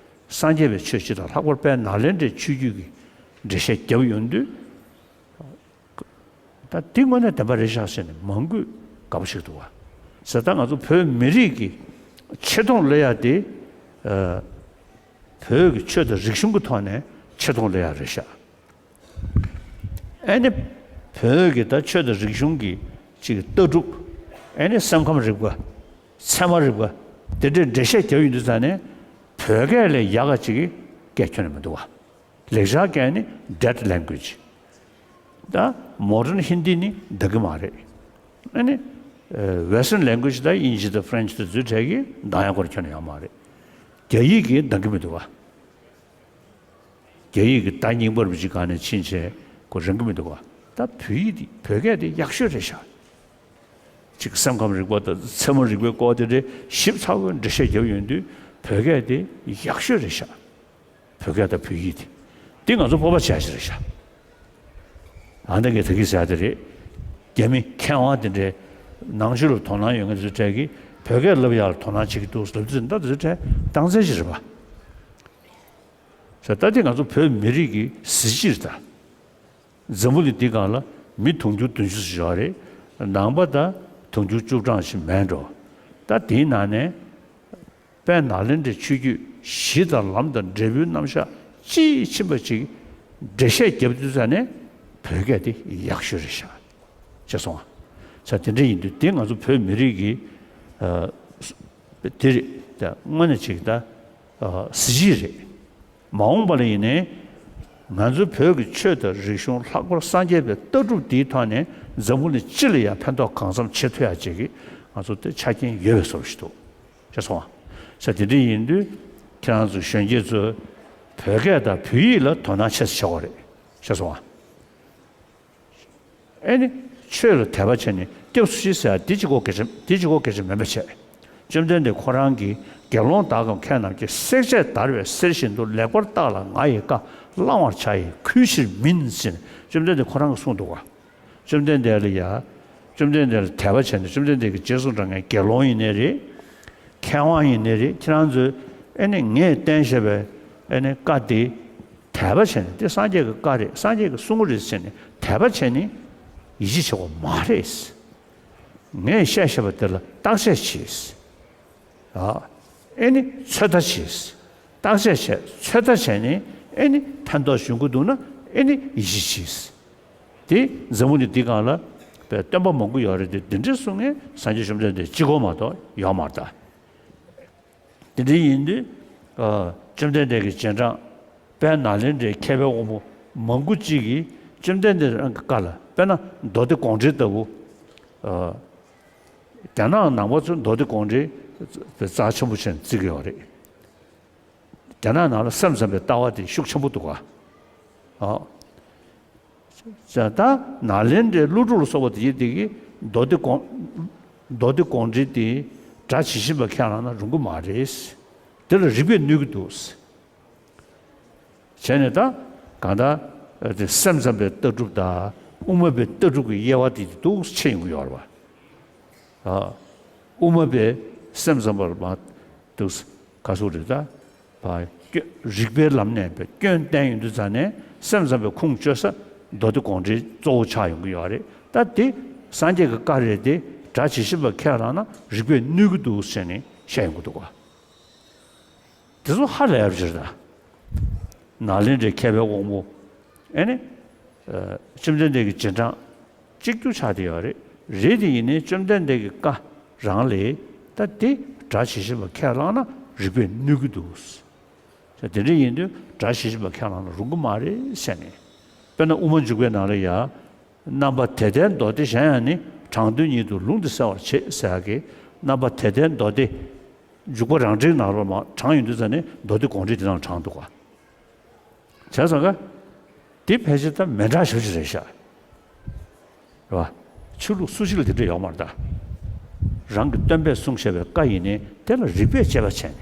སངས་རྒྱས་པའི་ཆོས་སྤྱི་དང་ལྷག་པར་དཔལ་ནཱ་ལེནྡྲའི་ཆོས་བརྒྱུད་ཀྱི་འགྲེལ་བཤད་བརྒྱབ་ཡོང་དུས། ད་འདི་དངོས་གནས་བདེན་པ་རེད་ཤག་ཟེར་ནས་མང་པོས་དགའ་པོ་བྱེད་འདུག་བ། ཟེར་ད་ང་ཚོ་བོད་མི་རིགས་ཀྱི་ཆེ་མཐོང་སླེབས་ཡ་དེ། ཨ་བོད་ཀྱི་ཆོས་དང་རིག་གཞུང་གི་ཐོག་ནས་ཆེ་མཐོང་སླེབས་ཡ་རེད་ཤག། ཨ་ནི་བོད་ཀྱི་ད་ཆོས་དང་རིག་གཞུང་གི་ཅིག་ལྟ་གྲུབ། ཨ་ནི་སེམས་ཁམས་རིག་པ། ཚད་མ་རིག་པ། དེ་འདྲའི་འགྲེལ་བཤད་རྒྱབ་ཡོང་དུས་ཙང་ནས་བོད་སྐད་ལས་ཡག་ག་ཅིག་གི་སྐད་ཁྱོན་ནས་མི་འདུག་བ། ལེགས་སྦྱར་སྐད་ནི་dead language། ད་modern Hindi ནི་འདང་གི་མ་རེད། ཨ་ནི་ཨ་Western language ད་དབྱིན་ཇི་དང་French དེ་ཚོའི་གྲས་ཀྱིས་འདང་ཡག་སྐོར་ཁྱོན་ནས་ཡོད་མ་རེད། རྒྱ་ཡིག་གིས་འདང་གི་མི་འདུག་བ། རྒྱ་ཡིག་གི་ད་རྙིང་པ་རུ་ཅིག་སྒང་ནས་ཕྱིན་བྱས་ཁོ་རང་གི་མི་འདུག་བ། ད་བོད་ཡིག་འདི་བོད་སྐད་དེ་ཡག་ཤོས་རེད་ཤག། ཅིག་སེམས་ཁམས་རིག་པ་དང་ཚད་མ་རིག་པའི་སྐོར་དེ་འདྲའི་ཞིབ་ཚགས་པོའི་འགྲེལ་བཤད་རྒྱབ་ཡོང་དུས་བོད་སྐད་དེ་ཡག་ཤོས་རེད་ཤག། བོད་སྐད་དང་བོད་ཡིག་དེ། འདི་ང་ཚོ་སྤོབས་པ་བྱེད་ཡ་ཞིག་རེད་ཤག། ཨ་འདི་གས་ད་གིན་ཟེར་ཡ་དེ་རེད། རྒྱ་མི་མཁས་དབང་དེ་འདྲའི་ནང་ཆོས་ལ་དོ་སྣང་ཡོད་མཁན་དེ་ཚོའི་གྲས་ཀྱིས་བོད་སྐད་བསླབ་ཡག་ལ་དོ་སྣང་བྱེད་ཀྱི་འདུག་ལབ་དུས་ད་དེ་ཚོའི་གྲས་རྟགས་མཚན་ཞིག་རེད་པ། ཟེར་ད་དེ་ང་ཚོ་བོད་མི་རིགས་ཀྱི་གཟི་བརྗིད་རེད་ད། འཛམ་བུ་གླིང་འདི་སྒང་ལ་མི་དུང་ཕྱུར་བདུན་ཅུ་ཙམ་ཡོད་རེད། ནང་པ་ད་དུང་ཕྱུར་བཅུ་གྲངས་ཤིག་མེད་འགྲོ། ད་དེའི་ནང་ནས་དཔལ་ནཱ་ལེནྡྲའི་ཆོས་བརྒྱུད་གཞི་དང་ལམ་དང་འབྲས་བུའི་རྣམ་གཞག་དཔྱིས་ཕྱིན་པ་ཅིག་ འགྲེལ་བཤད་རྒྱབ་དུས་ཙ་ནས་བོད་སྐད་དེ་ཡག་ཤོས་རེད་ཤག་ཤེས་སོང་ང་། ས་དེ་འདྲ་ཡིན་དུས་དེ་ང་ཚོ་བོད་མི་རིགས་ཀྱི་ཨ་དེ་རེད། ད་དངོས་གནས་ཅིག་ད་ཨ་གཟི་བརྗིད་རེད། མ་འོངས་པ་ལ་ཡིན་ནའི་ང་ཚོ་བོད་ཀྱི་ཆོས་དང་རིག་གཞུང་ལྷག་པར་སངས་རྒྱས་པའི་ལྟ་གྲུབ་འདིའི་ཐོག་ནས་འཛམ་བུ་གླིང་སྤྱི་ལ་ཡང་ཕན་ཐོགས་གང་འཚམ་བྱེད་ཐུབ་ཡག་ཅིག་གི་ང་ཚོ་དེ་ཆ་རྐྱེན་ཡོད་པའི་བཟོ་འདྲ་ཞིག་འདུག་ཤེས་སོང་ང་། ས་དེ་འདྲ་ཡིན་དུས་ཁྱེད་རང་ཚོ་གཞོན་སྐྱེས་ཚོས་བོད་སྐད་དང་བོད་ཡིག་ལ་དོ་སྣང་ཆེ་ཙམ་བྱེད་དགོས་རེད། ཤེས་སོང་ང་། ཨེ་ནི། ཆོས་ལ་དད་པ་བྱས་ནས་སྐྱབས་སུ་མཆི་ཟེར་ཡ་འདི་གཅིག་པོ་སྐད་ཆ་འདི་གཅིག་པོ་སྐད་ཆ་མིན་པ་བྱས། བཅོམ་ལྡན་འདས་ཁོ་རང་གིས་དགེ་སློང་དག་གམ་མཁས་རྣམས་ཀྱིས། བསྲེག་བཅད་བརྡར་བའི་གསེར་བཞིན་དུ། ལེགས་པར་བརྟགས་ལ་ང་ཡི་བཀའ། བླང་བར་བྱ་ཡི་གུས་ཕྱིར་མིན་ཟེར་ནས་བཅོམ་ལྡན་འདས་ཁོ་རང་གིས་གསུངས་འདུག་ག། བཅོམ་ལྡན་འདས་ལ་ཡ། བཅོམ་ལྡན་འདས་ལ་དད་པ་བྱས་ནས་བཅོམ་ལྡན་འདས་ཀྱི་རྗེས་སུ་འབྲང་མཁན་དགེ་སློང་ཡིན་ནའི་རེད། མཁས་དབང་ཡིན་ནའི་རེད། ཁྱེད་རང་ཚོས་ཨེ་ནི་ངས་བསྟན་བཞག་པའི་ཨེ་ནི་བཀའ་དེ་དད་པ་བྱས་ནས་དེ་སངས་རྒྱས་ཀྱི་བཀའ་རེད། སངས་རྒྱས་ཀྱི་གསུང་རེད་ཟེར་ནས་དད་པ་བྱས་ནས་ཡིད་ཆེས་བྱེད་དགོས་མ་རེད། ངས་བཤད་བཞག་པ་དེ་ལ་བརྟག་དཔྱད་བྱས། ཨ། ཨེ་ནི་ཚོད་ལྟ་བྱས། བརྟག་དཔྱད་བྱས། ཚོད་ལྟ་བྱས་ནས་ཨེ་ནི་ཕན་ཐོགས་ཡོང་གི་འདུག་ན་ཨེ་ནི་ཡིད་ཆེས་བྱས། དེ་འཛམ་བུ་གླིང་འདི་སྒང་ལ་པའི་སྟོན་པ་མང་པོ་ཡོད་རེད་དེ། འདི་འདྲ་གསུང་མཁན་སངས་རྒྱས་བཅོམ་ལྡན་འདས་གཅིག་པོ་མ་གཏོགས་ཡོད་མ་རེད་ད། དེ་འདྲ་ཡིན་དུས་ཨ་བཅོམ་ལྡན་འདས་ཀྱི་རྗེས་འབྲང་དཔལ་ནཱ་ལེནྡྲའི་མཁས་པའི་དབང་པོ་མང་པོ་གཅིག་གིས་བཅོམ་ལྡན་འདས་རང་གི་བཀའ་ལ། དཔེར་ན་མདོ་སྡེ་དགོངས་འགྲེལ་ལྟ་བུ། ཨ། རྒྱ་ནག་ནང་པ་ཚོས་མདོ་སྡེ་དགོངས་འགྲེལ་དེ་རྩ་ཆེན་པོ་བྱས་ནས་བརྩི་གི་ཡོད་རེད། རྒྱ་ནག་ནང་ལ་སེམས་ཙམ་པའི་ལྟ་བ་དེ་ཤུགས་ཆེན་པོ་འདུག་ག། ཨ། ད་ནཱ་ལེནྡྲའི་ཀླུ་སྒྲུབ་ལ་སོགས་པ་དེ་ཡིན་དེ་གིས་མདོ་སྡེ་དགོངས་མདོ་སྡེ་དགོངས་འགྲེལ་དེ་སྒྲ་ཇི་བཞིན་པ་ཁས་བླངས་ན་རུང་གི་མ་རེད། དེ་ལ་རིགས་པས་གནོད་ཀྱི་འདུག། བྱས་ནས་ད་གང་ལྟར་དེ་སེམས་ཙམ་པའི་ལྟ་གྲུབ་དང་དབུ་མ་པའི་ལྟ་གྲུབ་ཀྱི་དབྱེ་བ་དེ་འདུག་ཕྱེ་ཡོང་གི་ཡོད་རེད་པ། ཨ། དབུ་མ་པའི་སེམས་ཙམ་པར་མ་འདུག་ག་སུ་རེད་ད། བ། སྐྱོ་རིགས་པའི་ལམ་ནས་པའི་སྐྱོན་བསྟན་ཡོང་དུས་ཙ་ནས་སེམས་ཙམ་པའི་ཁུངས་བཅོལ་ས་མདོ་སྡེ་དགོངས་འགྲེལ་གཙོ་བོ་ཆགས་ཡོང་གི་ཡོད་རེད། ད་དེ་སངས་རྒྱས་ཀྱི་བཀའ་རེད་དེ། སྒྲ་ཇི་བཞིན་པ་ཁས་བླངས་ན་རིགས་པས་གནོད་ཀྱི་འདུག་ཟེར་ནས་བཤད་ཡོང་གི་འདུག་ག། དེ་ཚོ་ཧ་ལས་པ་ཅིག་རེད་ད། ནཱ་ལེནྡྲའི་མཁས་པའི་དབང་པོ་ཨེ་ནི་ཨ་བཅོམ་ལྡན་འདས་ཀྱི་རྗེས་འབྲང་གཅིག་གྱུར་ཆགས་བསྡད་ཡོད་རེད། རེད་དེ་ཡིན་ནའི་བཅོམ་ལྡན་འདས་ཀྱི་བཀའ་རང་ལས་ད་དེ་སྒྲ་ཇི་བཞིན་པ་ཁས་བླངས་ན་རིགས་པས་གནོད་ཀྱི་འདུག། དེ་འདྲ་ཡིན་དུས་སྒྲ་ཇི་བཞིན་པ་ཁས་བླངས་ན་རུང་གི་མ་རེད་ཟེར་ནས། དཔེར་ན་དབུ་མ་འཇུག་པའི་ནང་ལ་ཡ། རྣམ་པ་དེ་ལྟའི་མདོ་སྡེ་གཞན་ཡང་ནི། དྲངས་དོན་ཉིད་དུ་ལུང་འདི་གསལ་བར་བྱེད་ཟེར་ཡག་གི་རྣམ་པ་དེ་ལྟའི་མདོ་སྡེ། འཇུག་པ་རང་འགྲེལ་ནང་ལོགས་ལ་མར་དྲངས་ཡོང་དུས་ཙ་ནས་མདོ་སྡེ་དགོངས་འགྲེལ་དེ་ནང་དྲངས་འདུག་ག། བྱས་ཙང་ཀ། དེ་ཕལ་ཆེར་ད་མི་འདྲ་ཞེ་པོ་ཅིག་རེད་ཤག། རེད་བ། ཆོས་ལུགས་སུ་ཞིག་ལ་དེ་འདྲ་ཡོད་མ་རེད་ད། རང་གི་སྟོན་པས་གསུངས་བཞག་པའི་བཀའ་ཡིན་ནའི་དེ་ལ་རིགས་པས་དཔྱད་པ་བྱས་ནས།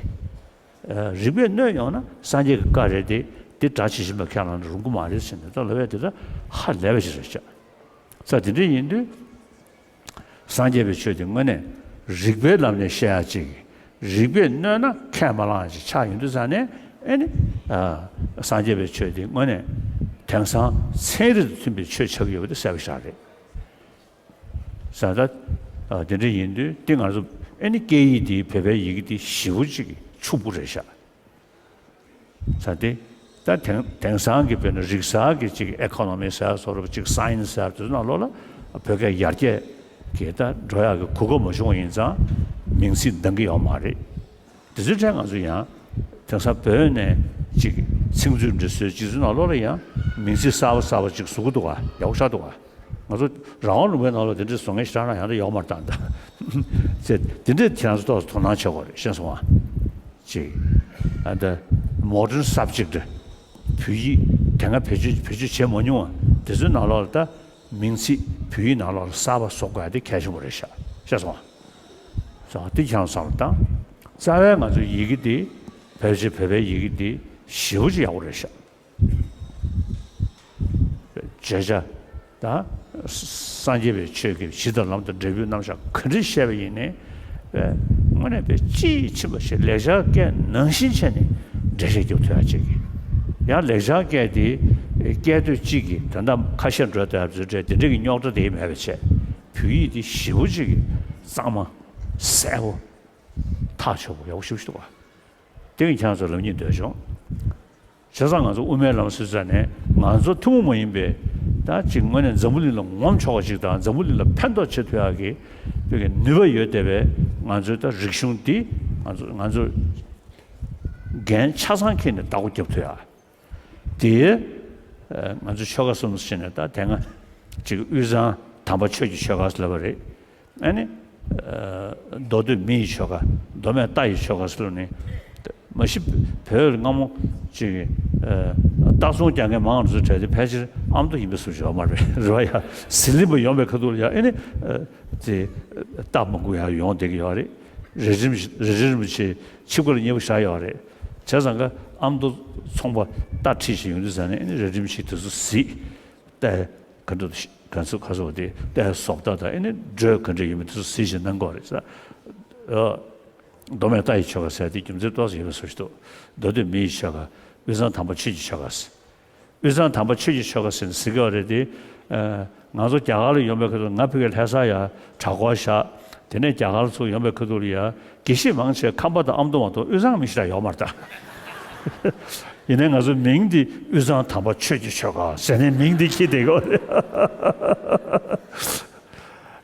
ཨ། རིགས་པས་གནོད་ཡོང་ན་སངས་རྒྱས་ཀྱི་བཀའ་རེད་དེ། དེ་སྒྲ་ཇི་བཞིན་པ་ཁས་བླངས་ན་རུང་གི་མ་རེད་ཟེར་ནས་ད་ལབ་ཡ་དེ་ད་ཧ་ལས་པ་ཞིག་རེད་ཤག། ས་དེ་འདྲ་ཡིན་དུས། སངས་རྒྱས་པའི་ཆོས་དེ་དངོས་གནས་རིགས་པའི་ལམ་ནས་བཤད་ཡ་ཅིག། རིགས་པས་གནོད་ན་ཁས་མ་བླངས་ཡ་ཅིག་ཆགས་ཡོང་དུས་ཙ་ནས་ཨེ་ནི། ཨ། སངས་རྒྱས་པའི་ཆོས་དེ་དངོས་གནས་དེང་སང་ཚན་རིག་དང་མཐུན་པའི་ཆོས་ཆགས་ཀྱི་ཡོད་པ་དེ་གསལ་པོ་ཞིག་རེད། ས་ད། ཨ། དེ་འདྲ་ཡིན་དུས་དེ་ང་ཚོ་ཨེ་ནི་སྐད་ཡིག་དེ་བོད་པའི་ཡི་གེ་དེ་ཞེ་པོ་ཅིག་ཕྱུག་པོ་རེད་ཤག། ས་དེ། ད་དེང་དེང་སང་གི་དཔེར་ན་རིག་གསར་གྱི་ཅིག་ཨེ་ཁོ་ནོ་མི་ཟེར་བཟོ་འདྲ་ཅིག་སའེན་སི་ཟེར་དེ་ཚོ་ནང་ལོགས་ལ་བོད་སྐད་ཡར་རྒྱས་ཀྱི་ད་འགྲོ་ཡག་གི་གོ་སྐབས་མ་བྱུང་བ་ཡིན་ཙང་མིང་ཚིག་འདང་གི་ཡོད་མ་རེད། དེ་ཚོའི་གྲས་ང་ཚོ་ཡང་དེང་སང་བོད་ནས་ཅིག་ཚིག་མཛོད་འབྲི་སྲོལ་ཅིག་ཚོའི་ནང་ལོགས་ལ་ཡང་མིང་ཚིག་གསར་པ་གསར་པ་ཅིག་བཟོ་གི་འདུག་ག། ཡག་པོ་ཆགས་འདུག་ག། ང་ཚོ་རང་དབང་ལུང་པའི་ནང་ལ་དེ་འདྲའི་བཟོ་མཁན་ཞེ་དྲག་ཡང་ཡང་ཡོད་མ་རེད་ད། ཚེ་དེ་འདྲའི་ཁྱེད་རང་ཚོ་ཏོག་ཙམ་དོ་སྣང་བྱེད་དགོས་རེད། ཤེས་སོང་ཨ། ཅིག། ཨ། ད་མོ་ཌརན་སབ་ཇེག་ཊི། བོད་ཡིག་དེ་སྔ་བེད་སྤྱོད་བེད་སྤྱོད་བྱས་མ་མྱོང་བ་དེ་ཚོའི་ནང་ལོགས་ལ་ད་མིང་ཚིག་བོད་ཡིག་ནང་ལོགས་ལ་གསར་པ་བཟོ་དགོས་ཡ་དེ་གལ་ཆེན་པོ་རེད་ཤག། ཤེས་སོང་ཨ། སོང་ཨ། དེ་ཁྱེད་རང་བསམ་བློ་བཏང་། རྩ་བའི་ང་ཚོའི་ཡི་གེ་འདི་བོད་ཀྱི་བོད་པའི་ཡི་གེ་འདི་ཞེ་པོ་ཅིག་ཡག་པོ་རེད་ཤག། བརྗོད་བྱ་དང་། སངས་རྒྱས་པའི་ཆོས་ཀྱི་གཞི་དང་ལམ་དང་འབྲས་བུའི་རྣམ་གཞག་ག་འདྲ་བཤད་པ་ཡིན་ནའི། དངོས་གནས་དཔེ་དཔྱིས་ཕྱིན་པ་ཞིག་ལེགས་སྦྱར་སྐད་ནང་བཞིན་བྱས་ནས་འགྲེལ་བཤད་རྒྱབ་ཐུབ་ཡག་ཅིག་གི། ཡང་ལེགས་སྦྱར་སྐད་དེ་སྐད་དོད་གཅིག་གིས་ད་ལྟ་ཁ་ཤས་འགྲོ་བསྡད་པ་ཚོའི་གྲས་དེ་འདྲ་གི་རྙོག་དྲ་དེ་མེད་པ་བྱས། བོད་ཡིག་དེ་ཞེ་པོ་ཅིག་གི་གཙང་མ། གསལ་པོ། ཐག་ཆོད་པོ་ཡག་པོ་ཞེ་པོ་ཞིག་འདུག་ག། དེ་ཡང་ཁྱེད་རང་ཚོ་ལབ་སྙིང་འདོད་བྱུང་། བྱས་ཙང་ང་ཚོ་དབུ་མའི་ལམ་ཟེར་ཙང་ནས་ང་ཚོ་ཐུན་མོང་མ་ཡིན་པའི་ད་ཅིག་དངོས་གནས་འཛམ་བུ་གླིང་ལ་ངོམ་ཆོག་པ་ཅིག་དང་འཛམ་བུ་གླིང་ལ་ཕན་ཐོགས་བྱེད་ཐུབ་ཡག་གི་བོད་ཀྱི་ནུས་པ་ཡོད་བསྡད་པའི་ང་ཚོའི་ད་རིག་གཞུང་འདི་ང་ཚོ་ང་ཚོ་འགན་ཆ་ཚང་འཁྱེར་ནས་བདག་པོ་རྒྱབ་ཐུབ་ཡག་དེ་ང་ཚོ་ཆོལ་ཁ་གསུམ་ཟེར་ནས་ད་དེ་སྔ་ཅིག་དབུས་གཙང་དམ་པ་ཆོས་ཀྱི་ཆོལ་ཁ་ཟེར་ལབ་པ་རེད། ཨ་ནི། མདོ་སྟོད་མི་ཡི་ཆོལ་ཁ། མདོ་སྨད་རྟ་ཡི་ཆོལ་ཁ་ཟེར་ནས། མ་གཞི་བོད་ལ་སྔ་མོ་ཅིག་རྟ་ཚོང་རྒྱག་མཁན་མང་རུ་ཚུར་གྲས་དེ་ཕལ་ཆེར་ཨ་མདོ་ཡིན་པའི་བཟོ་ཞིག་ཡོད་མ་རེད། རེད་བ་ཡ། ཟི་ལིང་པ་ཡོང་བའི་ཁ་ཐུག་ལ་ཡ་ཨེ་ནི། ཅིག་རྟ་མང་པོ་ཡ་ཡོང་བསྡད་ཀྱི་ཡོད་རེད། རེ་རིམ་རེ་རིམ་བྱས་ཆིབས་ཁ་ལ་མཉེས་པོ་བཞག་ཡོད་རེད། བྱས་ཙང་ཀ་ཨ་མདོ་ཚོང་པ་རྟ་ཁྲིད་བཞིན་ཡོང་དུས་ཙང་ནས་ཨེ་ནི་རེ་རིམ་བྱས་དེ་ཚོ་གཟིགས། ལྟ། ག་འདྲ་ག་ཚོད་ག་ཚོད་དེ་ལྟའི་བཟོ་ལྟ་དང་ཨེ་ནི་འགྲོས་ག་འདྲ་ཡོད་མེད་དེ་ཚོ་གཟིགས་ཤིང་གནང་དགོས་རེད་ས། མདོ་སྨད་རྟ་ཡི་ཆོལ་ཁ་ཟེར་དེ་རྒྱུ་མཚན་ཏོག་ཙམ་ཡོད་པའི་བཟོ་ཞིག་འདུག་མདོ་སྟོད་མི་ཡི་ཆོལ་ཁ། དབུས་གཙང་དམ་པ་ཆོས་ཀྱི་ཆོལ་ཁ་ཟེར། དབུས་གཙང་དམ་པ་ཆོས་ཀྱི་ཆོལ་ཁ་ཟེར་ནས་ཟེར་གྱི་ཡོད་རེད་དེ། ང་ཚོ་རྒྱ་གར་ལ་ཡོང་པའི་ཁ་ཐུག་ང་ཕ་གིར་ལྷ་ས་ཡ་གྲྭ་སྐོར་བཞག་དེ་ནས་རྒྱ་གར་ཚུར་ཡོང་པའི་ཁ་ཐུག་ལ་ཡ་དགེ་བཤེས་མང་ཆེ་ཁམས་པ་དང་ཨ་མདོ་མ་གཏོགས་དབུས་གཙང་མི་ཞིག་ར་ཡོད་མ་རེད་ད། ཡིན་ནའི་ང་ཚོའི་མིང་འདི་དབུས་གཙང་དམ་པ་ཆོས་ཀྱི་ཆོལ་ཁ་ཟེར་ནས་མིང་འདི་འཁྱེར་བསྡད་ཡོད་རེད།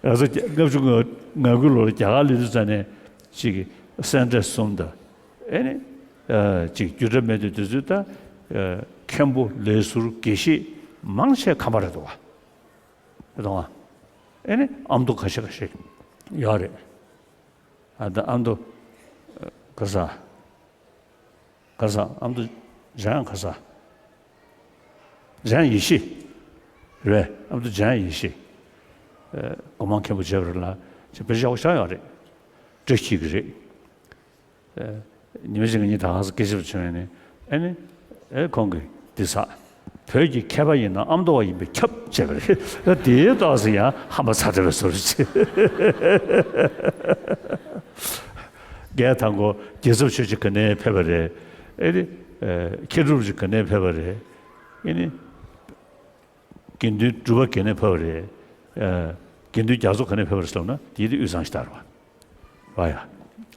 ང་ཚོ་ལྔ་བཅུ་ང་དགུ་ལོར་རྒྱ་གར་སླེབས་དུས་ཙ་ནས་ཅིག་སེ་འབྲས་གསུམ་དང་ཨེ་ནི་ཅིག་རྒྱུད་གྲྭ་མེད་དུས་དུས་ཚོད་ད་མཁན་པོ་ལས་ཟུར་དགེ་བཤེས་མང་ཆེ་ཁམས་པ་རེད་འདུག་བ། རེད་འདུག་བ། ཨེ་ནི་ཨ་མདོ་ཁ་ཤས་ཁ་ཤས་ཡོད་རེད། ཨ་ད་ཨ་མདོ་ག་ས། ག་ས་ཨ་མདོ་འཇམ་དབྱངས་ག་ས། འཇམ་དབྱངས་ཡེ་ཤེས། རེད་ཨ་མདོ་འཇམ་དབྱངས་ཡེ་ཤེས། སྒོ་མང་མཁན་པོ་བྱས་པ་རེད་ལ་ཅེས་དཔེ་ཆ་ཡག་པོ་ཆགས་ཡོད་རེད། བཀྲ་ཤིས་ཀྱི་རེད། ཉི་མ་ཅིག་ངེད་གཉིས་ད་ག་ས་སྐད་ཆ་བྱུང་ཡོད་ནས་ཨ་ནི་ཨེ་ཁོང་གིས་འདི་ས། བོད་ཀྱི་མཁས་པ་ཡིན་ན་ཨ་མདོ་བ་ཡིན་པས་ཁྱབ་བྱས་པ་རེད། དེའི་ཏོག་ཙམ་ཡང་ཧམ་པ་ཚ་དྲགས་པའི་བཟོ་འདྲ་ཅིག་རྒན་དང་པོ་རྒྱལ་ཚབ་ཆོས་རྗེ་ག་ནས་ཕེབས་པ་རེད། ཨེ་ནི། མཁས་གྲུབ་རྗེ་ག་ནས་ཕེབས་པ་རེད། ཨེ་ནི། དགེ་འདུན་གྲུབ་པ་ག་ནས་ཕེབས་པ་རེད། དགེ་འདུན་རྒྱ་མཚོ་ག་ནས་ཕེབས་པ་རེད་ཟེར་ན་དེའི་དེ་དབུས་གཙང་ཞིག་ལྟར་བ། བ་ཡ།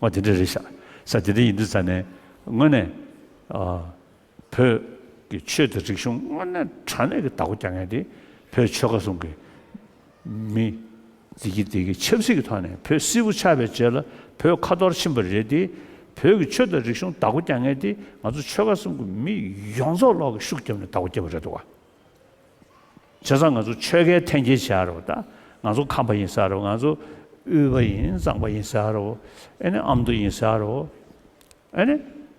ཨོ་དེ་འདྲ་རེད་ཤག་ས་དེ་འདྲ་ཡིན་དུས་ཙ་ནས་དངོས་གནས། བོད་ཀྱི་ཆོས་དང་རིག་གཞུང་དངོས་གནས་དྲང་གནས་ཀྱི་བདག་པོ་རྒྱག་མཁན་དེ་བོད་ཆོལ་ཁ་གསུམ་གྱི་མི་འདི་གི་འདི་གི་ཆབ་སྲིད་ཀྱི་ཐོག་ནས་བོད་སིལ་བུ་ཆགས་པའི་རྗེས་ལ་བོད་ཁ་འཐོར་ཕྱིན་པ་རེད་དེ། བོད་ཀྱི་ཆོས་དང་རིག་གཞུང་བདག་པོ་རྒྱག་མཁན་དེ་ང་ཚོ་ཆོལ་ཁ་གསུམ་གྱི་མི་ཡོངས་རྫོགས་ལོག་གི་ཤུགས་བརྒྱབ་ནས་བདག་པོ་བརྒྱབ་པ་རེད་འདུག་བ། བྱས་ཙང་ང་ཚོ་ཆོལ་ཁའི་འཐེན་འཁྱེར་བྱས་རེད་བ་ད། ང་ཚོ་ཁམས་པ་ཡིན་ཟེར་རེད་བ། ང་ཚོ་དབུས་པ་ཡིན་གཙང་པ་ཡིན་ཟེར་རེད་བ། ཨེ་ནི་ཨ་མདོ་ཡིན་ཟེར་རེད་བ། ཨེ་ནི།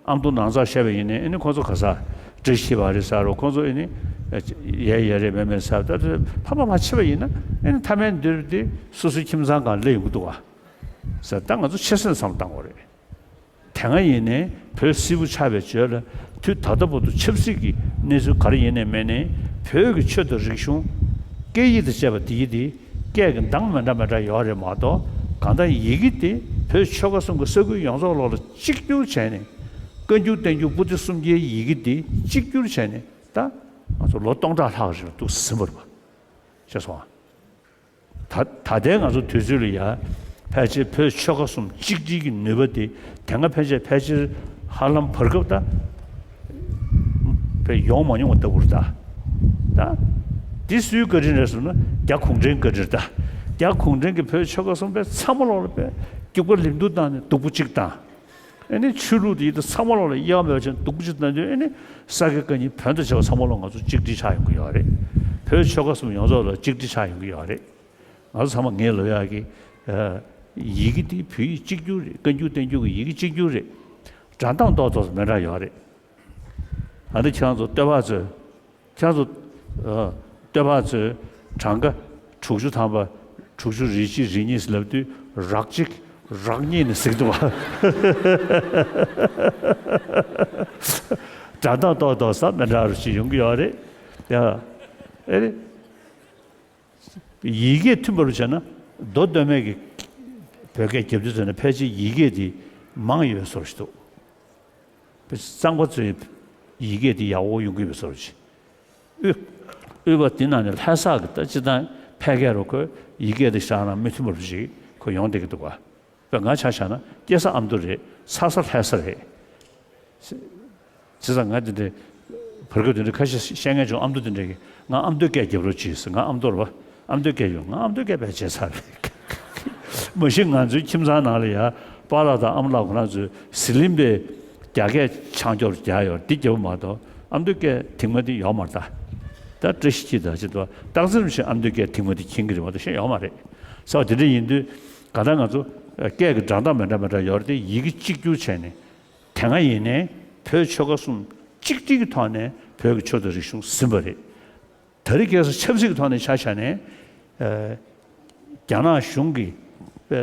ཨ་མདོ་ནང་ཚགས་བཤད་པ་ཡིན་ནའི་ཨེ་ནི་ཁོ་ཚོ་ག་ས། བཀྲ་ཤིས་པ་རེད་ཟེར་རོ་ཁོ་ཚོ་ཨེ་ནི། ཡས་ཡས་རེད་མེད་མེད་ཟེར་ད་ཕ་མ་མ་ཕྱི་པ་ཡིན་ན་ཨེ་ནི་མཐའ་མའི་མདུན་དེ་སོ་སོའི་ཁྱིམ་ཚང་སྒང་སླེབས་ཡོང་གི་འདུག་བ། ཟེར་ད་ང་ཚོ་ཆེ་སེམས་བསམ་བཏང་དགོས་རེད། དེ་སྔ་ཡིན་ནའི་བོད་སིལ་བུ་ཆགས་པའི་རྗེས་ལ་དུས་ད་ལྟ་བར་དུ་ཆབ་སྲིད་ཀྱི་གནས་ཚུལ་ག་རེ་ཡིན་ནའི་མེད་ནའི་བོད་ཀྱི་ཆོས་དང་རིག་གཞུང་། སྐད་ཡིག་དང་བཅས་པ་དེ་ཡི་དེ་སྐད་ཀྱི་གདངས་མི་འདྲ་མི་འདྲ་ཡོད་རེད་མ་གཏོགས་གང་ལྟར་ཡི་གེ་དེ་བོད་ཆོལ་ཁ་གསུམ་གྱི་ས་ཁུལ་ཡོངས་རྫོགས་ལོག་ལ་གཅིག་གྱུར་བྱས་ནས་བཀའ་འགྱུར་བསྟན་འགྱུར་པོ་ཏི་གསུམ་གྱི་ཡི་གེ་དེ་གཅིག་གྱུར་བྱས་ནས་ད་ང་ཚོ་ལོ་སྟོང་ཕྲག་ལྷག་རིང་འདུག་ཟིན་པ་རེད་པ། ཤེས་སོང་ཨ། ད་ད་ལྟའི་ང་ཚོ་དུས་ཚོད་ལ་ཡ་ཕལ་ཆེར་བོད་ཆོལ་ཁ་གསུམ་གཅིག་སྒྲིལ་གྱི་ནུས་པ་དེ་དེ་སྔ་ཕལ་ཆེར་ཕལ་ཆེར་ཧ་ལམ་བར་སྐབས་ད་བས་ཡོང་མ་མྱོང་བ་ལྟ་བུར་ད། ད་འདི་སུའི་བཀའ་དྲིན་རེད་ཟེར་ན་རྒྱ་གུང་ཁྲན་བཀའ་དྲིན་ད། རྒྱ་གུང་ཁྲན་གྱིས་བོད་ཆོལ་ཁ་གསུམ་པའི་ཚང་མ་ལོག་ལ་བས་སྐྱུག་པ་ལིམ་དུ་བཏང་ནས་སྡུག་པོ་གཅིག་བཏང་། ཨེ་ནི་ཆོས་ལུགས་དེ་ཡིན་ད་ཚང་མ་ལོག་ལ་དབྱེ་བ་མེད་པ་བྱས་ནས་སྡུག་པོ་གཅིག་བཏང་དུས་ཨེ་ནི་ས་དགེ་བཀའ་རྙིང་བོན་དང་བཅས་པ་ཚང་མ་ལོག་ང་ཚོ་གཅིག་སྒྲིལ་ཆགས་ཡོང་གི་ཡོད་རེད། བོད་ཆོལ་ཁ་གསུམ་ཡོངས་རྫོགས་ལ་གཅིག་སྒྲིལ་ཆགས་ཡོང་གི་ཡོད་རེད། ང་ཚོ་ཚང་མ་ངས་ལབ་ཡག་གི་ཡི་གེ་འདི་བོད་ཡིག་གཅིག་གྱུར་རེད། བཀའ་འགྱུར་བསྟན་འགྱུར་གྱི་ཡི་གེ་གཅིག་གྱུར་རེད། སྒྲ་གདངས་ཏོག་ཏོག་ཙམ་མི་འདྲ་ཡོད་རེད། ཨ་ནི་ཁྱེད་རང་ཚོ་སྟོད་པ་ཚོས་ཁྱེད་རང་ཚོ་སྟོད་པ་ཚོས་གྲངས་ཀ་དྲུག་ཅུ་ཐམ་པ་དྲུག་ཅུ་རེ་གཅིག་རེ་གཉིས་ལབ་དུས་རག་གཅིག་རག་གཉིས་ནས་ཟིག་འདུག་བ། སྒྲ་གདངས་ཏོག་ཏོག་ཙམ་མི་འདྲ་རུ་ཞིག་ཡོང་གི་ཡོད་རེད། ཡ། ཨེ་རེད། ཡི་གེ་མཐུན་པར་བྱས་ན་མདོ་སྟོད་སྨད་ཀྱི་བོད་སྐད་རྒྱབ་དུས་ཙམ་ནས་ཕལ་ཆེར་ཡི་གེ་དེ་མང་ཡོད་བཟོ་ཞིག་འདུག་གཙང་པ་ཚོའི་ཡི་གེ་དེ་ཡག་པོ་ཡོང་གི་ཡོད་བཟོ་ཞིག་དབུས་དབུས་པ་དེ་ནང་ནས་ལྷ་ས་གི་ད་སྤྱི་བཏང་ཕལ་སྐད་རུ་ཁོས་ཡི་གེ་དེ་བཞག་ན་མི་མཐུན་པར་ཞིག་ཁོ་ཡོང་བསྡད་ཀྱི་འདུག་ག་དཔེར་ང་ཆ་བཞག་ན་སྐྱེས་ས་ཨ་མདོ་རེད། འཚར་ས་ལྷ་ས་རེད། བྱས་ཙང་ང་འདི་འདྲའི་ བར་སྐབས་དེ་འདྲ་ཁ་ཤས་བཤད་མཁན་བྱུང་། ཨ་མདོ་དེ་འདྲ་གིས་ང་ཨ་མདོའི་སྐད་རྒྱབ་རོགས་གྱིས་ཟེར། ང་ཨ་མདོ་རེད་པ། ཨ་མདོའི་སྐད་ཡོད། ང་ཨ་མདོའི་སྐད་བས་བྱས་ཚར་རེད། མ་གཞི་ང་ཚོའི་ཁྱིམ་ཚང་ནང་ལ་ཡ་པཱ་ལགས་དང་ཨ་མ་ལགས་ཁོ་རང་ཚོས་ཟི་ལིང་པའི་རྒྱ་སྐད་ཆང་སྐྱོར་རྒྱག་ཡོད་འདི་རྒྱབ་མ་གཏོགས་ཨ་མདོའི་སྐད་དེང་མ་འདི་ཡོད་མ་རེད་ད། ད་བཀྲ་ཤིས་འཁྱིལ་ད་ཅི་འདུག་སྟག་འཚེར་བཞིན་ཨ་མདོའི་སྐད་དེང་མ་འདི་མཁྱེན་གྱི་རེད་མ་གཏོགས་གཞན་ཡོད་མ་རེད། ས་བ་དེ་འདྲ་ཡིན་དུས་ག་ད་ང་ཚོ་སྐད་ཀྱི་སྒྲ་གདངས་མི་འདྲ་མི་འདྲ་ཡོད་རེད་དེ། ཡི་གེ་གཅིག་གྱུར་བྱས་ནས་དེ་སྔ་ཡིན་ནའི་བོད་ཆོལ་ཁ་གསུམ་གཅིག་སྒྲིལ་གྱི་ཐོག་ནས་བོད་ཀྱི་ཆོས་དང་རིག་གཞུང་ཟིན་པ་རེད། ད་རེས་ཁ་སང་ཆབ་སྲིད་ཀྱི་ཐོག་ནས་ཆ་བཞག་ནས། ཨ། རྒྱ་ནག་གཞུང་གིས་དཔེ་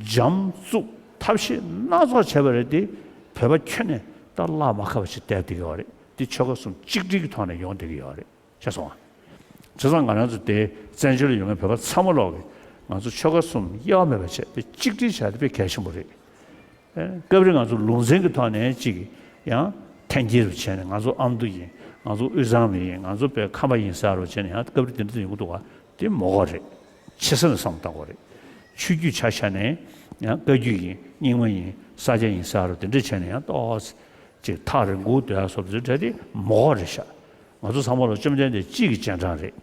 འཇམ་རྩུབ་ཐབས་ཤེས་སྣ་ཚོགས་བྱས་པ་རེད་དེ། བོད་པ་ཁྱོན་ནས་ད་བརླག་མ་ཁ་བ་ཞིག་བསྡད་བསྡད་ཀྱི་ཡོད་རེད། འདི་ཆོལ་ཁ་གསུམ་གཅིག་སྒྲིལ་གྱི་ཐོག་ནས་ཡོང་བསྡད་ཀྱི་ཡོད་རེད། ཤེས་སོང་ང་། བྱས་ཙང་ང་རང་ཚོ་དེ་བཙན་བྱོལ་ལ་ཡོད་མཁན་བོད་པ་ཚང་མ་ལོག་གིས་ང་ཚོ་ཆོལ་ཁ་གསུམ་དབྱེ་བ་མེད་པ་བྱས་དེ་གཅིག་སྒྲིལ་བྱས་དེ་དཔེ་གལ་ཆེན་པོ་རེད། ཨེ། སྐབས་རེ་ང་ཚོ་ལུང་ཚན་གྱི་ཐོག་ནས་ཅིག་ཡང་འཐེན་འཁྱེར་བྱས་ནས་ང་ཚོ་ཨ་མདོ་ཡིན། ང་ཚོ་དབུས་གཙང་མི་ཡིན། ང་ཚོ་བོད་ཁམས་པ་ཡིན་ཟེར་རོགས་བྱས་ནས་ཡང་སྐབས་རེ་དེ་འདྲ་ཡོང་གི་འདུག་ག་དེ་མ་དགོས་རེད། ཆེ་ས་ནས་བསམ་བློ་བཏང་དགོས་རེད། ཆོས་བརྒྱུད་ཆ་བཞག་ནས་ཡང་བཀའ་བརྒྱུད་ཡིན། རྙིང་མ་ཡིན། ས་སྐྱ་ཡིན་ཟེར་རོགས་དེ་འདྲ་བྱས་ནས་ཡང་ཏོག་ཙམ་ཅིག་ཐག་རིང་པོ་སྡོད་ཡ་བཟོ་འདྲ་དེ་མ་དགོས་རེད་ཤག་ང་ཚོ་ཚང་མ་ལ་བཅོམ་ལྡན་འདས་གཅིག་གི་རྗེས་འབྲང་རེད།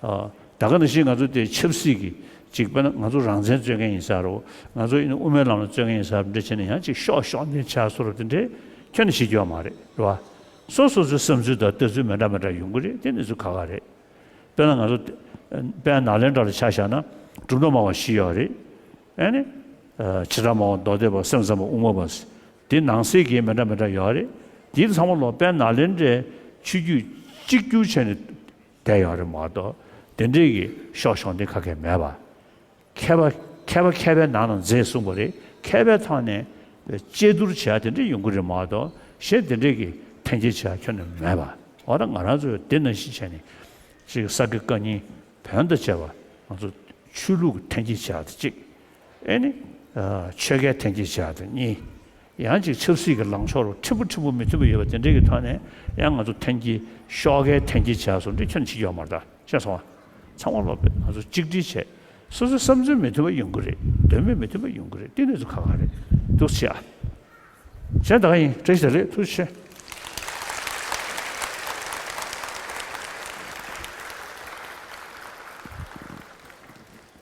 ཨ། ད་ག་ནང་བཞིན་ང་ཚོ་དེ་ཆབ་སྲིད་ཀྱི་ཅིག་དཔེར་ན་ང་ཚོ་རང་བཙན་རྩོད་མཁན་ཡིན་ས་རེད། ང་ཚོ་ཡིན་ན་དབུ་མའི་ལམ་ལ་རྩོད་མཁན་ཡིན་ས་རེད། འདྲ་བྱས་ནས་ཡང་ཅིག་ཤོག་ཤོག་འདི་བྱ་བཟོ་འདྲ་དེ་འདྲའི་ཁྱོན་ནས་བྱེད་རྒྱུ་ཡོད་མ་རེད། རེད་བ། སོ་སོ་སོའི་བསམ་ཚུལ་དང་ལྟ་ཚུལ་མི་འདྲ་མི་འདྲ་ཡོང་གི་རེད། དེ་གནས་ཚུལ་ཁག་ཁག་རེད། དཔེར་ན་ང་ཚོ་དཔལ་ནཱ་ལེནྡྲ་ལ་ཆ་བཞག་ན་གྲུབ་མཐའ་སྨྲ་བ་བཞི་ཡོད་རེད། ཨ་ནི། ཨ། བྱེ་བྲག་སྨྲ་བ་མདོ་སྡེ་པ། སེམས་ཙམ་པ། དབུ་མ་པ། དེ་ནང་གསེས་ཀྱི་མི་འདྲ་མི་འདྲ་ཡོད་རེད། དེ་ཚང་མ་ལོག་དཔལ་ནཱ་ལེནྡྲའི་ཆོས་བརྒྱུད་གཅིག་གྱུར་བྱས་ནས་བསྡད་ཡོད་རེད་མ་གཏོགས། དེ་འདྲའི་གི་ཤོག་ཤོག་འདི་ཁ་སྐད་མེད་པ། མཁས་པ་མཁས་པ་མཁས་པའི་ནང་ན་མཛེས་གསུངས་པ་རེད། མཁས་པའི་ཐོག་ནས་དཔྱད་བསྡུར་བྱེད་ཡ་དེ་འདྲ་ཡོང་གི་རེད་མ་གཏོགས། གཞན་དེ་འདྲའི་གི་འཐེན་འཁྱེར་བྱེད་ཡ་ཁྱོན་ནས་མེད་པ། འོ་ན་ང་རང་ཚོས་དེ་ནང་བཞིན་བྱས་ནས་ཅིག་ས་དགེ་བཀའ་རྙིང་བོན་དང་བཅས་པ་ང་ཚོ་ཆོས་ལུགས་འཐེན་འཁྱེར་བྱེད་ཡ་དེ་གཅིག་ཨེ་ནི། ཨ། ཆོལ་ཁའི་འཐེན་འཁྱེར་བྱེད་ཡ་དེ་གཉིས། ཡང་ཅིག་ཆབ་སྲིད་ཀྱི་ལངས་ཕྱོགས་རུ་ཕྲན་བུ་ཕྲན་བུ་མི་མཐུན་པ་ཡོད་པ་དེ་འདྲའི་གི་ཐོག་ནས་ཡང་ང་ཚོ་འཐེན་འཁྱེར་ཤོག་ཁའི་འཐེན་འཁྱེར་བྱེད་ཡ་སོགས་འདི་ཁྱོན་ནས་བྱེད་ཀྱི་ཡོད་མ་རེད་ད། ཤེས་སོང་ང་། ཚང་མ་ལོག་པའི་ང་ཚོ་གཅིག་སྒྲིལ་བྱས། སོ་སོའི་བསམ་ཚུལ་མི་མཐུན་པ་ཡོང་གི་རེད། འདོད་མོས་མི་མཐུན་པ་ཡོང་གི་རེད། དེ་གནས་ཚུལ་ཁག་ཁག་རེད། ཐུགས་རྗེ་ཆེ་ཨ། གཞན་ད་ག་ཡིན། བཀྲ་ཤིས་བདེ་ལེགས། ཐུགས་རྗེ་ཆེ།